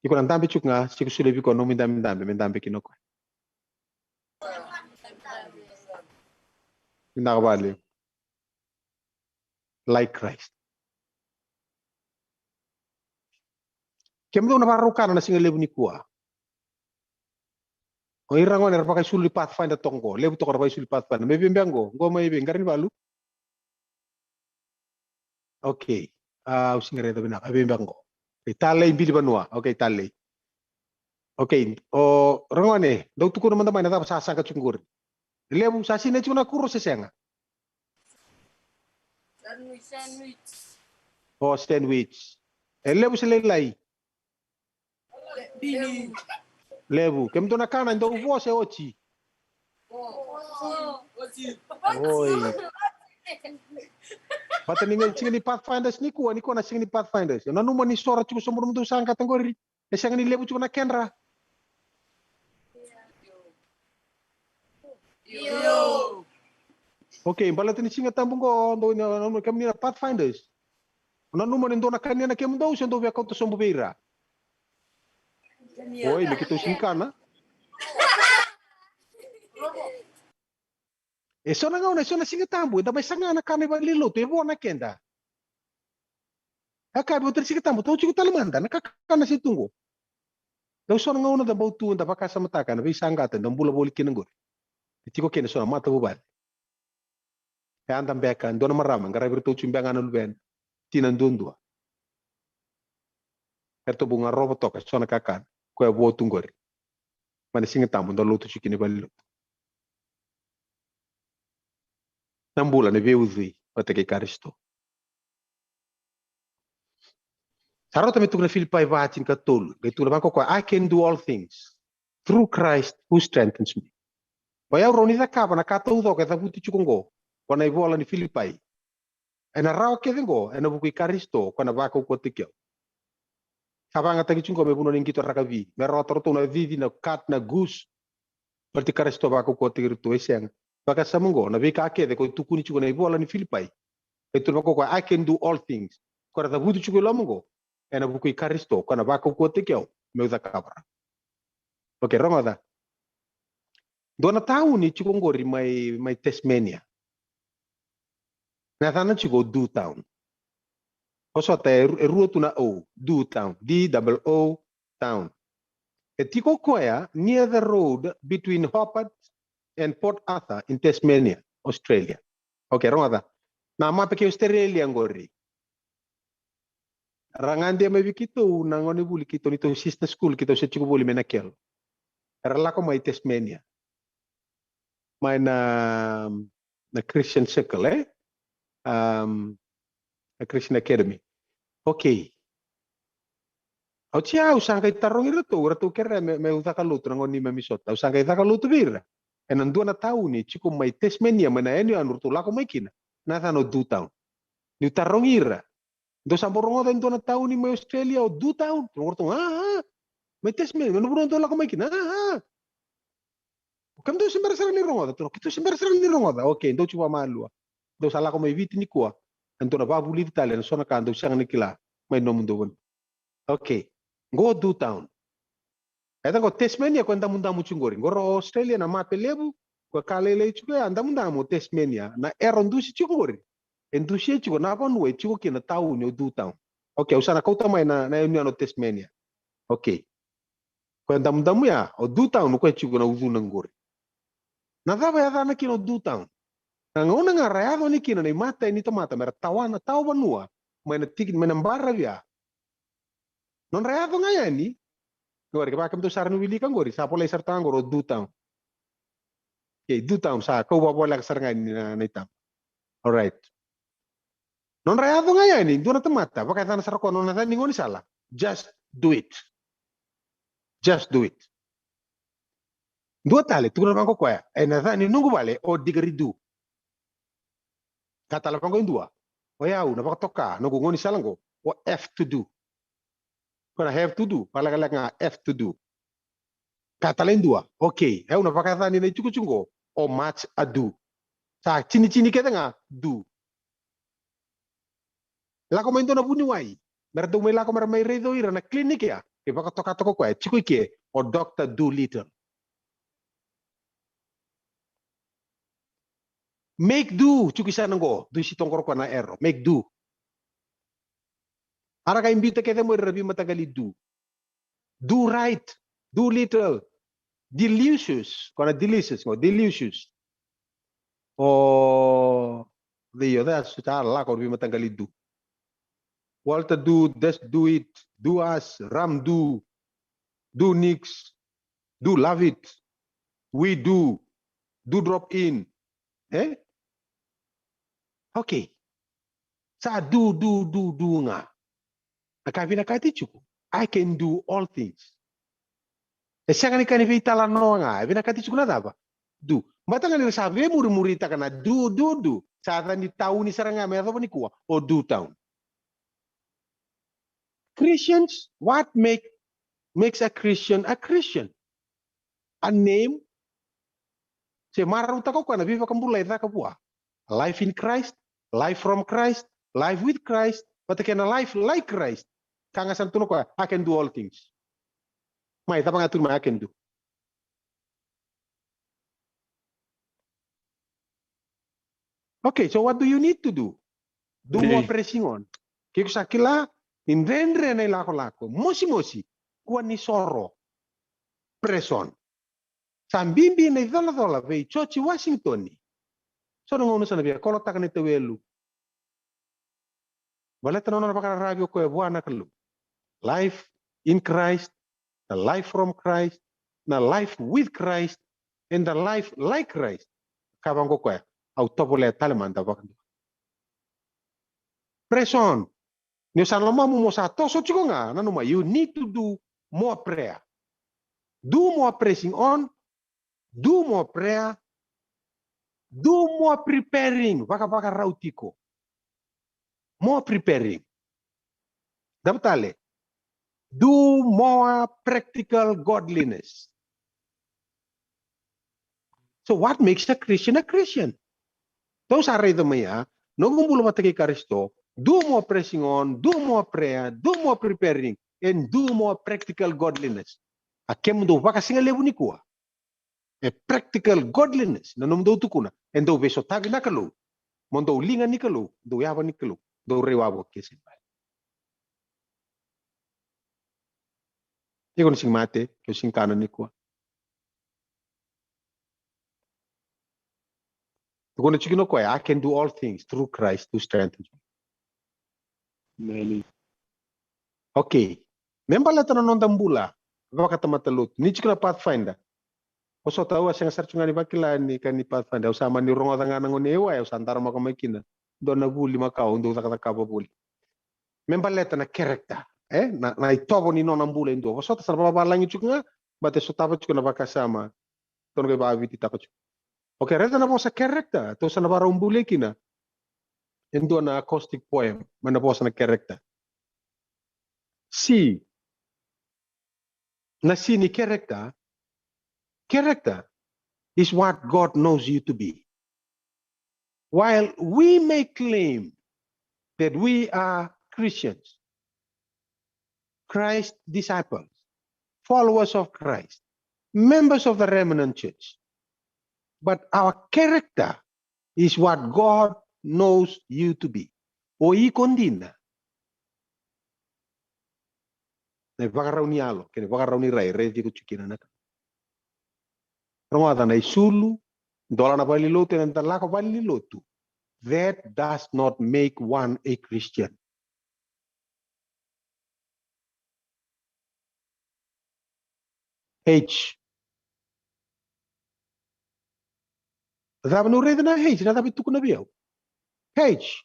Iko na dabe tiko ga, se ko solia vei koya nomu idabedabe, me dabe kina o koya. Vinaka vakalevu. Like Christ. Kemudou na vakarau kana na siga levu nikua. O ira gone era vakaisulu i Pathfinder toka qo, levu toka era vakaisulu i Pathfinder. Mai vei beka qo, qo mai vei Qaranivalu? Okay. A, au sega ni raica vinaka, a vei beka qo. E talei Bili Vanua. Okay, talei. Okay, o ragone, dau tukuna mada mai na cava sa saqa tiko qori. Levu sa sinai tiko na kuro se sega? O sandwich. E levu se lailai? Levu. Kemudou na kana e dau vo se oti? Oi. Vata ni qai siga ni Pathfinders nikua, nikua na siga ni Pathfinders. Au nanuma ni sora tiko sobu nomudou sa qata qori. E sega ni levu tiko na kedra. Io. Okay, baleta ni Siga Tabu qo, dou na, na, na, kemuni na Pathfinders. Au nanuma ni dou na kania na kemudou se dou via kauta sobu vei ira. Oi, me keitou sega ni kana. E so na gauna, e so na Siga Tabu, eda mai saga na kana i valenilotu, e vo na keda. E kaya vei ira na Siga Tabu, tou tiko tale mada, na kakana se tu qo. Dau so na gauna da bau tu, da vakasamataka na veisaqata da bula voli kina qori. E tiko kina so na matavuvale. E yada beka, dua na marama, qaravi iratou tiko beka ga na luvena. Tina duadua. Eratou bau garova toka, so na kakana. Koya vo tu qori. Mai na Siga Tabu, da lotu tiko kina i valenilotu. Na bula, na veiucui vata kei Karisito. Sa rauta me tukuna Filipai va tinikatolu, qai tukuna vaqo o koya, "I can do all things through Christ who strengthens me." O yau rawa ni cakava na ka taucoko e cavuti tiko qo, ko na ivola ni Filipai. Ena rawa kece qo, ena vuku i Karisito, ko na vakaukauwataki au. Sa vagataki tiko qo me vanua ni qito rakavi, me rawata ratou na cici, na kat, na gus. Baleta i Karisito vakaukauwataki iratou, e sega. Vakasama qo, na veika kece ko tukuni tiko na ivola ni Filipai. E tukuna vaqo o koya, "I can do all things." Ko ra cavuti tiko i loma qo, ena vuku i Karisito, ko na vakaukauwataki au, meu cakava. Okay, rogoca. Dua na tauni tiko qori mai, mai Tasmania. Na yacana tiko o Doo Town. Vosota, e ru-, e rua tu na O, Doo Town, D double O Town. E tiko koya near the road between Hobart and Port Arthur in Tasmania, Australia. Okay, rogoca. Na mape kei Australia qori. Ra gade mai vei keitou na gonevuli keitou, neitou sister school keitou se tiko voli mai Nakelo. Era lako mai Tasmania. Mai na, na Christian Circle, e? Um, na Christian Academy. Okay. Oti ya au sa qai tarogi iratou, ratou kerea me, meu caka lotu na gauna ni Minnesota. Au sa qai caka lotu vei ira. Ena dua na tauni tiko mai Tasmania, mai na yanuyanu ratou lako mai kina. Na yacana o Doo Town. Niu tarogi ira, "Dou sa bau rogoca e dua na tauni mai Australia o Doo Town?" Tukuna o ratou, "A, a, mai Tasmania, mai na vanua dou lako mai kina, a, a." "O kemudou se bera sara ni rogoca?" Tukuna, "Keitou se bera sara ni rogoca." Okay, dou tiko vakamalua. Dou sa lako mai Viti nikua. E dua na vakavulici tale ena so na ka dou sega ni kila mai nomudou vanua. Okay. Qo o Doo Town. E ta qo Tasmania, ko e damudamu tiko qori. Qo o Australia na mape levu, ko e ka lailai tiko ya, damudamu o Tasmania. Na ero dusi tiko qori. E dusia tiko na vanua e tiko kina na tauni o Doo Town. Okay, au sa na kauta mai na, na yanuyanu o Tasmania. Okay. Ko e damudamu ya, o Doo Town, ko e tiko na ucuna qori. Na cava e yacana kina o Doo Town? Na gauna ga ra yaco yani kina na imatai ni tamata me ra tawana, tawa vanua mai na tiki, mai na baravi ya. Nodra yaco ga yani, qori, kevaka kemudou sa rawa ni wilika qori, sa volai sara tu ga qori o Doo Town. Okay, Doo Town, sa kau vakavoleka sara ga yani na, na itaba. Alright. Nodra yaco ga yani, dua na tamata, vakayacana sara o koya na nona yacana ni gaunisala. Just do it. Just do it. Dua tale, tukuna vaqo o koya, ena yacana ni noqu vale o Didgeridoo. Ka tale vaqo e dua, o yau na vakatoka noqu gaunisala qo o F to do. Ko na have to do, vakalekaleka ga F to do. Ka tale e dua, okay, o yau na vakayacani na itukutuku qo o much ado. Sa tinitini kece ga do. Lako mai dua na vuniwai me ra dau mai lako me ra mai raici ira na clinic ya, e vakatoka toka o koya, e tiko i ke o Doctor Dolittle. Make do, tiko i sana qo, dusi toka qori o koya na ero, make do. A ra qai biuta kece mai ira na veimataqali do. Do right, do little, delicious, ko na delicious, ko delicious. O, de, o, that's, a lako na veimataqali do. Walter do, Des do it, do us, Ram do, do nix, do love it, we do, do drop in. E? Okay. Sa du, du, du, du ga. Na ka vinakati tiko, I can do all things. E sega ni ka ni veitalanoa ga, e vinakati tiko na cava? Du. Baleta ga ni ra sa veimurimuritaka na du, du, du. Sa ca ni tauni sara ga me yacova nikua o du town. Christians, what make, makes a Christian a Christian? A name. Se marautaka o koya na veivakabulai e caka vua. Life in Christ, life from Christ, life with Christ, vata kei na life like Christ. Ka ga sa na tukuna o koya, I can do all things. Mai, cava ga tukuna mai, I can do. Okay, so what do you need to do? Do more pressing on. Ke ko sa kila ni dredre na ilakolako, mosimosi, kua ni soro. Press on. Sa bibi na icolacola vei George Washington. So na gauna sa na via kolotaka na itawelu. Baleta na nona vakararavi o koya vua na Kalou. Life in Christ, na life from Christ, na life with Christ, and the life like Christ. Ka vaqo koya, au tovolea tale mada vakadua. Press on. Ni o sa lomamu mo sa toso tiko ga, nanuma, you need to do more prayer. Do more pressing on, do more prayer, do more preparing, vakavakarau tiko. More preparing. Cava tale? Do more practical godliness. So what makes a Christian a Christian? Tou sa raica mai ya, noqu bula vata kei Karisito, do more pressing on, do more prayer, do more preparing, and do more practical godliness. A kemudou vakasigalevu nikua, e practical godliness na nomudou tukuna, e dou veisotavi na Kalou, mo dou liga ni Kalou, dou yava ni Kalou, dou rai wavoki e sega ni vale. Iko ni sega ni mate, ke o sega ni kana nikua. Tukuna tiko kina o koya, I can do all things through Christ who strengthens me. Amen. Okay. Me baleta na noda bula vakatamata lotu, ni tiko na Pathfinder. Vosota, au a sega sara tu ga ni vakila ni ka ni Pathfinder, au sa mani rogoca ga na gone e wai, au sa daramaka mai kina. Dua na vuli makawa au dau cakacakava voli. Me baleta na character, e? Na, na itovo ni nona bula e dua. Vosota, sa na vavalagi tiko ga, baleta e sotava tiko na vakasama. Tou na qai vavititaka tiko. Okay, raica na vosa character, tou sa na vakarau bulia kina e dua na acoustic poem mai na vosa na character. C. Na C ni character, character is what God knows you to be. While we may claim that we are Christians, Christ disciples, followers of Christ, members of the remnant church, but our character is what God knows you to be. O iko dina na ivakarau ni yalo kei na ivakarau ni rai e raici iko tiko kina na Kalou. Rogoca, na isulu, dola na valenilotu, ena da lako valenilotu, that does not make one a Christian. H. Cava niu raica na H, na cava e tukuna vei au? H.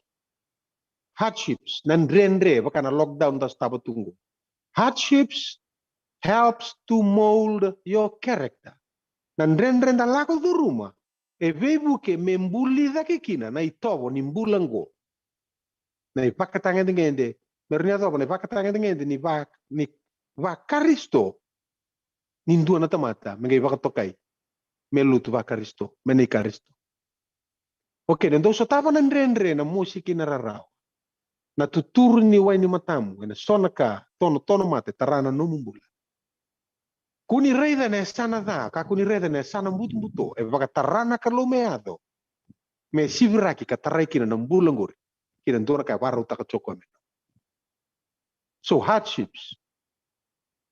Hardships, na dredre, vaka na lockdown da sotava tu qo. Hardships helps to mold your character. Na dredre da lako curuma e veivuke me buli cake kina na itovo ni bula qo. Na ivakatagedegede, me rawa ni yacova na ivakatagedegede ni va, ni vaKarisito, ni dua na tamata me qai vakatokai me lutu vaKarisito, me nei Karisito. Okay, na dou sotava na dredre, na mosi kei na rarawa, na tuturu ni wai ni matamu, ena so na ka tonotono mata e tara na nomu bula. Kua ni raica na yasana ca, ka kua ni raica na yasana butobuto e vakatara na Kalou me yaco, me siviraki ka tarai kina na bula qori kina dua na ka e vakarautaka tiko o koya me. So hardships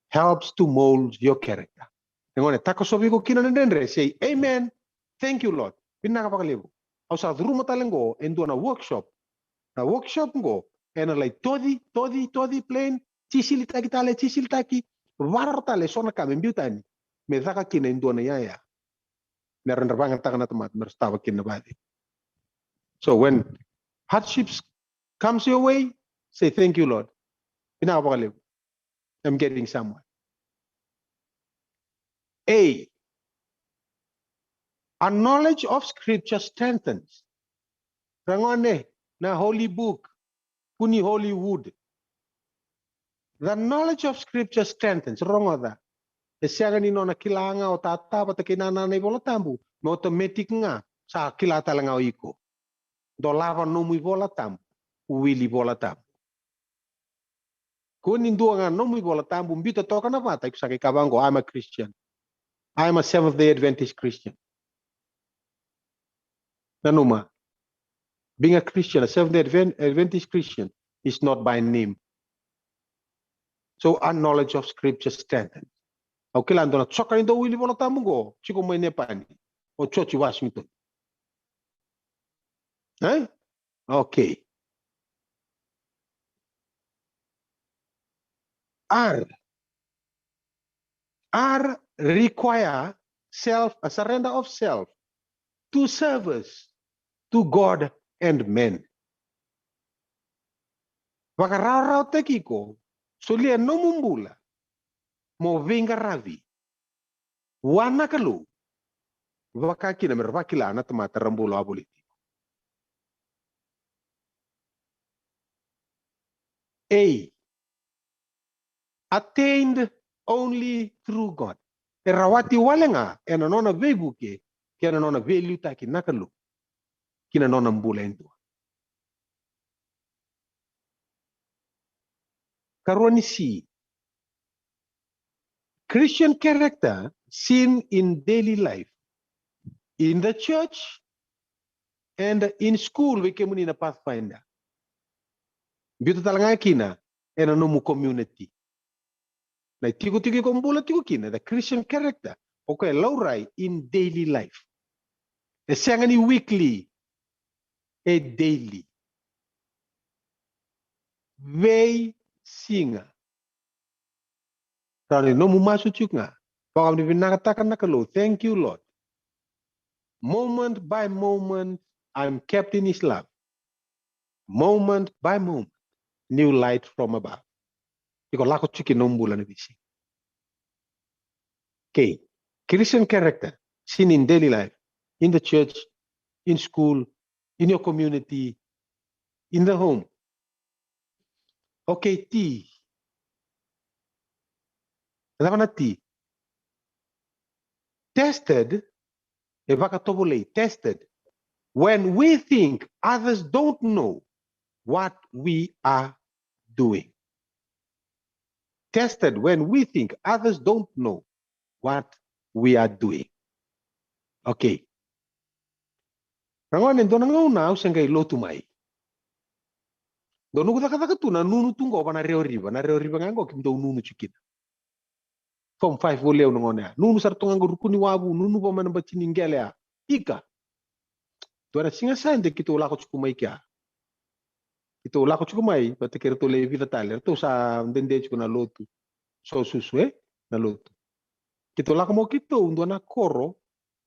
helps to mold your character. E gone, takosovi iko kina na dredre, say, "Amen. Thank you, Lord. Vinaka vakalevu." Au sa curuma tale qo e dua na workshop. Na workshop qo ena lai toci, toci, toci plane, tisilitaki tale, tisilitaki, vararo tale so na ka me biu tani, me caka kina e dua na iyaya me ra dra vagataka na tamata me ra sotava kina na vacegu. So when hardships comes your way, say, "Thank you, Lord. Vinaka vakalevu. I'm getting somewhere." A, a knowledge of scripture strengthens. Ragone, na holy book, kua ni Hollywood. The knowledge of scripture strengthens. Rogoca. E sega ni nona kila ga o tata vata kei nana na iVola Tabu, me automatic ga sa kila tale ga o iko. Dolava nomu iVola Tabu, wili iVola Tabu. Kua ni dua ga nomu iVola Tabu, biuta toka na vata, iko sa qai kaya vaqo, "I'm a Christian. I'm a Seventh Day Adventist Christian." Nanuma, being a Christian, a Seventh Day Advent, Adventist Christian, is not by name. So a knowledge of scripture strengthens. Au kila dua na coka ni dau wili Vola Tabu qo, tiko mai Nepani, o George Washington. E? Okay. R. R require self, a surrender of self to service to God and men. Vakarawarawataki iko, solia nomu bula mo veiqaravi vua na Kalou, vaka kina me ra vakila na tamata ra bula wavoliti. A, attained only through God. E rawati wale ga ena nona veivuke kei na nona veiliutaki na Kalou ki na nona bula e dua. Karua ni C, Christian character seen in daily life, in the church and in school, vei kemuni na Pathfinder. Biuta tale ga kina ena nomu community. Na itikotiko iko bula tiko kina, the Christian character, o koya e laurai in daily life. E sega ni weekly, e daily. Veisiga. Rawa ni nomu masu tiko ga. Vakavinavinakataka na Kalou. Thank you, Lord. Moment by moment, I'm kept in his love. Moment by moment, new light from above. Iko lako tiko ki nomu bula na veisiga. Okay. Christian character, seen in daily life, in the church, in school, in your community, in the home. Okay, T. Cava na T? Tested, e vakatovolei, tested when we think others don't know what we are doing. Tested when we think others don't know what we are doing. Okay. Ragone, dua na gauna au se qai lotu mai. Dua noqu cakacaka tu na nunu tu qo va na Rewa River, na Rewa River ga qo kemudou nunu tiko kina. Form five voli au na gauna ya. Nunu sara tu ga qo ruku ni wavu, nunu va mai na bati ni qele ya. Ika. Dua na siga Sade keitou lako tiko mai kea. Keitou lako tiko mai, vata kei ratou lewe vica tale, ratou sa dede tiko na lotu. So susu, e? Na lotu. Keitou lako mai keitou, dua na koro,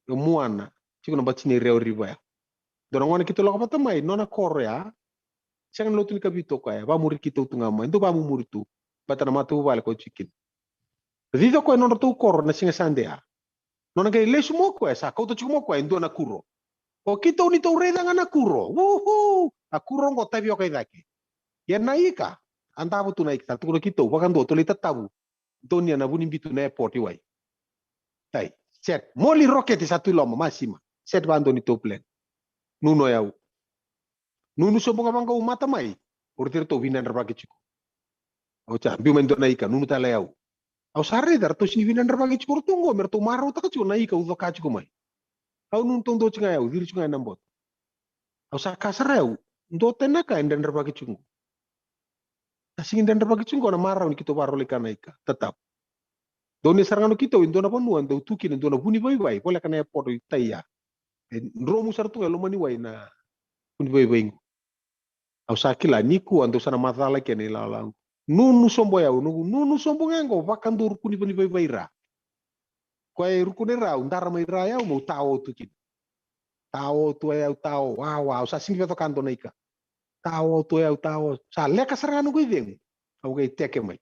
e Muana, tiko na bati ni Rewa River ya. Dua na gone keitou lako vata mai, nona koro ya. Sega ni lotu ni Kavitu o koya, vamuri keitou tu ga mai, dou vamumuri tu. Vata na matavuvale ko tiko kina. Cici o koya nodratou koro na siga Sade ya. Nona qai lesu mai o koya, sa kauta tiko mai o koya e dua na kuro. O keitou ni tou raica ga na kuro. Uhu! A kuro oqo tavioka i cake. Ia na ika, a davo tu na ika, sa tukuna keitou, vakadua tou lai tatavu. Donia na vunibitu na airport i wai. Tai, set. Moli roketi sa tu i loma, masima. Set vakadua ni tou plane. Nunu o yau. Nunu sobu ga vaqo au mata mai. O ratou veinadravaki tiko. Au sa biu mai dua na ika, nunu tale yau. Au sa raica ratou sini veinadravaki tiko ratou qo, me ratou marautaka tiko na ika au coka tiko mai. Au nunu taudua tiko ga yau, ciri tiko ga ena boto. Au sa kaya sara yau, dua tani na ka e dredrevaki tiko qo. Na sigi dredrevaki tiko qo na marau ni keitou vakarau lai kana ika, tatavu. Donia sara ga na keitou e dua na vanua dau tu kina e dua na vunivaivai, voleka na airport i Tai ya. E dromu sara tu ga e loma ni wai na vunivaivai qo. Au sa kila nikua dou sa na macala kina ilala qo. Nunu sobu yau, noqu nunu sobu ga qo, vakadua ruku ni vunivaivai ra. Koya e ruku ni ra, au dara mai ra yau, meu tao tu kina. Tao tu yau, tao, wawa, au sa sigi vei toka dua na ika. tao tu, au tao. Sa leka sara ga noqu icegu. Au qai teke mai.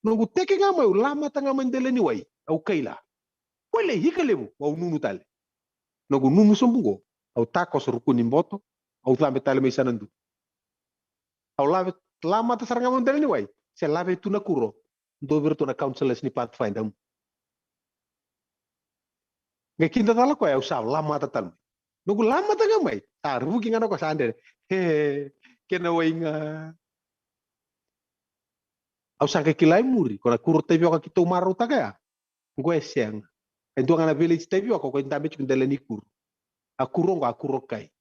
Noqu teke ga mai, au lamata ga mai dela ni wai. Au kaila. Wele, ika levu, au nunu tale. Noqu nunu sobu qo, au takoso ruku ni boto, au cabe tale mai Sanadu. Au lave, lamata sara ga mai dela ni wai, se lave tu na kuro. Dou vei iratou na counselors ni Pathfinder. Qai kida cala koya, au sa lamata tale mai. Noqu lamata ga mai, sa ruvuki ga na koya sa dede. He, kena wai ga. Au sa qai kila e muri, ko na kuro tavioka keitou marautaka ya. Qo e sega. E dua ga na village tavioka ko e dabe tiko dela ni kuro. A kuro qo, a kuro kai.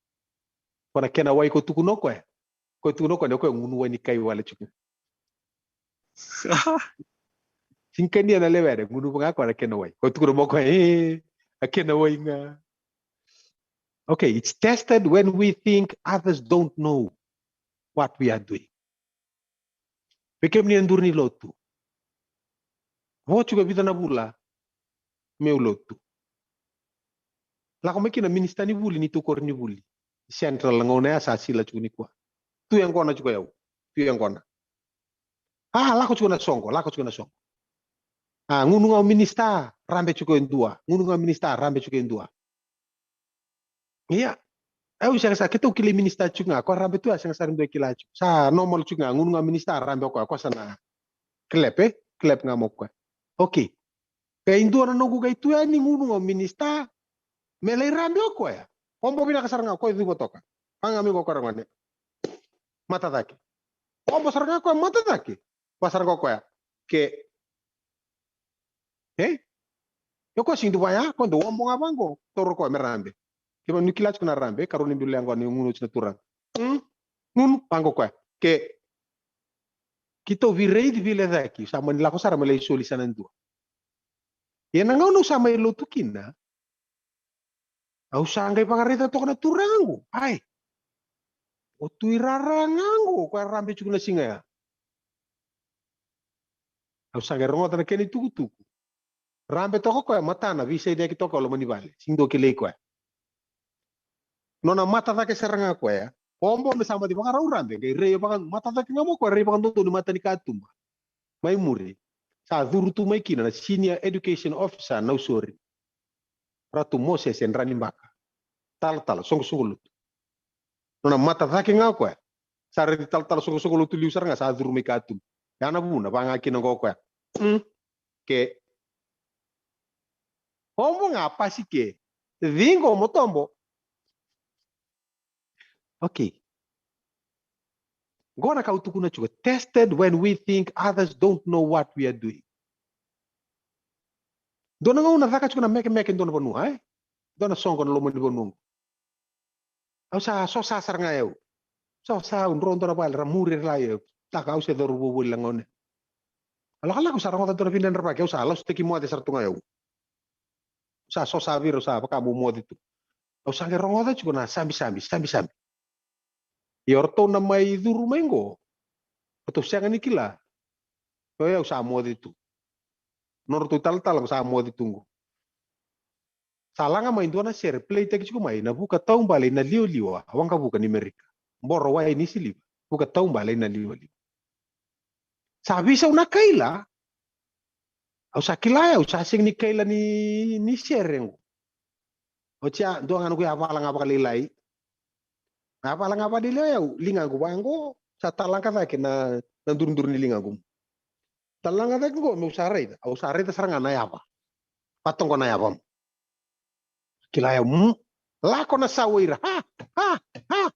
Ko na kena wai ko tukuna o koya. Ko tukuna o koya, o koya gunu wai ni kai wale tiko. Sega ni kania na lewe ya, gunu ga koya na kena wai. Ko tukuna mo koya, e, a kena wai ga. Okay, it's tested when we think others don't know what we are doing. Vei kemuni na duru ni lotu. Vo tiko e vica na vula meu lotu. Lako mai kina minisita ni vuli ni tu koronivuli. Central na gauna ya sa sila tiko nikua. Tu yaqona tiko yau. Tu yaqona. A, lako tiko na soqo, lako tiko na soqo. A, gunu ga o minisita, rabe tiko e dua. Gunu ga o minisita, rabe tiko e dua. Ia. Au sega sa, keitou kilai minisita tiko ga, ko rabe tu ya, sega sa ra dua e kila tiko. Sa normal tiko ga, gunu ga minisita, rabe o koya, ko sa na clap, e? Clap ga mo koya. Okay. Ke i dua na noqu qai tu yani, gunu ga minisita, me lai rabe o koya. Obo vinaka sara ga, koya cuva toka. Paga mai qo koya ra gone. Mata cake. Obo sara ga koya, mata cake. Koya sara ga koya. Ke. Ei? Io koya sigi tu vaya, koya dau obo ga vaqo. Taura koya me rabe. Kemuni kila tiko na rabe, karua ni bilo yaqona, gunu oti na turaga. Hmm? Gunu, vaqo koya. Ke. Keitou veiraici, veilecaki, sa mani lako sara me lai soli Sanadu. Ia na gauna au sa mai lotu kina. Au sa qai vakaraica toka na turaga qo. Ai. O Tui Rara ga qo, koya rabe tiko na siga ya. Au sa qai rogoca na kena itukutuku. Rabe toka koya, matana, veisainaki toka o loma ni vale. Sega ni dua kilai koya. Nona mata cake sara ga koya. Obo me sa mati vakarau rabe, qai rai vaka, mata cake ga mo koya, rai vakadodonu ni mata ni katuba. Mai muri. Sa curu tu mai kina na senior education officer, Nausori. Ratu Mosese Dranibaka. Talatala, soqosoqo lotu. Nona mata cake ga koya. Sa raici talatala, soqosoqo lotu liu sara ga, sa curu mai katuba. Ya na vuna, vaga kina qo koya. Hmm. Ke. Obo ga pasi ke. Ciqo mo tobo. Okay. Qo na ka au tukuna tiko, tested when we think others don't know what we are doing. Dua na gauna caka tiko na mekemeke dua na vanua, e? Dua na soqo na loma ni vanua qo. Au sa sosa sara ga yau. Sosa au dro dua na vale ra muri ra lai yau. Taka au se coro vovoli la gauna. A lakalaka au sa rogoca dua na vinadravaki, au sa lasutaki moce sara tu ga yau. Sa sosa vei ira, au sa vaka meu moce tu. Au sa qai rogoca tiko na sabisabi, sabisabi. Ia o ratou na mai curu mai qo, ratou sega ni kila. Io, au sa moce tu. Nodratou talatala qo sa moce tu qo. Sa laga mai dua na sere, play taki tiko mai, na vuka taubale ina liwaliwa, waqavuka ni Merika. Boro wai ni siliva, vuka taubale ina liwaliwa. Sa veisau na kaila. Au sa kila, au sa sega ni kaila ni, ni sere qo. Oti ya, dua ga noqu yavala ga vakalailai. Yavala ga vakalailai au, ligaqu vaqo, sa talaga cake na, na duriduri ni ligaqu. Talaga cake qo, meu sa raica, au sa raica sara ga na yava. Vatoqo na yava. Kila yau, mm, lako na sau ira. Ha, ha, ha.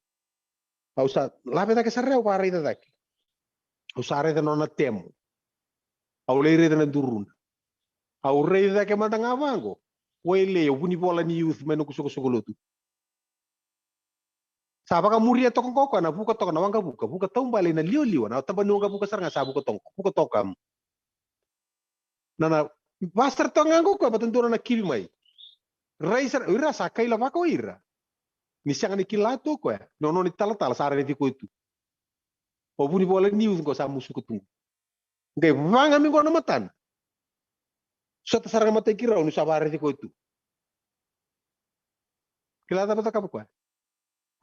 Au sa lave cake sara, au vakaraica cake. Au sa raica nona temo. Au lai raica na duruna. Au raica cake mada ga vaqo. Wailei, au vunivola ni youth mai noqu soqosoqo lotu. Sa vakamuria toka qo koya na vuka toka na waqavuka, vuka taubale ina liwaliwa, na taba ni waqavuka sara ga sa vuka toka, vuka toka. Na, na, vasara toka ga qo koya vata dua na kivi mai. Rai sara, ira sa kaila vaka o ira. Ni sega ni kila tu o koya. Nona ni talatala sa raici koya tu. O vunivola ni youth qo sa musuka tu. Qai vaga mai qo na matana. Sota sara ga matai ki rau ni sa vakaraici koya tu. Kila cava cakava koya?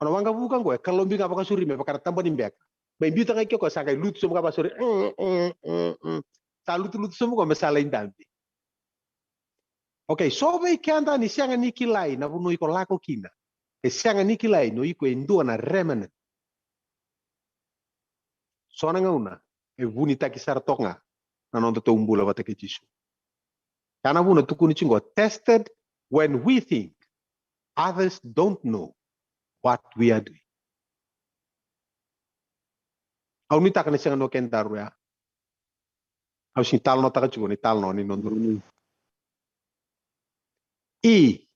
O na waqavuka qo e kalobi ga vakasauri me vaka na taba ni beka. Mai biuta ga i ke o koya sa qai lutu sobu ga vakasauri. Mm, mm, mm, mm. Sa lutulutu sobu qo me sa lai dabe. Okay, so vei keda ni sega ni kilai na vanua iko lako kina. E sega ni kilai ni o iko e dua na remnant. So na gauna e vunitaki sara toka ga na nodatou bula vata kei Jisu. Ya na vuna tukuni tiko qo, tested when we think others don't know what we are doing. Au nuitaka ni sega ni o kedaru ya. Au sega ni talanoataka tiko na italanoa ni nodaru. Mm. E,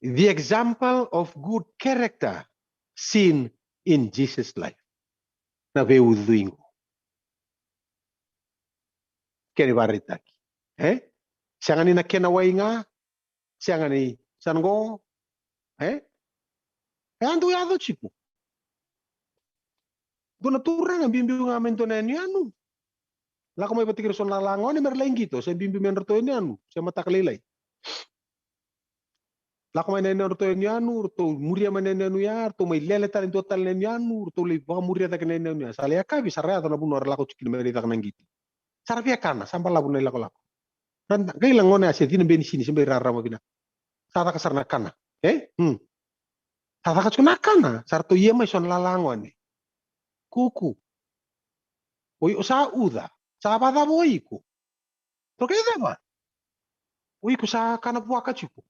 the example of good character seen in Jesus' life. Na veiucui qo. Kena ivakaraitaki. E? Sega ni na kena wai ga, sega ni sa na qo. E? E a dau yaco tiko. Dua na turaga biubiu ga mai dua na yanuyanu. Lako mai vata kei ira so na lala gone me ra lai qito, se biubiu mai na nodratou yanuyanu, se mataka lailai. Lako mai na nodratou yanuyanu, ratou muria mai na yanuyanu ya, ratou mai lele tale dua tale na yanuyanu, ratou lai vakamuria cake na yanuyanu ya. Sa lai yakavi, sa ra yaco na vanua ra lako tiko kina me ra caka na qito. Sa ra via kana, sa balavu na ilakolako. Ra da, qai la gone ya se cina beni sini, se beni rarama vinaka. Sa caka sara na kana. E? Hmm. Sa caka tiko na kana, sa ratou ia mai so na lala gone. Kuku. Oi, o sa uca, sa vakacava o iko? Ratou kaya cava? O iko sa kana vuaka tiko.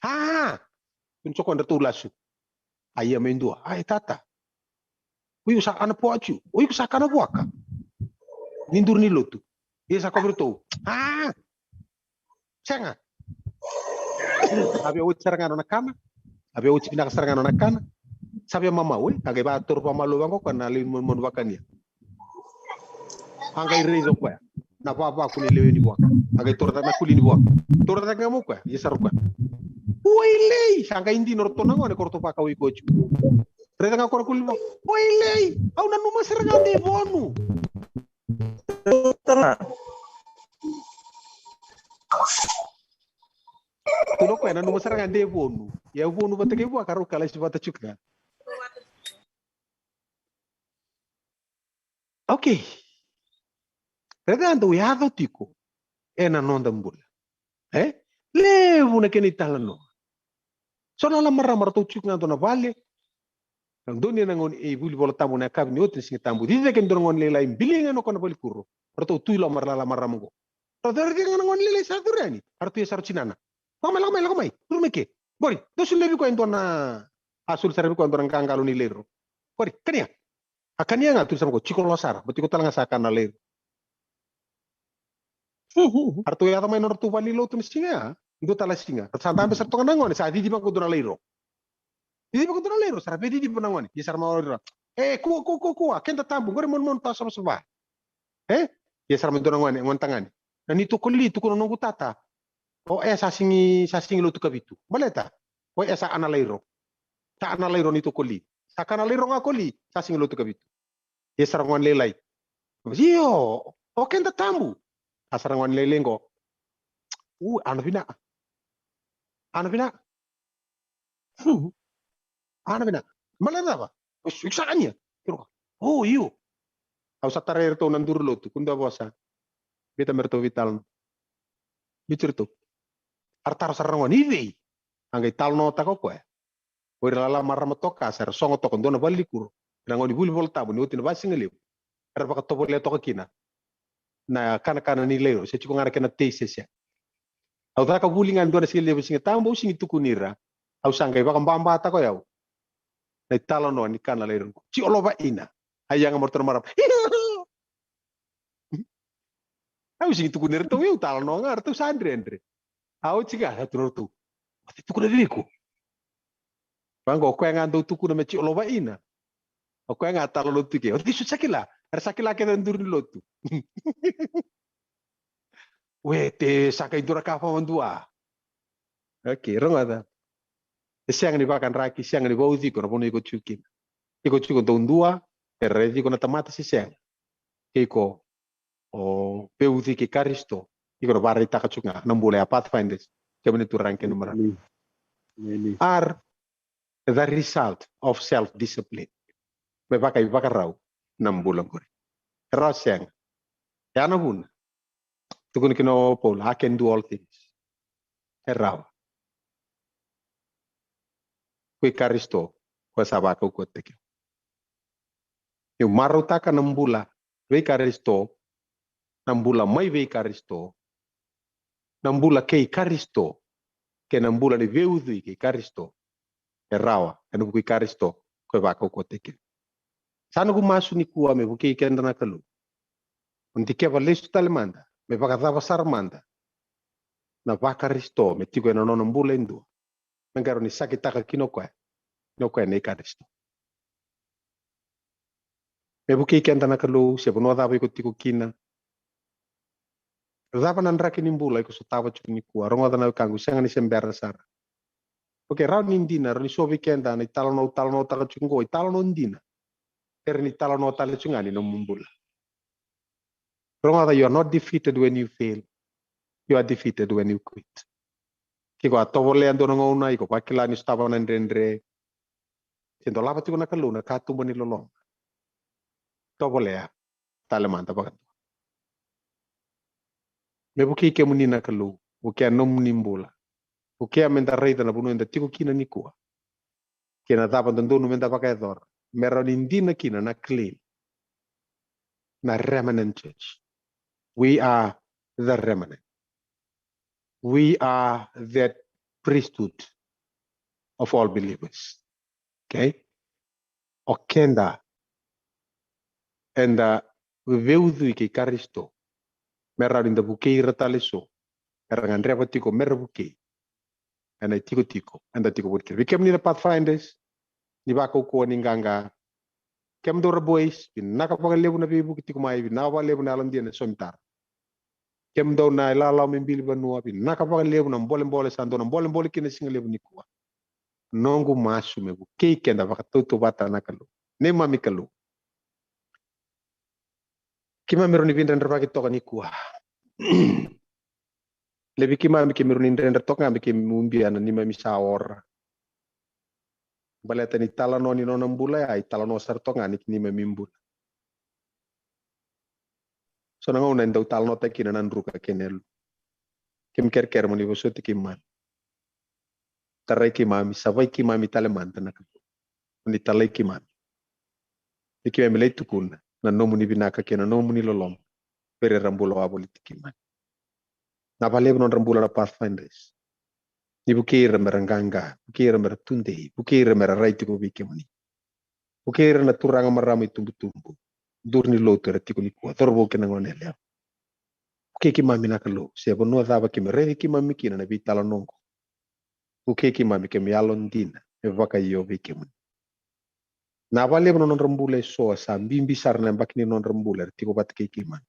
A! Kua ni soko, ratou lasu. A ia mai dua. A, e tata. O iko sa kana vuaka tiko. O iko sa kana vuaka. Ni duru ni lotu. Ia sa kovi ratou. A! Sega. Sa via oti sara ga nona kana. Sa via oti vinaka sara ga nona kana. Sa via mamau, e? A qai vakatoro vakamalua vaqo koya na lewe ni manumanu vakania. A qai raica o koya na vavaku ni lewe ni vuaka. A qai toro cake na kuli ni vuaka. Toro cake ga mai o koya, ia sara o koya. Wailei! Sa qai dina o ratou na gone ko ratou vakau iko tiko. Raica ga o koya na kuli ni vuaka. Wailei! Au nanuma sara ga de vonu. Tukuna o koya, nanuma sara ga de vonu. Ia vonu vata kei vuaka, rau kalasi vata tiko ga. Okay. Raica, dau yaco tiko ena noda bula. E? Levu na kena italanoa. So na lala marama ratou tiko ga dua na vale. Donuya na gone e vuli Vola Tabu na yakavi ni oti na Siga Tabu. Cici cake e dua na gone lailai, biliga yani o koya na valenikuro. Ratou tu i loma, ra lala marama qo. Ratou raica ga na gone lailai sa curu yani. A ratou ia sara o tinana. Lako mai, lako mai, lako mai. Curu mai ke. Qori, dou solia vei koya e dua na, a soli sara vei koya e dua na qaqalo ni lairo. Qori, kania. A kania ga, tukuni sara qo, tiko lo sara, baleta iko tale ga sa kana lairo. A ratou yaco mai na nodratou valenilotu na siga ya, dua tale na siga. Sa dabe sara toka na gone, sa ciciva qo dua na lairo. Ciciva qo dua na lairo, sa ra veiciciva na gone. Ia sara mai o ira. E, kua, kua, kua, kua, keda tabu, qori manumanu tasavasava. E? Ia sara mai dua na gone, gone tagane. Na neitou koli, tukuna noqu tata. O e sa sigi, sa sigi lotu kavitu. Baleta o e sa kana lairo. Sa kana lairo neitou koli. Sa kana lairo ga koli, sa sigi lotu kavitu. Ia sara gone lailai. Io, o keda tabu. A sara gone lailai qo. U, ana vina. Ana vina. Ana vina. Male cava? Iko sa kania? O, io. Au sa tarai iratou na duru lotu, kua ni dua vosa. Vita me ratou veitalanoa. Viti iratou. A ra taro sara na gone, i vei? A qai talanoataka o koya. O ira lala marama toka, sa ra sogo toka, dua na valenikuro. Era gone ni vuli Vola Tabu, ni oti na vakasigalevu. Era vakatovolea toka kina na kanakana ni lairo, se tiko ga na kena taste se sega. Au caka vuli ga e dua na siga levu, Siga Tabu, au sigi tukuni ira. Au sa qai vakababataka o yau na italanoa ni kana lairo. Jiolovaina. A yaga mai o ratou na marama. Au sigi tukuni iratou, au talanoa ga, ratou sa dredre. A oti ga, sa tukuna ratou. O cei tukuna vei iko? Vaqo, o koya ga dau tukuna me jiolovaina. O koya ga talanoa tu ke. O cei sa kila? Era sa kila kece na duru ni lotu. Wete, sa qai dua na ka fa madua. Okay, rogoca. E sega ni vakadraki, sega ni vauci iko na vanua iko tiko kina. Iko tiko dau dua, e raici iko na tamata se sega. Ke iko o veiucui kei Karisito, iko na vakaraitaka tiko ga na bula ya Pathfinders. Kemuni na turaga kei na marama. Amen. Amen. Ar, the result of self-discipline. Me vakaivakarau na bula qori. E rawa sega. E a na vuna tukuna kina o Paula, "I can do all things." E rawa. Ko i Karisito, ko sa vakaukauwataki au. Niu marautaka na bula vei Karisito, na bula mai vei Karisito, na bula kei Karisito, kei na bula ni veiucui kei Karisito, e rawa, ena vuku i Karisito, ko e vakaukauwataki au. Sa noqu masu nikua me vukei keda na Kalou. Mo ni dikeva lesu tale mada, me vakacava sara mada na vaKarisito me tiko ena nona bula e dua, me qai rawa ni sakitaka kina o koya ni o koya na i Karisito. Me vukei keda na Kalou, se vanua cava iko tiko kina, cava na draki ni bula iko sotava tiko nikua, rogoca na wekaqu, sega ni se bera sara. Okay, rawa ni dina, rawa ni so vei keda na italanoa au talanoataka tiko qo, italanoa dina. Era ni talanoa tale tiko ga ni nomu bula. Rogoca, you are not defeated when you fail. You are defeated when you quit. Ke iko a tovolea dua na gauna, iko vakila ni sotava na dredre, se dolava tiko na Kalou na katuba ni loloma. Tovolea tale mada vakadua. Me vukei kemuni na Kalou, vukea nomuni bula. Vukea meda raica na vanua eda tiko kina nikua, kei na cava dodonu meda vakayacora, me rawa ni dina kina na claim, na remnant church. We are the remnant. We are that priesthood of all believers. Okay? O keda eda veiucui kei Karisito, me rawa ni da vukei ira tale eso era gadreva tiko me ra vukei ena itikotiko eda tiko voli kina. Vei kemuni na Pathfinders, ni vakaukauwa, ni qaqa, kemudou ra boys, vinaka vakalevu na veivuke tiko mai, vinaka vakalevu na yalodina e somitara. Kemudou na ilawalawa mai Bilivanua, vinaka vakalevu na bolebole sa dou na bolebole kina na siga levu nikua. Noqu masu me vukei keda vakatautauvata na Kalou. Neimami Kalou, keimami rawa ni veidredrevaki toka nikua. Levu i keimami keimami rawa ni dredre toka ga me keimami ubia na neimami sa ora. Baleta ni talanoa ni nona bula ya, italanoa sara toka ga ni neimami bula. So na gauna e dau talanoataki kina na druka kei na yalo. Keimami kerekere mo ni vosoti keimami. Tarai keimami, savai keimami tale mada na Kalou. Mo ni talai keimami. Ni keimami lai tukuna na nomuni vinaka kei na nomuni loloma vei ira era bula wavoliti keimami. Vinaka vakalevu na nodra bula na Pathfinders. Ni vukei ira me ra qaqa, vukei ira me ra tudei, vukei ira me ra rai tiko vei kemuni. Vukei ira na turaga, marama, itubutubu, duru ni lotu era tiko nikua, cauravou kei na goneyalewa. Vukei keimami na Kalou, se vanua cava keimami raici keimami kina na veitalanoa oqo. Vukei keimami, keimami yalodina me vakaio vei kemuni. Vinaka vakalevu na nodra bula eso, sa bibi sara na yabaki ni nodra bula era tiko vata kei keimami.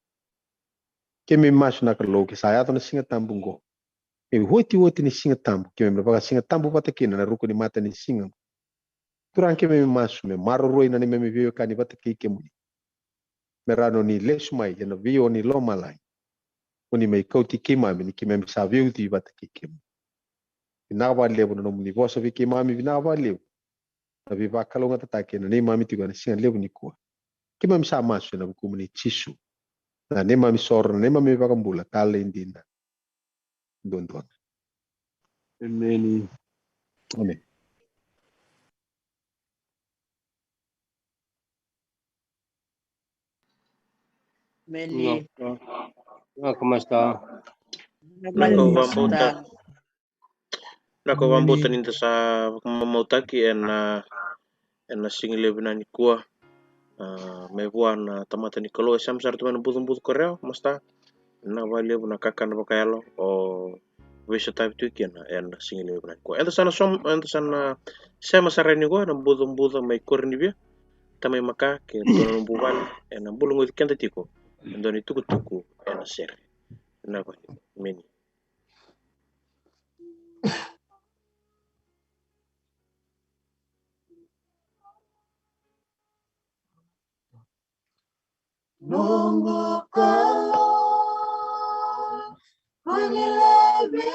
Keimami masu na Kalou, ke sa yaco na Siga Tabu oqo, me iotioti ni Siga Tabu, keimami na vakasigatabu vata kina na ruku ni matanisiga. Turaga, keimami masu me maroroi na neimami veiwekani vata kei kemuni, me rawa ni lesu mai ena veiua ni lomalagi, mo ni mai kauti keimami ni keimami sa veiucui vata kei kemuni. Vinaka vakalevu na nomuni vosa vei keimami, vinaka vakalevu na veivakalougatataki ena neimami tiko ena siga levu nikua. Keimami sa masu ena vukumuni Jisu, na neimami soro, na neimami iVakabula talei dina duadua ga. Emeni. Emeni. Emeni. Vinaka, vinaka, Master. Vinaka vakalevu, Master. Vinaka vakalevu, Master. Vinaka vakalevu, Master. Ni da sa vakamamautaki ena, ena siga levu vinaka nikua. A, mai vua na tamata ni Kalou, e sema sara tu mai na bucabuca ko Rewa, Master. Vinaka vakalevu na kakana vakayalo o veisotavi tu kina ena siga levu vinaka nikua. Eda sa na som-, eda sa na sema sara yani qo ena bucabuca mai Koronivia, Tamai Maka kei dua na nomu vuvale, ena bulagoci keda tiko e dua na itukutuku ena sere. Vinaka vakalevu. Emeni. Noqu Kalou, ko ni laivi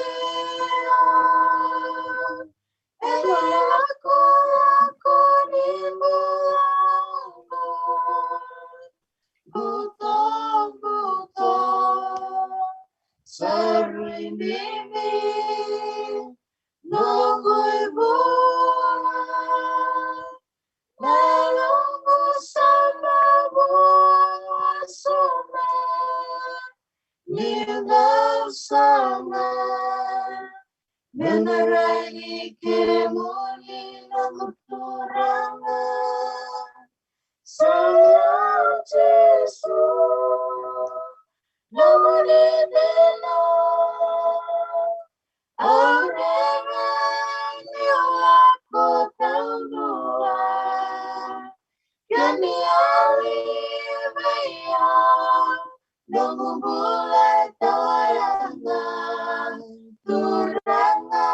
au, e lako Sarui bibi noqu ivua, na noqu sala vua soma, niu dau sala. Me na rai ni kemuni noqu Turaga. Sa Jisu, nomuni dina au rere niu lako taudua. Keni yali vei au noqu bula e tawayaga. Turaga,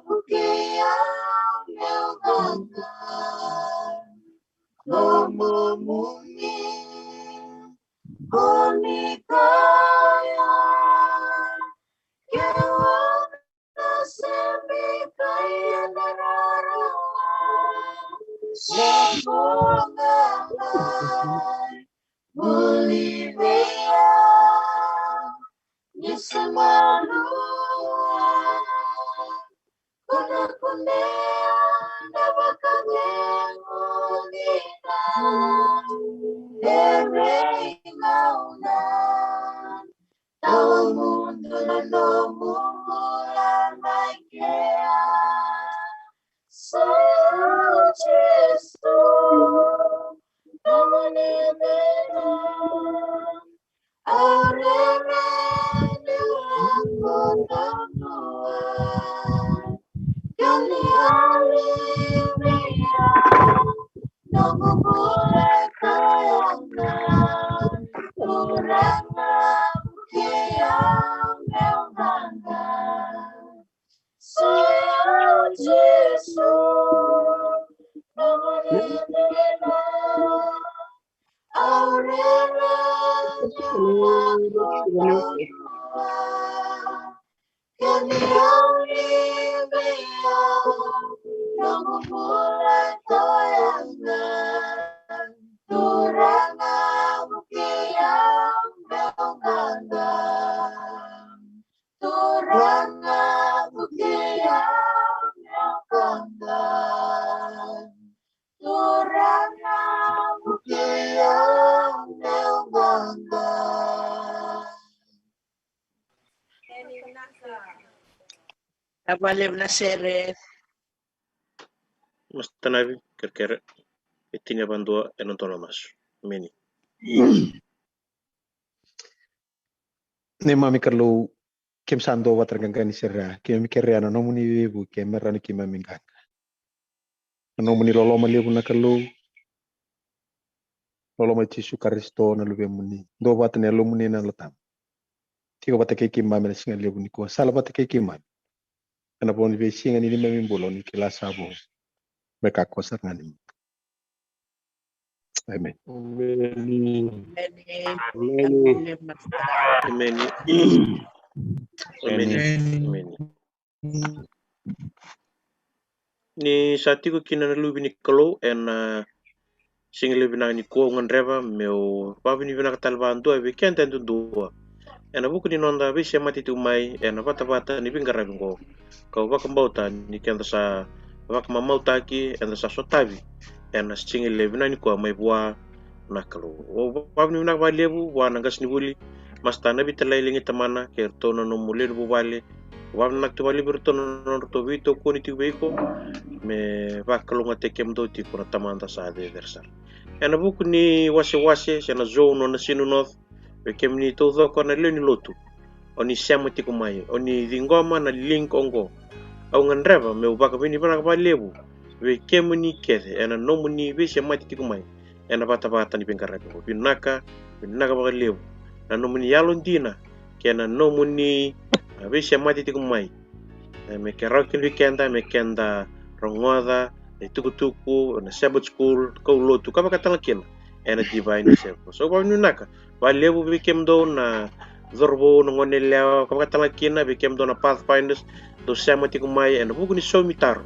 vukei au meu qaqa. Nomuni ko ni kaya, ke o na semi kaya na rarawa. Sa ko qaqa vuli vei au, ni se malua. Ko na kunea na vakacegu dina, e rei gauna. Tawamudu na nomu bula mai kea. Sa Jisu, nomuni dina au rere niu lako taudua. Keni yali vei au noqu bula e tawayaga. Turaga, vukei au meu qaqa. Sa Jisu, nomuni dina au rere niu lako taudua. Keni yali vei au noqu bula e tawayaga. Turaga, vukei au meu qaqa. Turaga, vukei au meu qaqa. Turaga, vukei au meu qaqa. Vinaka vakalevu na sere. Master Navi, kerekere. E tini yabaki dua ena dua na masu. Emeni. Neimami Kalou, keimami sa duavata ena qaqa ni sere ya, keimami kerea na nomuni veivuke me rawa ni keimami qaqa. Na nomuni loloma levu na Kalou, loloma i Jisu Karisito na Luvemuni, duavata na Yalomuni na Yalo Tabu. Tiko vata kei keimami ena siga levu nikua, sala vata kei keimami ena vo ni veisiga ni neimami bula, ni kila sa vo me kakua sara ga ni mudu. Emeni. Emeni. Emeni. Emeni. Emeni. Emeni. Emeni. Ni sa tiko kina na luve ni Kalou ena, ah, siga levu vinaka nikua, au gadreva meu vakavinavinaka tale vakadua vei keda yadudua ena vuku ni noda veisemati tiko mai ena vatavata ni veiqaravi oqo. Kau vakabauta ni keda sa vakamamautaki, eda sa sotavi ena siga levu vinaka nikua mai vua na Kalou. Au vakavinavinaka vakalevu vua na qasenivuli, Master Navi Talai Legi Tamana, kei iratou na nomu lewe ni vuvale. Au vakavinavinaka tiko vakalevu vei iratou na nodratou veitokoni tiko vei iko, me vakalougatataki kemudou tiko na Tamada sa cecere sara. Ena vuku ni wasewase se na zone o Nasinu North, vei kemuni taucoko na lewe ni lotu o ni sema tiko mai, o ni ciqoma na link oqo, au gadreva meu vakavinavinaka vakalevu vei kemuni kece ena nomuni veisemati tiko mai ena vatavata ni veiqaravi oqo. Vinaka, vinaka vakalevu na nomuni yalodina kei na nomuni, ah, veisemati tiko mai. E, me ke rawa kina vei keda, me keda rogoca na itukutuku ena Sabbath School, kaulotu, ka vaka tale kina ena Divine Service. Au vakavinavinaka vakalevu vei kemudou na cauravou, na goneyalewa, ka vaka tale kina vei kemudou na Pathfinders, dou sema tiko mai ena vuku ni saumi taro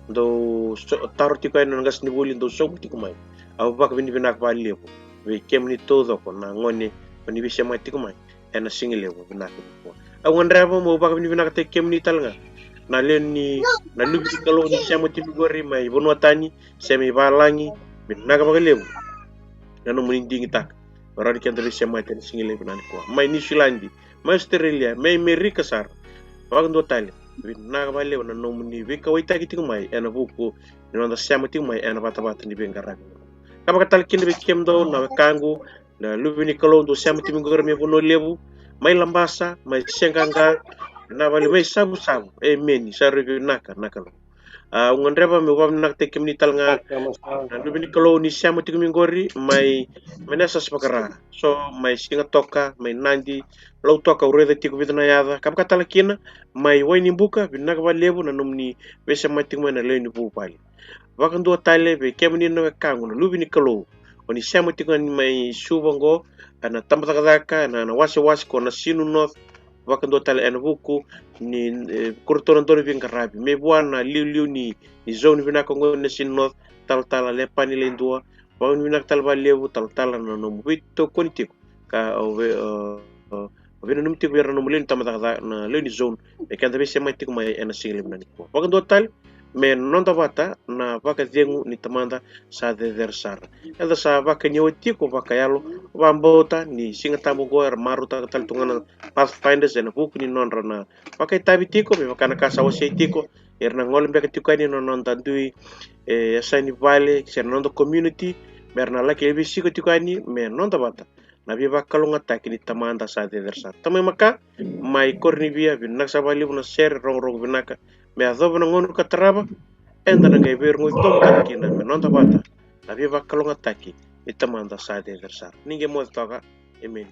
dou so-, taro tiko yani na qasenivuli, dou sauma tiko mai. Au vakavinavinaka vakalevu vei kemuni taucoko na gone o ni veisemati tiko mai ena siga levu vinaka nikua. Au gadreva meu vakavinavinakataki kemuni tale ga na lewe ni, na luve ni Kalou ni sema tiko qori mai vanua tani se mai valagi. Vinaka vakalevu na nomuni digitaka me rawa ni keda veisemati ena siga levu vinaka nikua, mai Niusiladi, mai Australia, mai Amerika sara. Vakadua tale, vinaka vakalevu na nomuni veikauwaitaki tiko mai ena vuku ni noda sema tiko mai ena vatavata ni veiqaravi. Ka vaka tale kina vei kemudou na wekaqu, na luve ni Kalou dou sema tiko qori mai Vanua Levu, mai Labasa, mai Seaqaqa, na vale mai Savusavu. Emeni. Sa rui vinaka na Kalou. A, au gadreva meu vakavinavinakataki kemuni tale ga na luve ni Kalou ni sema tiko mai qori mai, mai na sasa vakara. So mai Sigatoka, mai Nadi, Lautoka, au raica tiko vica na yaca. Ka vaka tale kina mai Wainibuka, vinaka vakalevu na nomuni veisemati tiko mai na lewe ni vuvale. Vakadua tale vei kemuni na wekaqu na luve ni Kalou, o ni sema tiko yani mai Suva oqo, ena tabacakacaka, ena, ena wasewase ko Nasinu North. Vakadua tale ena vuku ni, e, kuratou na dau ni veiqaravi me vua na liuliu ni, ni zone vinaka oqo ni Nasinu North, talatala Lepani Leidua. Vakavinavinaka tale vakalevu talatala na nomu veitokoni tiko ka o vei, o, o, o veinanumi tiko vei ira na nomu lewe ni tabacakacaka, na lewe ni zone, me keda veisemati tiko mai ena siga levu vinaka nikua. Vakadua tale me noda vata na vakacegu ni Tamada sa cecere sara. Eda sa vakani oti tiko vakayalo, vakabauta ni Siga Tabu oqo era marautaka tale tu ga na Pathfinders ena vuku ni nodra na vakaitavi tiko, me vaka na ka sa wasei tiko, era na gole beka tiko yani na noda dui, e, yasa ni vale se na noda community, me ra na laki veisiko tiko yani me noda vata na veivakalougatataki ni Tamada sa cecere sara. Tamai Maka mai Koronivia, vinaka sara vakalevu na sere rogorogo vinaka me yacova na gauna ka tarava, eda na qai veirogoci domo tale kina me noda vata na veivakalougatataki ni Tamada sa cecere sara. Ni qai moce toka. Emeni.